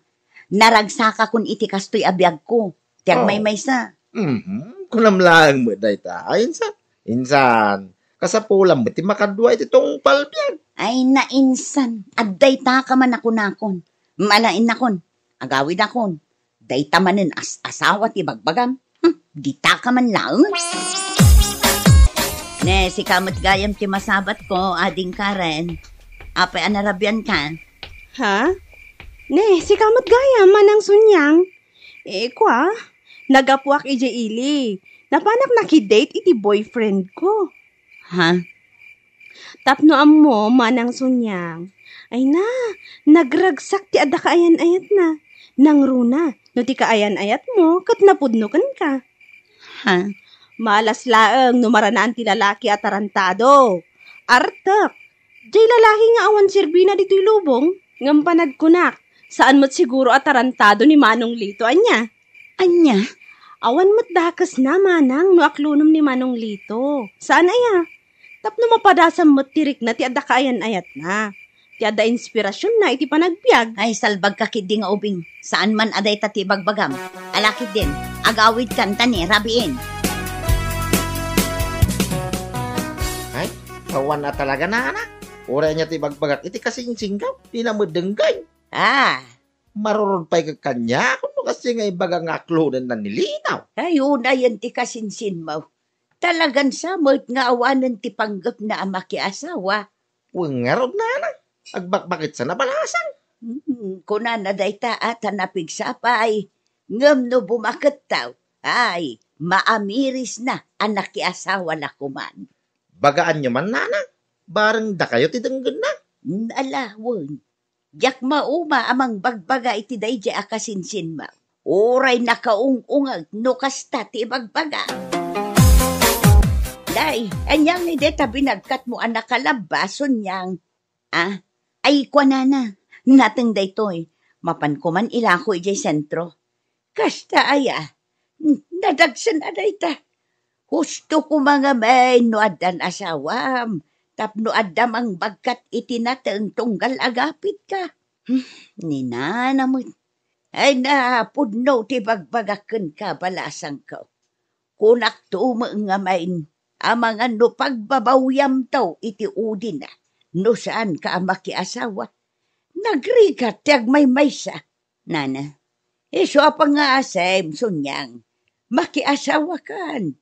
Naragsakakon iti kastoy a biagko. Ti agmaymaysa. Mhm. Kunam laeng met dayta, insan. Insan, kasapulam met ti makadua iti tungpal biag. Ay na, insan, adda dayta ka man a kunakon. Malain nakon, agawid akon. Dayta manen as-asawa ti bagbagam. Hmm, dita ka man laeng. Ne, sika met gayam ti masabatko, Ading Karen. Apay a narabian ka? Ha? Ne, sika met gayam, Manang Sunyang. Eh, kua, naggapuak idiay ili. Napanak nakidate iti boyfriend ko. Ha? Tapno ammo, Manang Sunyang. Ay na, nagragsak ti adda kaayan-ayatna. Nangruna, no ti kaayan-ayatmo, ket napudno kenka. Ha? Malas laeng no maranaan ti lalaki a tarantado. Artek, jay lalaki nga awan serbina ditoy lubong, ngem panagkunak, saan met siguro a tarantado ni Manong Lito, ania? Ania? Awan met dakesna, Manang, no aklonem ni Manong Lito. Saan aya? Tapno mapadasam met ti rikna ti adda kaayan-ayatna. Ti adda inspirasionna iti panagbiag. Ay, salbagka ketdi nga ubing. Saan man a dayta ti ibagbagam. Ala ketdin, agawidkan ta ni rabiin. Ay, awan a talaga, nana. Uray ania ti ibagbagak iti kasinsinko, dina met denggen. Ah. Marurod pay ket kaniak no kasdiay nga ibaga nga aklonenna ni Lito. Ay, unayen ti kasinsinmo. Talagan sa met nga awanen ti panggepna a makiasawa. Wen ngarud, nana, agbakbaketsan a balasang. Hmm, kunana dayta a ta napigsa pay. Ngem no bumakettaw, ay, maamirisna a nakiasawa la koman. Bagaanyo man, nana, bareng dakayo ti denggenna. Hmm, ala, wen. Diak mauma a mangbagbaga iti daydiay a kasinsinmo. Uray nakaung-ungeg no kasta ti ibagbaga. Day, ania ngay dayta binagkatmo a nakalabba, Sunyang? Ah, ay, kuanana, Nateng daytoy, mapanko man ilako idiay sentro. Kasta aya, n-, nadagsen a dayta. Husto koma ngamin no addan asawam, tapno adda mangbagkat iti nateng tunggal agapitka. Hmm, ni nana met. Ay na, pudno ti bagbagak kenka, balasangko. Kunakto met ngamin, amangan no pagbabawiamto iti udina, no saanka a makiasawa. Nagrigat ti agmaymaysa. Nana, isu a pangngaasim, Suniang, makiasawakan.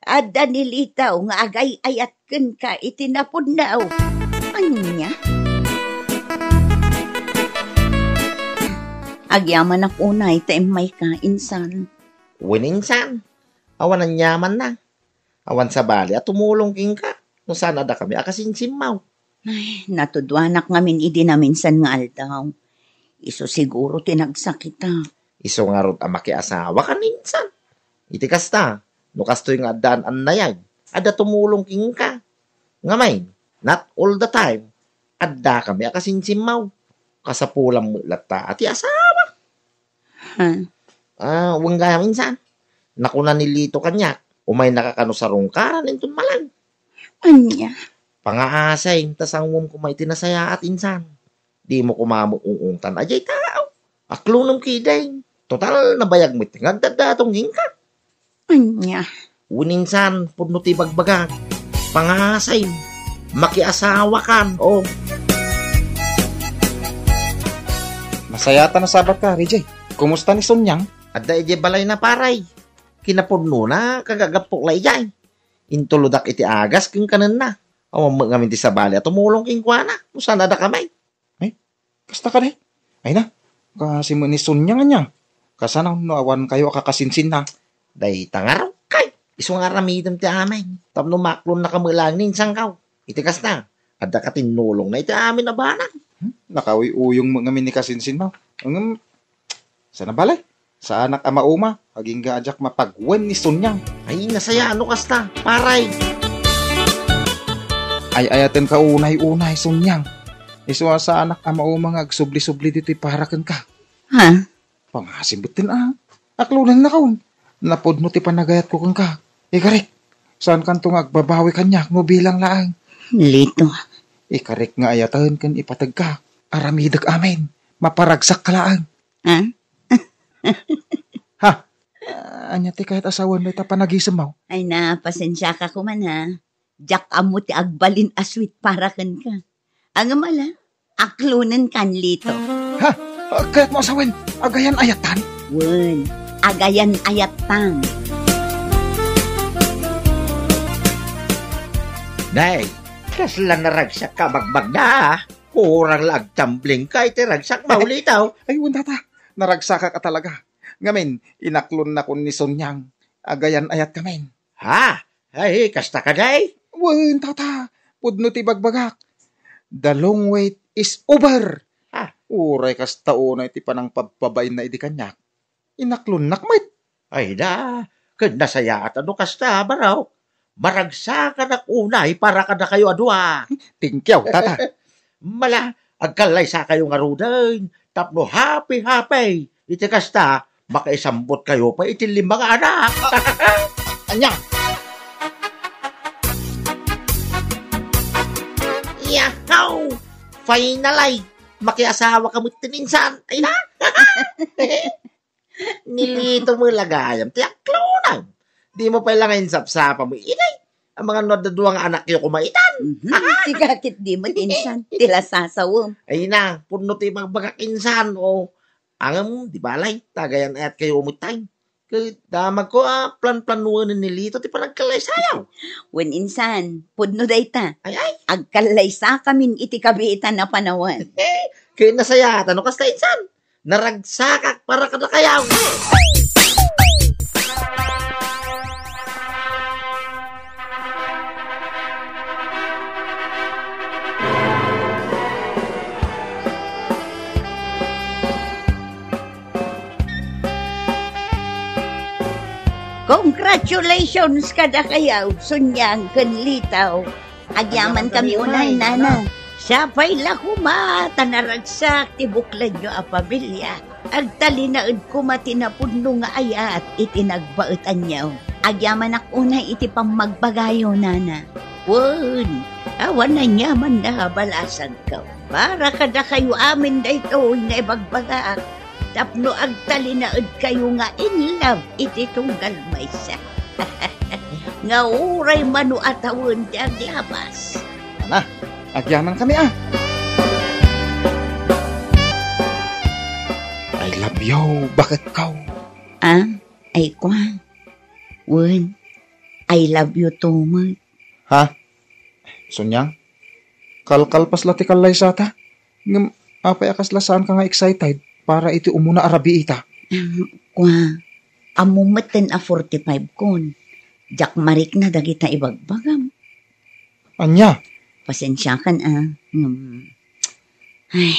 Adda ni Lito nga agay-ayat kenka iti napudno. Ania? Agyamanak unay ta immayka, insan. Wen, insan. Awan aniamanna. Awan sabali a tumulong kenka no saan a dakami a kasinsimmaw. Ay, natuduanak ngamin idi naminsan nga aldaw. Isu siguro ti nagsakitak. Isu ngarud a makiasawakan, insan. Iti kasta, no kastoy nga addaan annayag, adda tumulong kenka. Ngamin, not all the time, adda kami a kasinsimmaw. Kasapulan met latta a ti asawa. Ha? Ah, wen gayam, insan. Nakuna ni Lito kaniak, umaynaka kano sarungkaran inton malan. Ania? Pangngaasim, ta sangom koma iti nasayaat, insan. Dimo koma met ung-ungtan a diay tao. Aklonem ketdin. Total, nabayag met nga agdaddatong kenka. Ania? Wen, insan, pudno ti bagbagak. Pangngaasim, makiasawakan, o. Nasayaatan a Sabatka, Rijay. Kumusta ni Suniang? Adda idiay balayna, paray. Kinapudnona, kagagapok la idiay. Intulodak iti agas ken kanenna. Awan met ngamin ti sabali a tumulong kenkuana. No saan a dakami. Ay, kasta kadi? Ay na, kaasi met ni Suniang ania? Kasano no awankayo a kakasinsinna? Dayta ngarud kay. Isu nga aramidem ti amin. Tapno maklonnaka met laeng ni insangko. Iti kasta, adda katinnulongna iti amin a banag. Hmm? Nakauyuyong met ngamin ni kasinsinna. Ngem, saan a bale? Saanak a mauma, agingga a diak mapagwen ni Suniang. Ay, nasayaat no kasta, paray. Ay-ayatenka unay-unay, Suniang. Isu a saanak a mauma nga agsubli-subli ditoy para kenka. Ha? Pangngaasim metten a. Aklonennakon. Napudno ti panagayatko kenka. Ikarik, saankanto nga agbabawi kaniak no bilang laeng. Lito. Ikarik nga ayaten ken ipategka. Aramidek amin. Maparagsakka laeng. Ha? Ha? Ah, ania ti kayat a sawen dayta panagisemmo? Ay na, pasensiaka koma, ha. Diak ammo ti agbalin a sweet para kenka. Ngem ala, aklonenkan, Lito. Ha? Ah, kayatmo a sawen, agayan-ayatan? Wen, agayan-ayatan. Nay, kasla naragsakka a bagbagna, a. Kurang la agtamblingka iti ragsakmo, Lito. Ay, wen, tata. Naragsakak a talaga. Ngamin, inaklonnakon ni Suniang. Agayan-ayatkami. Ha? Ay, kasta kadi? Wen, tata. Pudno ti bagbagak. The long wait is over. Ha? Uray kasta unay ti panangpabpabainna idi kaniak. Inaklonnak met. Ay na, ket nasayaat no kasta, barok. Maragsakanak unay para kadakayo a dua. Thank you, tata. Ala, agkallaysakayo ngaruden tapno happy-happy. Iti kasta, makaisambotkayo pay iti lima nga anak. Ania? Yahoo! Finally! Makiasawaka metten, insan. Ay na! Ni Lito met la gayam ti aklonam. Dimo pay la nga insapsapa met, inay. Amangan no adda dua nga anakyo koma itan. Mhm. Ti gakit di met, insan. Ti la sasawem. Ay na, pudno ti bagbagak, insan, o. Ngem, di balay, agayan-ayatkayo met tay. Ket damagko a planplanuanen ni Lito ti panagkallaysayaw. Wen, insan, pudno dayta. Ay, ay. Agkallaysakamin iti kabiitan a panawen. Ket nasayaat no kasta, insan. Naragsakak para kadakayo. Congratulations kadakayo, Suniang ken Lito. Agyamankami unay, nana. Sapay la koma ta naragsak ti buklanyo a pamilia. Agtalinaed koma ti napudno nga ayat iti nagbaetanyo. Agyamanak unay iti pammagbagayo, nana. Wen, awan aniamanna a balasangko. Para kadakayo amin daytoy nga ibagbagak. Tapno agtalinaedkayo nga in love iti tunggal maysa. Nga uray mano a tawen ti aglabas. Ala, agyamankami a. I love you, baketko. Ah, ay kwa. Wen, I love you too much. Ha? Sonyang? Kalkalpas la ti kallaysata? Ngem apay a kasla saanka nga excited para iti umuna a rabiita? Ah, kwa, ammom metten a forty-five kon. Diak marikna dagita ibagbagam. Ania? Pasensiakan a. Ngem, ay.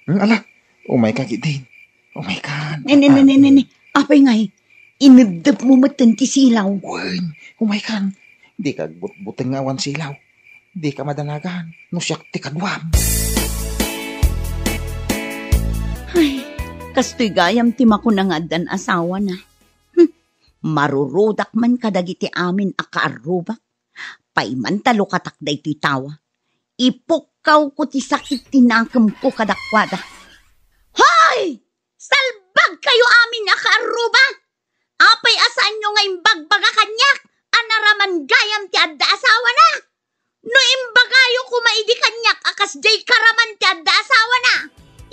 Hmm, ala, umayka, Gidin. Umaykan. Ne, ne, ne, ne, ne, ne. Apay ngay, ineddepmo metten ti silaw. Wen, umaykan. Dika agbutbuteng nga awan silaw. Dika madanagan no siak ti kaduam. Ay, kastoy gayam ti makuna nga addan asawana. Hmm, marurudak man kadagiti amin a kaarrubak. Paiman ta lukatak daytoy tawa. Ipukkawko ti sakit ti nakemko kadakuada. Hoy! Salbagkayo amin a kaarruba! Apay a saanyo nga imbagbaga kaniak a naraman gayam ti adda asawana? No imbagayo koma idi kaniak a kasdiay karaman ti adda asawana,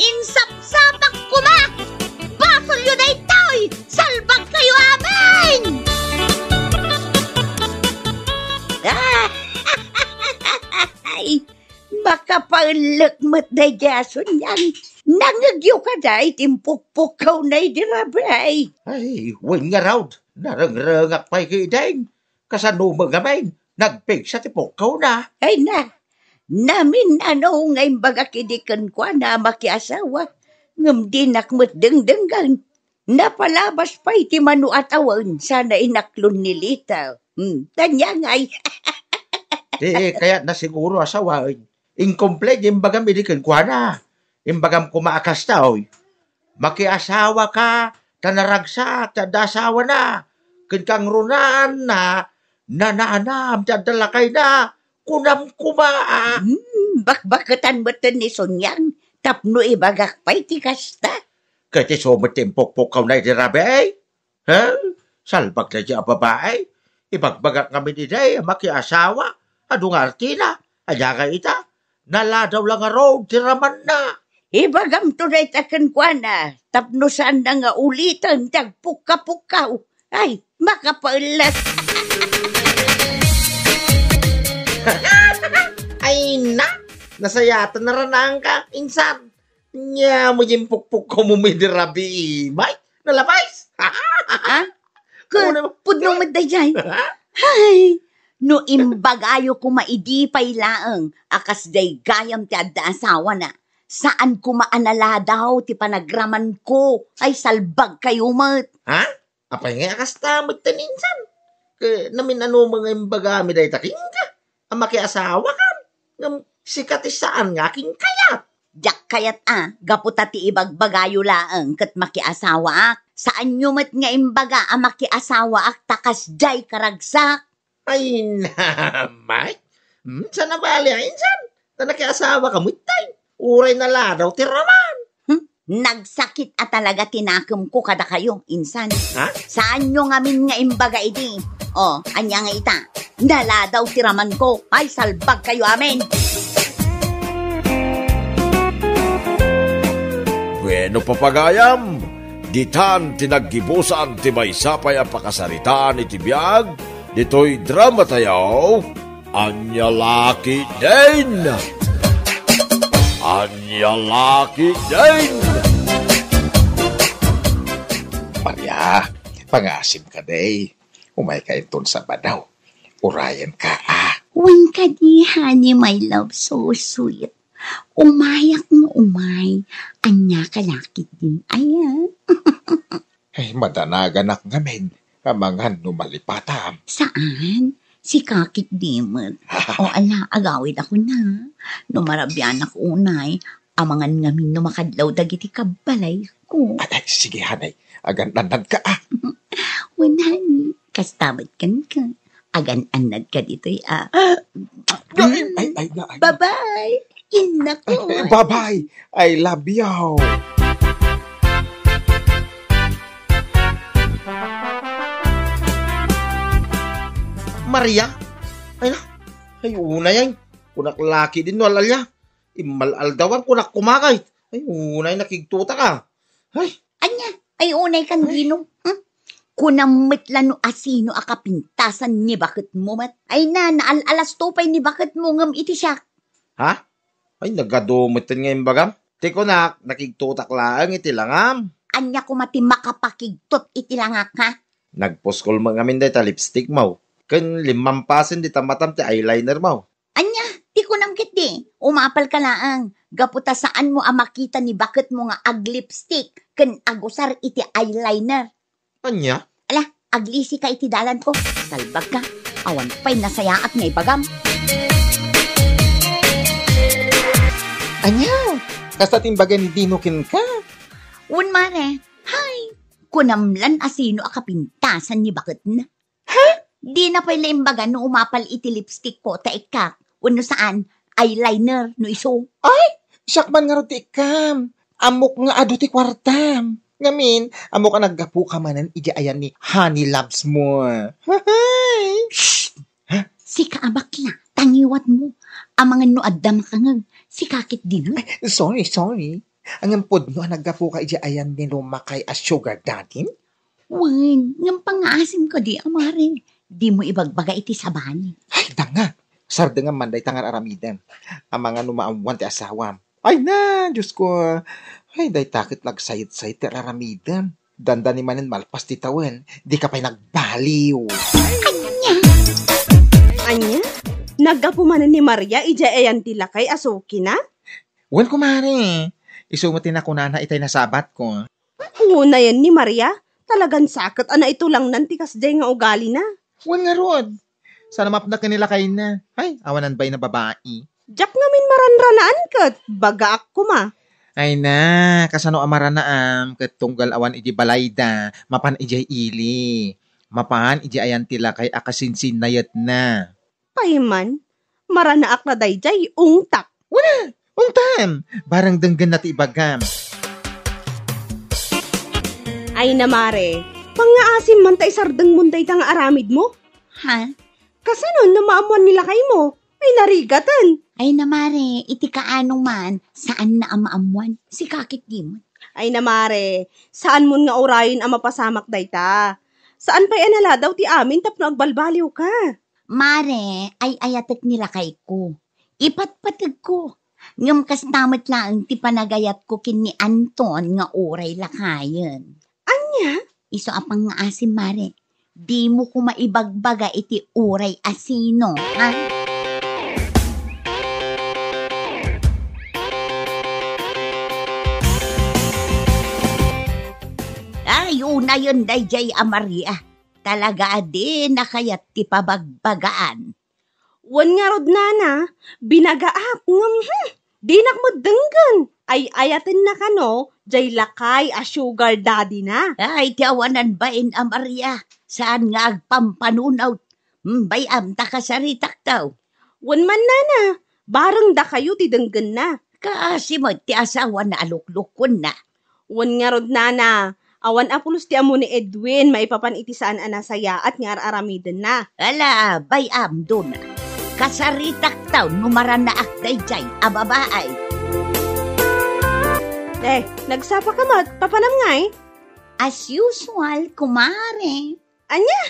insapsapak koma! Basolyo daytoy! Salbagkayo amin! Ay, makapaellek met daydiay a Sonyang. Nangngegyo kada iti impukpukkawna idi rabii. Ay, wen ngarud, narengrengak pay ketdin. Kasano met ngamin, nagpigsa ti pukkawna? Ay na, namin-ano nga imbagak idi kenkuana a makiasawa, ngem dinak met dengdenggen. Napalabas pay ti mano a tawen sana inaklon ni Lita. Hmm, tanya ngay. Ti kayatna siguro a sawen, inkumplid imbagam idi kenkuana. Imbagam koma a kasta, oy. Makiasawaka ta naragsak ti adda asawana. Ken kangrunaanna, nanaanam ti adda lakayna. Kunam koma a. Hmm, bakbaketan metten ni Sonyang tapno ibagak pay ti kasta. Ket isu met ti impukpukkawna idi rabii? Ha? Salbag daydiay a babai. Ibagbagak ngamin idi a makiasawa. Adu nga artina. Ania ngay ita? Naladaw la ngarud ti ramanna. Ibagamto dayta kenkuana tapno saanna nga uliten ti agpukkapukkaw. Ay, makapaellek. Ay na, nasayaat a naranaanka, insan. Ania met ti impukpukkawmo idi rabii, Mike? Nalabas? Ha? Ket pudno met daydiay. Ay, no imbagayo koma idi pay laeng a kasdiay gayam ti adda asawana, saan koma a naladaw ti panagramanko. Ay, salbagkayo met. Ha? Apay ngay a kasta met ti insan? Ket namin-ano met nga imbagami dayta kenka a makiasawakam, ngem sika ti saan nga akinkayat. Diak kayat a, gapu ta ti ibagbagayo laeng ket makiasawaak. Saanyo met nga imbaga a makiasawaak ta kasdiay karagsak. Ay, namay. Hmm, saan a bali a insan? Ta nakiasawaka met tay. Uray naladaw ti raman. Hmm? Nagsakit a talaga ti nakemko kadakayo, insan. Ha? Saanyo ngamin nga imbaga idi? O, ania nga ita? Naladaw ti ramanko. Ay, salbagkayo amin. Bueno, papagayam, ditan ti naggibusan ti maysa pay a pakasaritaan iti biag ditoy dramatayo. Ania la ketdin? Ania la ketdin? Maria, pangasim kadi. Umayka inton Sabado. Urayenka a. Wen kadi, honey, my love, so sweet. Umayak nga umay. Ania ka la ketdin, aya? Ay, madanaganak ngamin. Amangan no malipatam. Saan? Sika ketdi met. O ala, agawidakon. No marabianak unay, amangan ngamin no makadlaw dagiti kabbalayko. Ay, ay, sige, hanay. Agan-annadka, ah. Wen, honey. Kasta met kenka. Agan-annadka ditoy, ah. Ay, ay, ay, ay. Bye-bye. Innak. Ay, ay, bye-bye. I love you. Maria? Ay na, ay, unay ay. Kunak la ketdin no al-alia. Immal-aldawan, kunak kumakayt. Ay, unay nakigtutak, ah. Ay. Ania? Ay, unay kan Dino. Hmm? Kunam met la no asino a kapintasan ni baketmo met. Ay na, naal-alasto pay ni baketmo ngem iti siak. Ha? Ay, nagadu metten nga imbagam. Ti kunak, nakigtutak laeng iti langam. Ania koma ti makapakigtot iti langak, ha? Nagpuskol met ngamin dayta lipstick mo. Ken limmampasen dita matam ti eyeliner mo. Ania, ti kunam ketdi, umapalka laeng, gapu ta saanmo a makita ni baketmo nga aglipstick ken agusar iti eyeliner. Ania? Ala, aglisika iti dalanko. Salbagka. Awan pay nasayaat nga ibagam. Ania? Kasta ti imbaga ni Dino kenka? Wen, mare. Hay, kunam lan asino a kapintasan ni baketna. Ha? Dina pay la imbaga no umapal iti lipstick ko ta ikkak, wenno saan, eyeliner no isu. Ay, siak man ngarud ti ikkam. Ammok nga adu ti kuartam. Ngamin, ammok a naggapuka manen idiay ayan ni Honey Loves mo. Hay! Shh! Ha? Sika a bakla, tangiwatmo. Amangan no adda makangeg, sika ketdi met. Ay, sorry, sorry. Ngem pudno a naggapuka idiay ayan ni Lumakay a sugar daddy? Wen, ngem pangngaasim kadi a mare, dimo ibagbaga iti sabali. Ay, danga! Sardengam man dayta nga ar-aramidem. Amangan no maammuan ti asawam. Ay na, Diosko. Ay, dayta ket nagsayet-sayet ti ar-aramidem. Dandani manen malpas ti tawen, dika pay nagbaliw. Ania? Ania? Naggapu manen ni Maria idiay ayan ti lakay a sukina? Wen, kumare. Isu met ti nakunana itay nasabatko. Unayen ni Maria, talagan saket a naitulangnan ti kasdiay nga ugalina. Wen ngarud, saan a mapna ken ni lakayna. Ay, awanan bain a babai. Diak ngamin maranranaan ket bagaak koma. Ay na, kasano a maranaam ket tunggal awan idi balayda, mapan idiay ili. Mapan idiay ayan ti lakay a kasinsinnayetna. Pay man, maranaak la daydiay, ungtak. Wen a, ungtam! Barang denggenna ti ibagam. Ay na, mare, pangngaasim man ta isardengmon dayta nga aramidmo? Ha? Kasano no maammuan ni lakaymo? Ay, narigaten. Ay na, mare, iti kaano man, saanna a maammuan. Sika ketdi met. Ay na, mare, saanmon nga urayen a mapasamak dayta. Saan pay a naladaw ti amin tapno agbalbaliwka. Mare, ay-ayatek ni lakayko. Ipatpategko. Ngem kasta met laeng ti panagayatko ken ni Anton nga uray lakayen. Ania? Isu a pangngaasim, mare. Dimo koma ibagbaga iti uray a sino, ha? Ay, unayen daydiay a Maria. Talaga a dina kayat ti pabagbagaan. Wen ngarud, nana, binagaak, ngem, hmm, dinak met denggen. Ay-ayatenna kano, jay lakay a sugar daddy-na. Ay, ti awanan bain a Maria, saan nga agpampanunot. Hmm, bay-am ta kasaritakto. Wen man, nana, bareng dakayo ti denggenna. Kaasi met ti asawana a luklukonna. Wen ngarud, nana, awan a pulos ti ammo ni Edwin maipapan iti saan a nasayaat nga ar-aramidenna. Ala, bay-am, Dona. Kasaritakto no maranaak daydiay a babae. Eh, nagsapaka met, papanam ngay? As usual, kumare. Ania?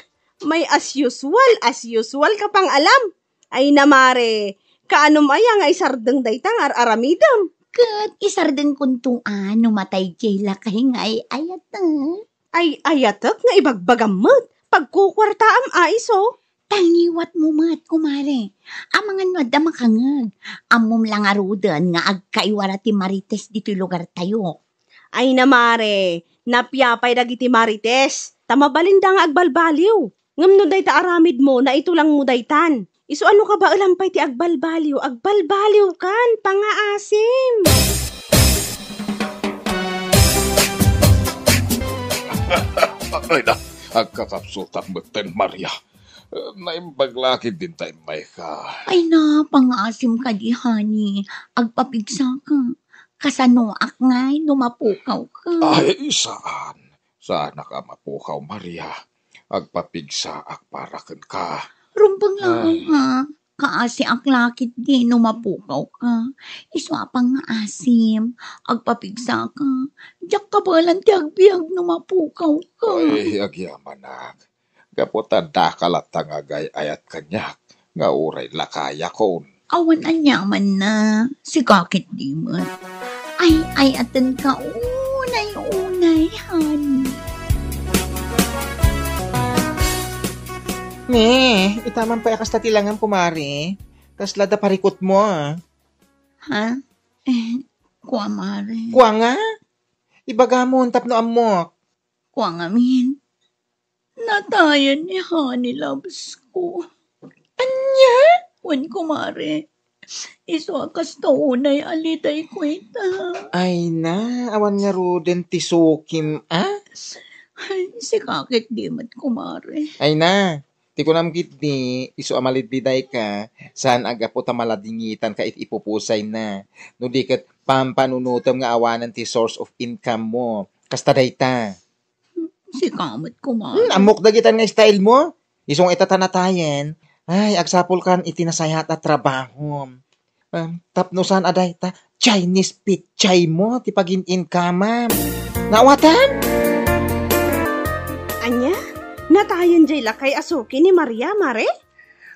May as usual, as usual ka pang alam. Ay na, mare, kaanom aya nga isardeng dayta nga ar-aramidem? Ket isardengkonto a no matay ti lakay nga ay-ayatek. Ay-ayatek nga ibagbagam met, pagkukuartaam a isu. Tangiwatmo met, kumare. Amangan no adda makangeg. Ammom la ngaruden nga agkaiwara ti marites ditoy lugartayo. Ay na, mare, napiapay dagiti marites, ta mabalinda nga agbalbaliw. Ngem no dayta aramidmo, naitulangmo daytan. Isu a no kabaelam pay ti agbalbaliw, agbalbaliwkan, pangaasim. Ay na, agkakapsutak metten, Maria. Naimbag la ketdin ta immayka. Ay na, pangaasim kadi, honey. Agpapigsaka. Kasanoak ngay no mapukawka? Ay, saan. Saanak a mapukaw, Maria. Agpapigsaak para kenka. Rumbeng laeng, ay, ha? Kaasiak la ketdi no mapukawka. Isu a pangaasim. Agpapigsaka. Diak kabaelan ti agbiag no mapukawka. Ay, agyamanak. Gapu ta daka latta nga agay-ayat kaniak nga uray lakayakon. Awan aniamanna, sika ketdi met. Ay-ayatenka unay-unay, honey. Ne, ita man pay a kasta ti langam, kumare. Kasla da parikutmo, a. Ha? Eh, kua, mare. Kua nga? Ibagamon tapno ammok. Kua ngamin. Natayen ni Honey Loves ko. Ania? Wen, kumare. Isu a kasta unay a lidayko ita. Ay na, awan ngaruden ti sukim, a? Ay, sika ketdi met, kumare. Ay na, ti kunam ketdi, isu a malidlidayka, saan a gapu ta maladingitanka iti ipupusayna. No di ket pampanunotem nga awanen ti source of income mo. Kasta dayta. Sika met, kumare. Hmm, ammok dagitan nga style mo. Isu nga ita ta natayen. Ay, agsapulkan iti nasayaat a trabaho. Um, tapno saan a dayta, Chinese pechay mo ti pagin-inkamam. Naawatan? Ania? Natayen jay lakay a suki ni Maria, mare?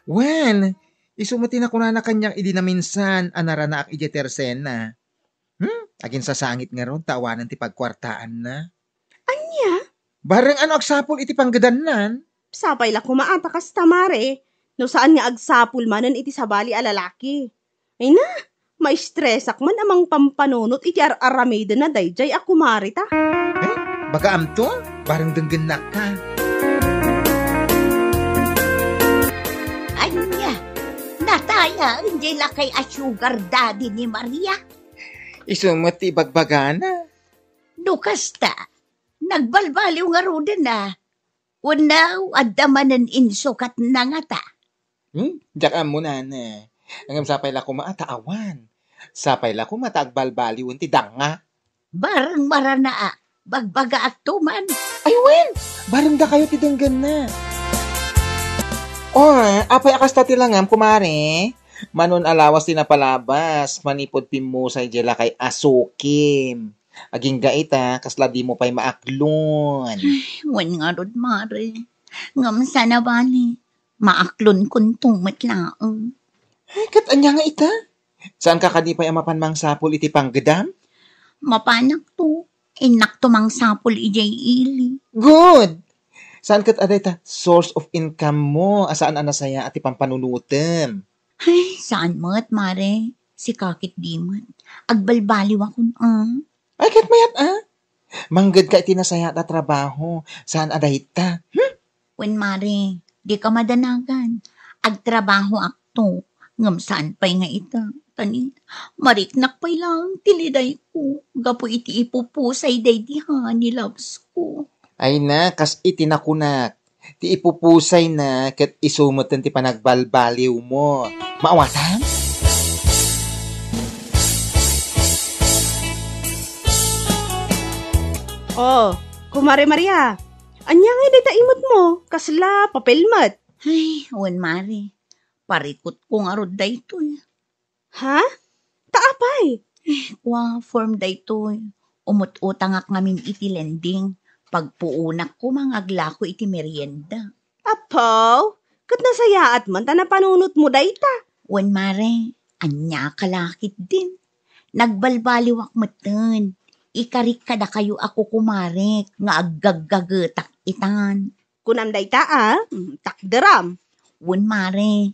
Wen, isu met ti nakunana kaniak idi naminsan a naranaak idiay tersena. Hmm? Aginsasangit ngarud ta awanen ti pagkuartaanna. Ania? Bareng ano agsapul iti panggedannan? Sapay la koma a ta kasta, mare, no saan nga agsapul manen iti sabali a lalaki. Ay na, maistresak man a mangpampanunot iti ar-aramidenna dayjay a kumareta. Eh, bagaamto? Bareng denggennakka. Ania? Natayen jay lakay a sugar daddy ni Maria? Isu met ti ibagbagana. No kasta, nagbalbaliw ngaruden a. Wenno, adda manen insukatna ngata? Hmm? Diak ammo, nana. Ngem sapay la koma a ta awan. Sapay la koma ta agbalbaliwen ti danga. Bareng marana a, bagbagaakto man. Ay, wen! Bareng dakayo ti denggenna. O, apay a kasta ti langam, kumare? Manon a lawas ti napalabas, manipud pimmusay jay lakay a sukim. Agingga ita, kasla dimo pay maaklon. Ay, wen ngarud, mare. Ngem saan a bale, maaklonkonto met laeng. Ay, ket ania nga ita? Saanka kadi pay a mapan mangsapul iti panggedam? Mapanakto. Innakto mangsapul idiay ili. Good! Saan ket a dayta source of income mo a saan a nasayaat ti pampanunotem? Ay, saan met, mare. Sika ketdi met. Agbalbaliwakon, a. Ay, ket mayat, a? Manggedka iti nasayaat a trabaho. Saan a dayta? Hmm? Wen, mare, dika madanagan. Agtrabahoakto, ngem saan pay nga ita. Tani, mariknak pay laeng ti lidayko gapu iti ipupusay daydi honey loves ko. Ay na, kas iti nakunak, ti ipupusayna ket isu metten ti panagbalbaliwmo. Maawatan? Oh, Kumare Maria, ania ngay dayta imetmo? Kasla papel met? Ay, wen, mare. Parikutko ngarud daytoy. Ha? Ta apay? Eh, kua, form daytoy. Umut-utangak ngamin iti lending. Pagpuonak koma nga aglako iti merienda. Apo, ket nasayaat man ta napanunotmo dayta. Wen, mare, ania ka la ketdin? Nagbalbaliwak metten. Ikarik kadakayo a kukumarek nga aggaggagetak itan. Kunam dayta a, mm, takderam. Wen, mare.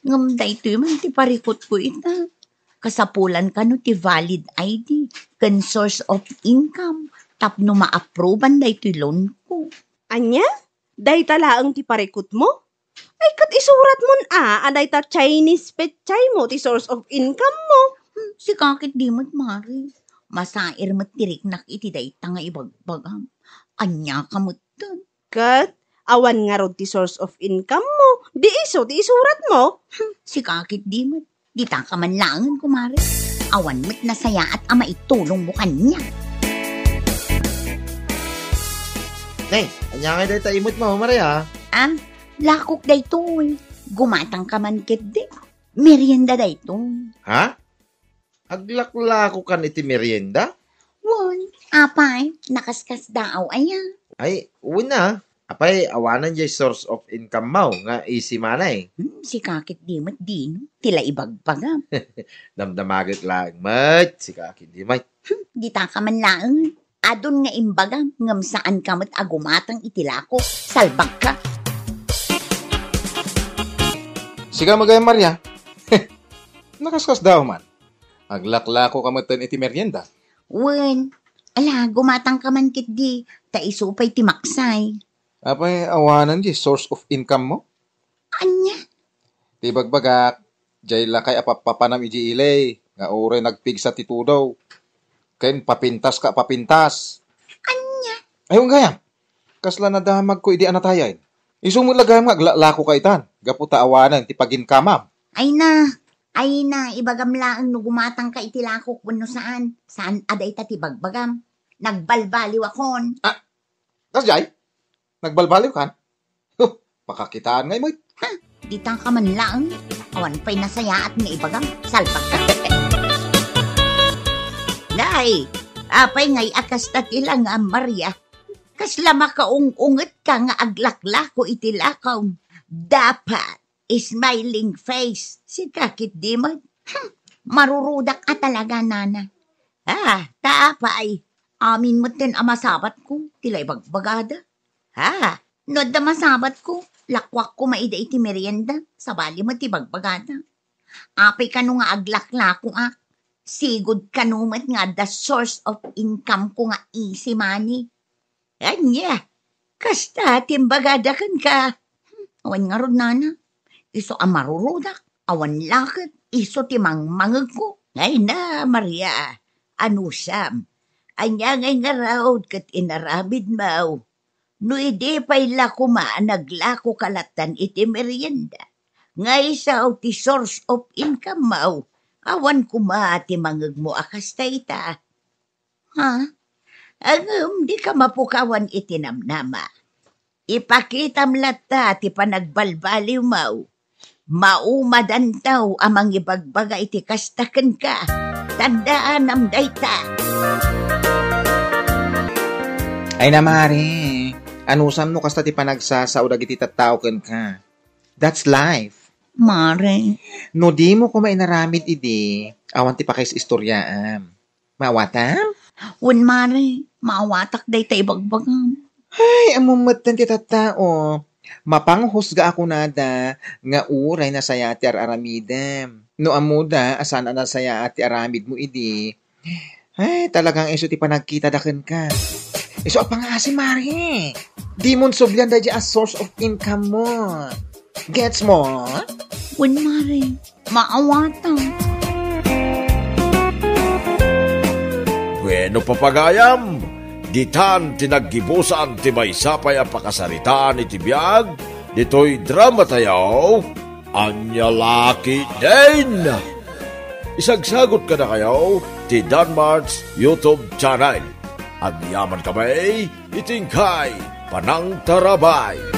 Ngem daytoy man ti parikutko ita. Kasapulan kano ti valid I D ken source of income tapno ma-approvean daytoy loan ko. Ania? Dayta laeng ti parikutmo? Ay, ket isuratmon a, a dayta Chinese petsaymo ti source of income mo. Hmm, sika ketdi met, Mare. Masair met ti riknak iti dayta nga ibagbagam. Ania ka metten? Ket awan ngarud ti source of income mo, di isu ti isuratmo. Hmm, sika ketdi met. Dita ka man laengen, kumare. Awan met nasayaat a maitulongmo kaniak. Ne, ania ngay dayta imutmo, Maria? Ah, lakok daytoy. Gumatang ka man ketdi. Merienda daytoy. Ha? Aglaklako kan iti merienda? Wen, apay, nakaskasdaaw aya? Ay, wen a. Apay, awanan jay source of income mo nga easy money? Hmm, sika ketdi met dino, ti la ibagbagam. Damdamagek laeng met, sika ketdi met. Hmm, dita ka man laeng. Adun nga imbagam, ngem saan ka met a gumatang iti lakok. Salbag ka. Sika met gayam, Maria. Nakaskasdaaw man. Aglaklako ka metten iti merienda? Wen, ala, gumatang ka man ketdi, ta isu pay ti maksay. Apay, awanan di source of income mo? Ania? Ti bagbagak, jay lakay a pappapanam iti ili, nga uray nagpigsa ti tudo. Ken papintas ka, papintas. Ania? Ay, wen gayam. Kasla nadamagko idi a natayay. Isu met la gayam nga aglaklako ka itan, gapu ta awanen ti paginkamam. Ay na, ay na, ibagam laeng no gumatang ka iti lakok wenno saan. Saan a dayta ti bagbagam. Nagbalbaliwakon. Ah, kasjay? Nagbalbaliw kan? Huh, pakakitaan ngay met. Ha? Dita ka man laeng. Awan pay nasayaat nga ibagam. Salbag ka. Nay, apay ngay a kasta ti langam, Maria? Kasla makaung-unget ka nga aglaklako iti lakok. Dapat, smiling face, sika ketdi met. Hmm, marurudak a talaga, nana. Ah, ta apay, amin metten a masabatko, ti la ibagbagada. Ah, no adda masabatko, lakuak koma ida iti merienda, sabali met ti bagbagada. Apay kano nga aglaklakoak, sigud kano met nga adda source of income ko nga easy money. Ania, kasta ti imbagada kenka. Hmm, awan ngarud, nana. Isu a marurudak, awan la ket isu ti mangmangegko. Ay na, Maria, anusam, ania ngay ngarud ket inaramidmo? No idi pay la koma a naglako ka lattan iti merienda, nga isu ti source of income mo, awan koma ti mangegmo a kasta ita. Ha? Ngem di ka mapukawan iti namnama. Ipakitam latta ti panagbalbaliwmo. Maumadanto a mangibagbaga iti kasta kenka. Tandaanam dayta. Ay na, Mare. Anusam no kasta ti panagsasao dagiti tattao kenka? That's life. Mare. No dimo koma inaramid idi, awan ti pakaisistoriaam. Maawatam? Wen, Mare, maawatak dayta ibagbagam. Ay, ammom metten ti tattao. Mapanghusga a kunada nga uray nasayaat ti ar-aramidem. No ammoda a saan a nasayaat ti aramidmo idi, ay, talagang isu ti panagkitada kenka. Isu a pangngaasim, Mare. Dimon sublian daydi a source of income mo. Gets mo? Wen, Mare, maawatam. Bueno, papagayam, ditan ti naggibusan ti maysa pay a pakasaritaan iti biag ditoy dramatayo, Ania La Ketdin. Isagsagut kadakayo ti Danmart's YouTube channel. Agyamankami iti inkay panangtarabay.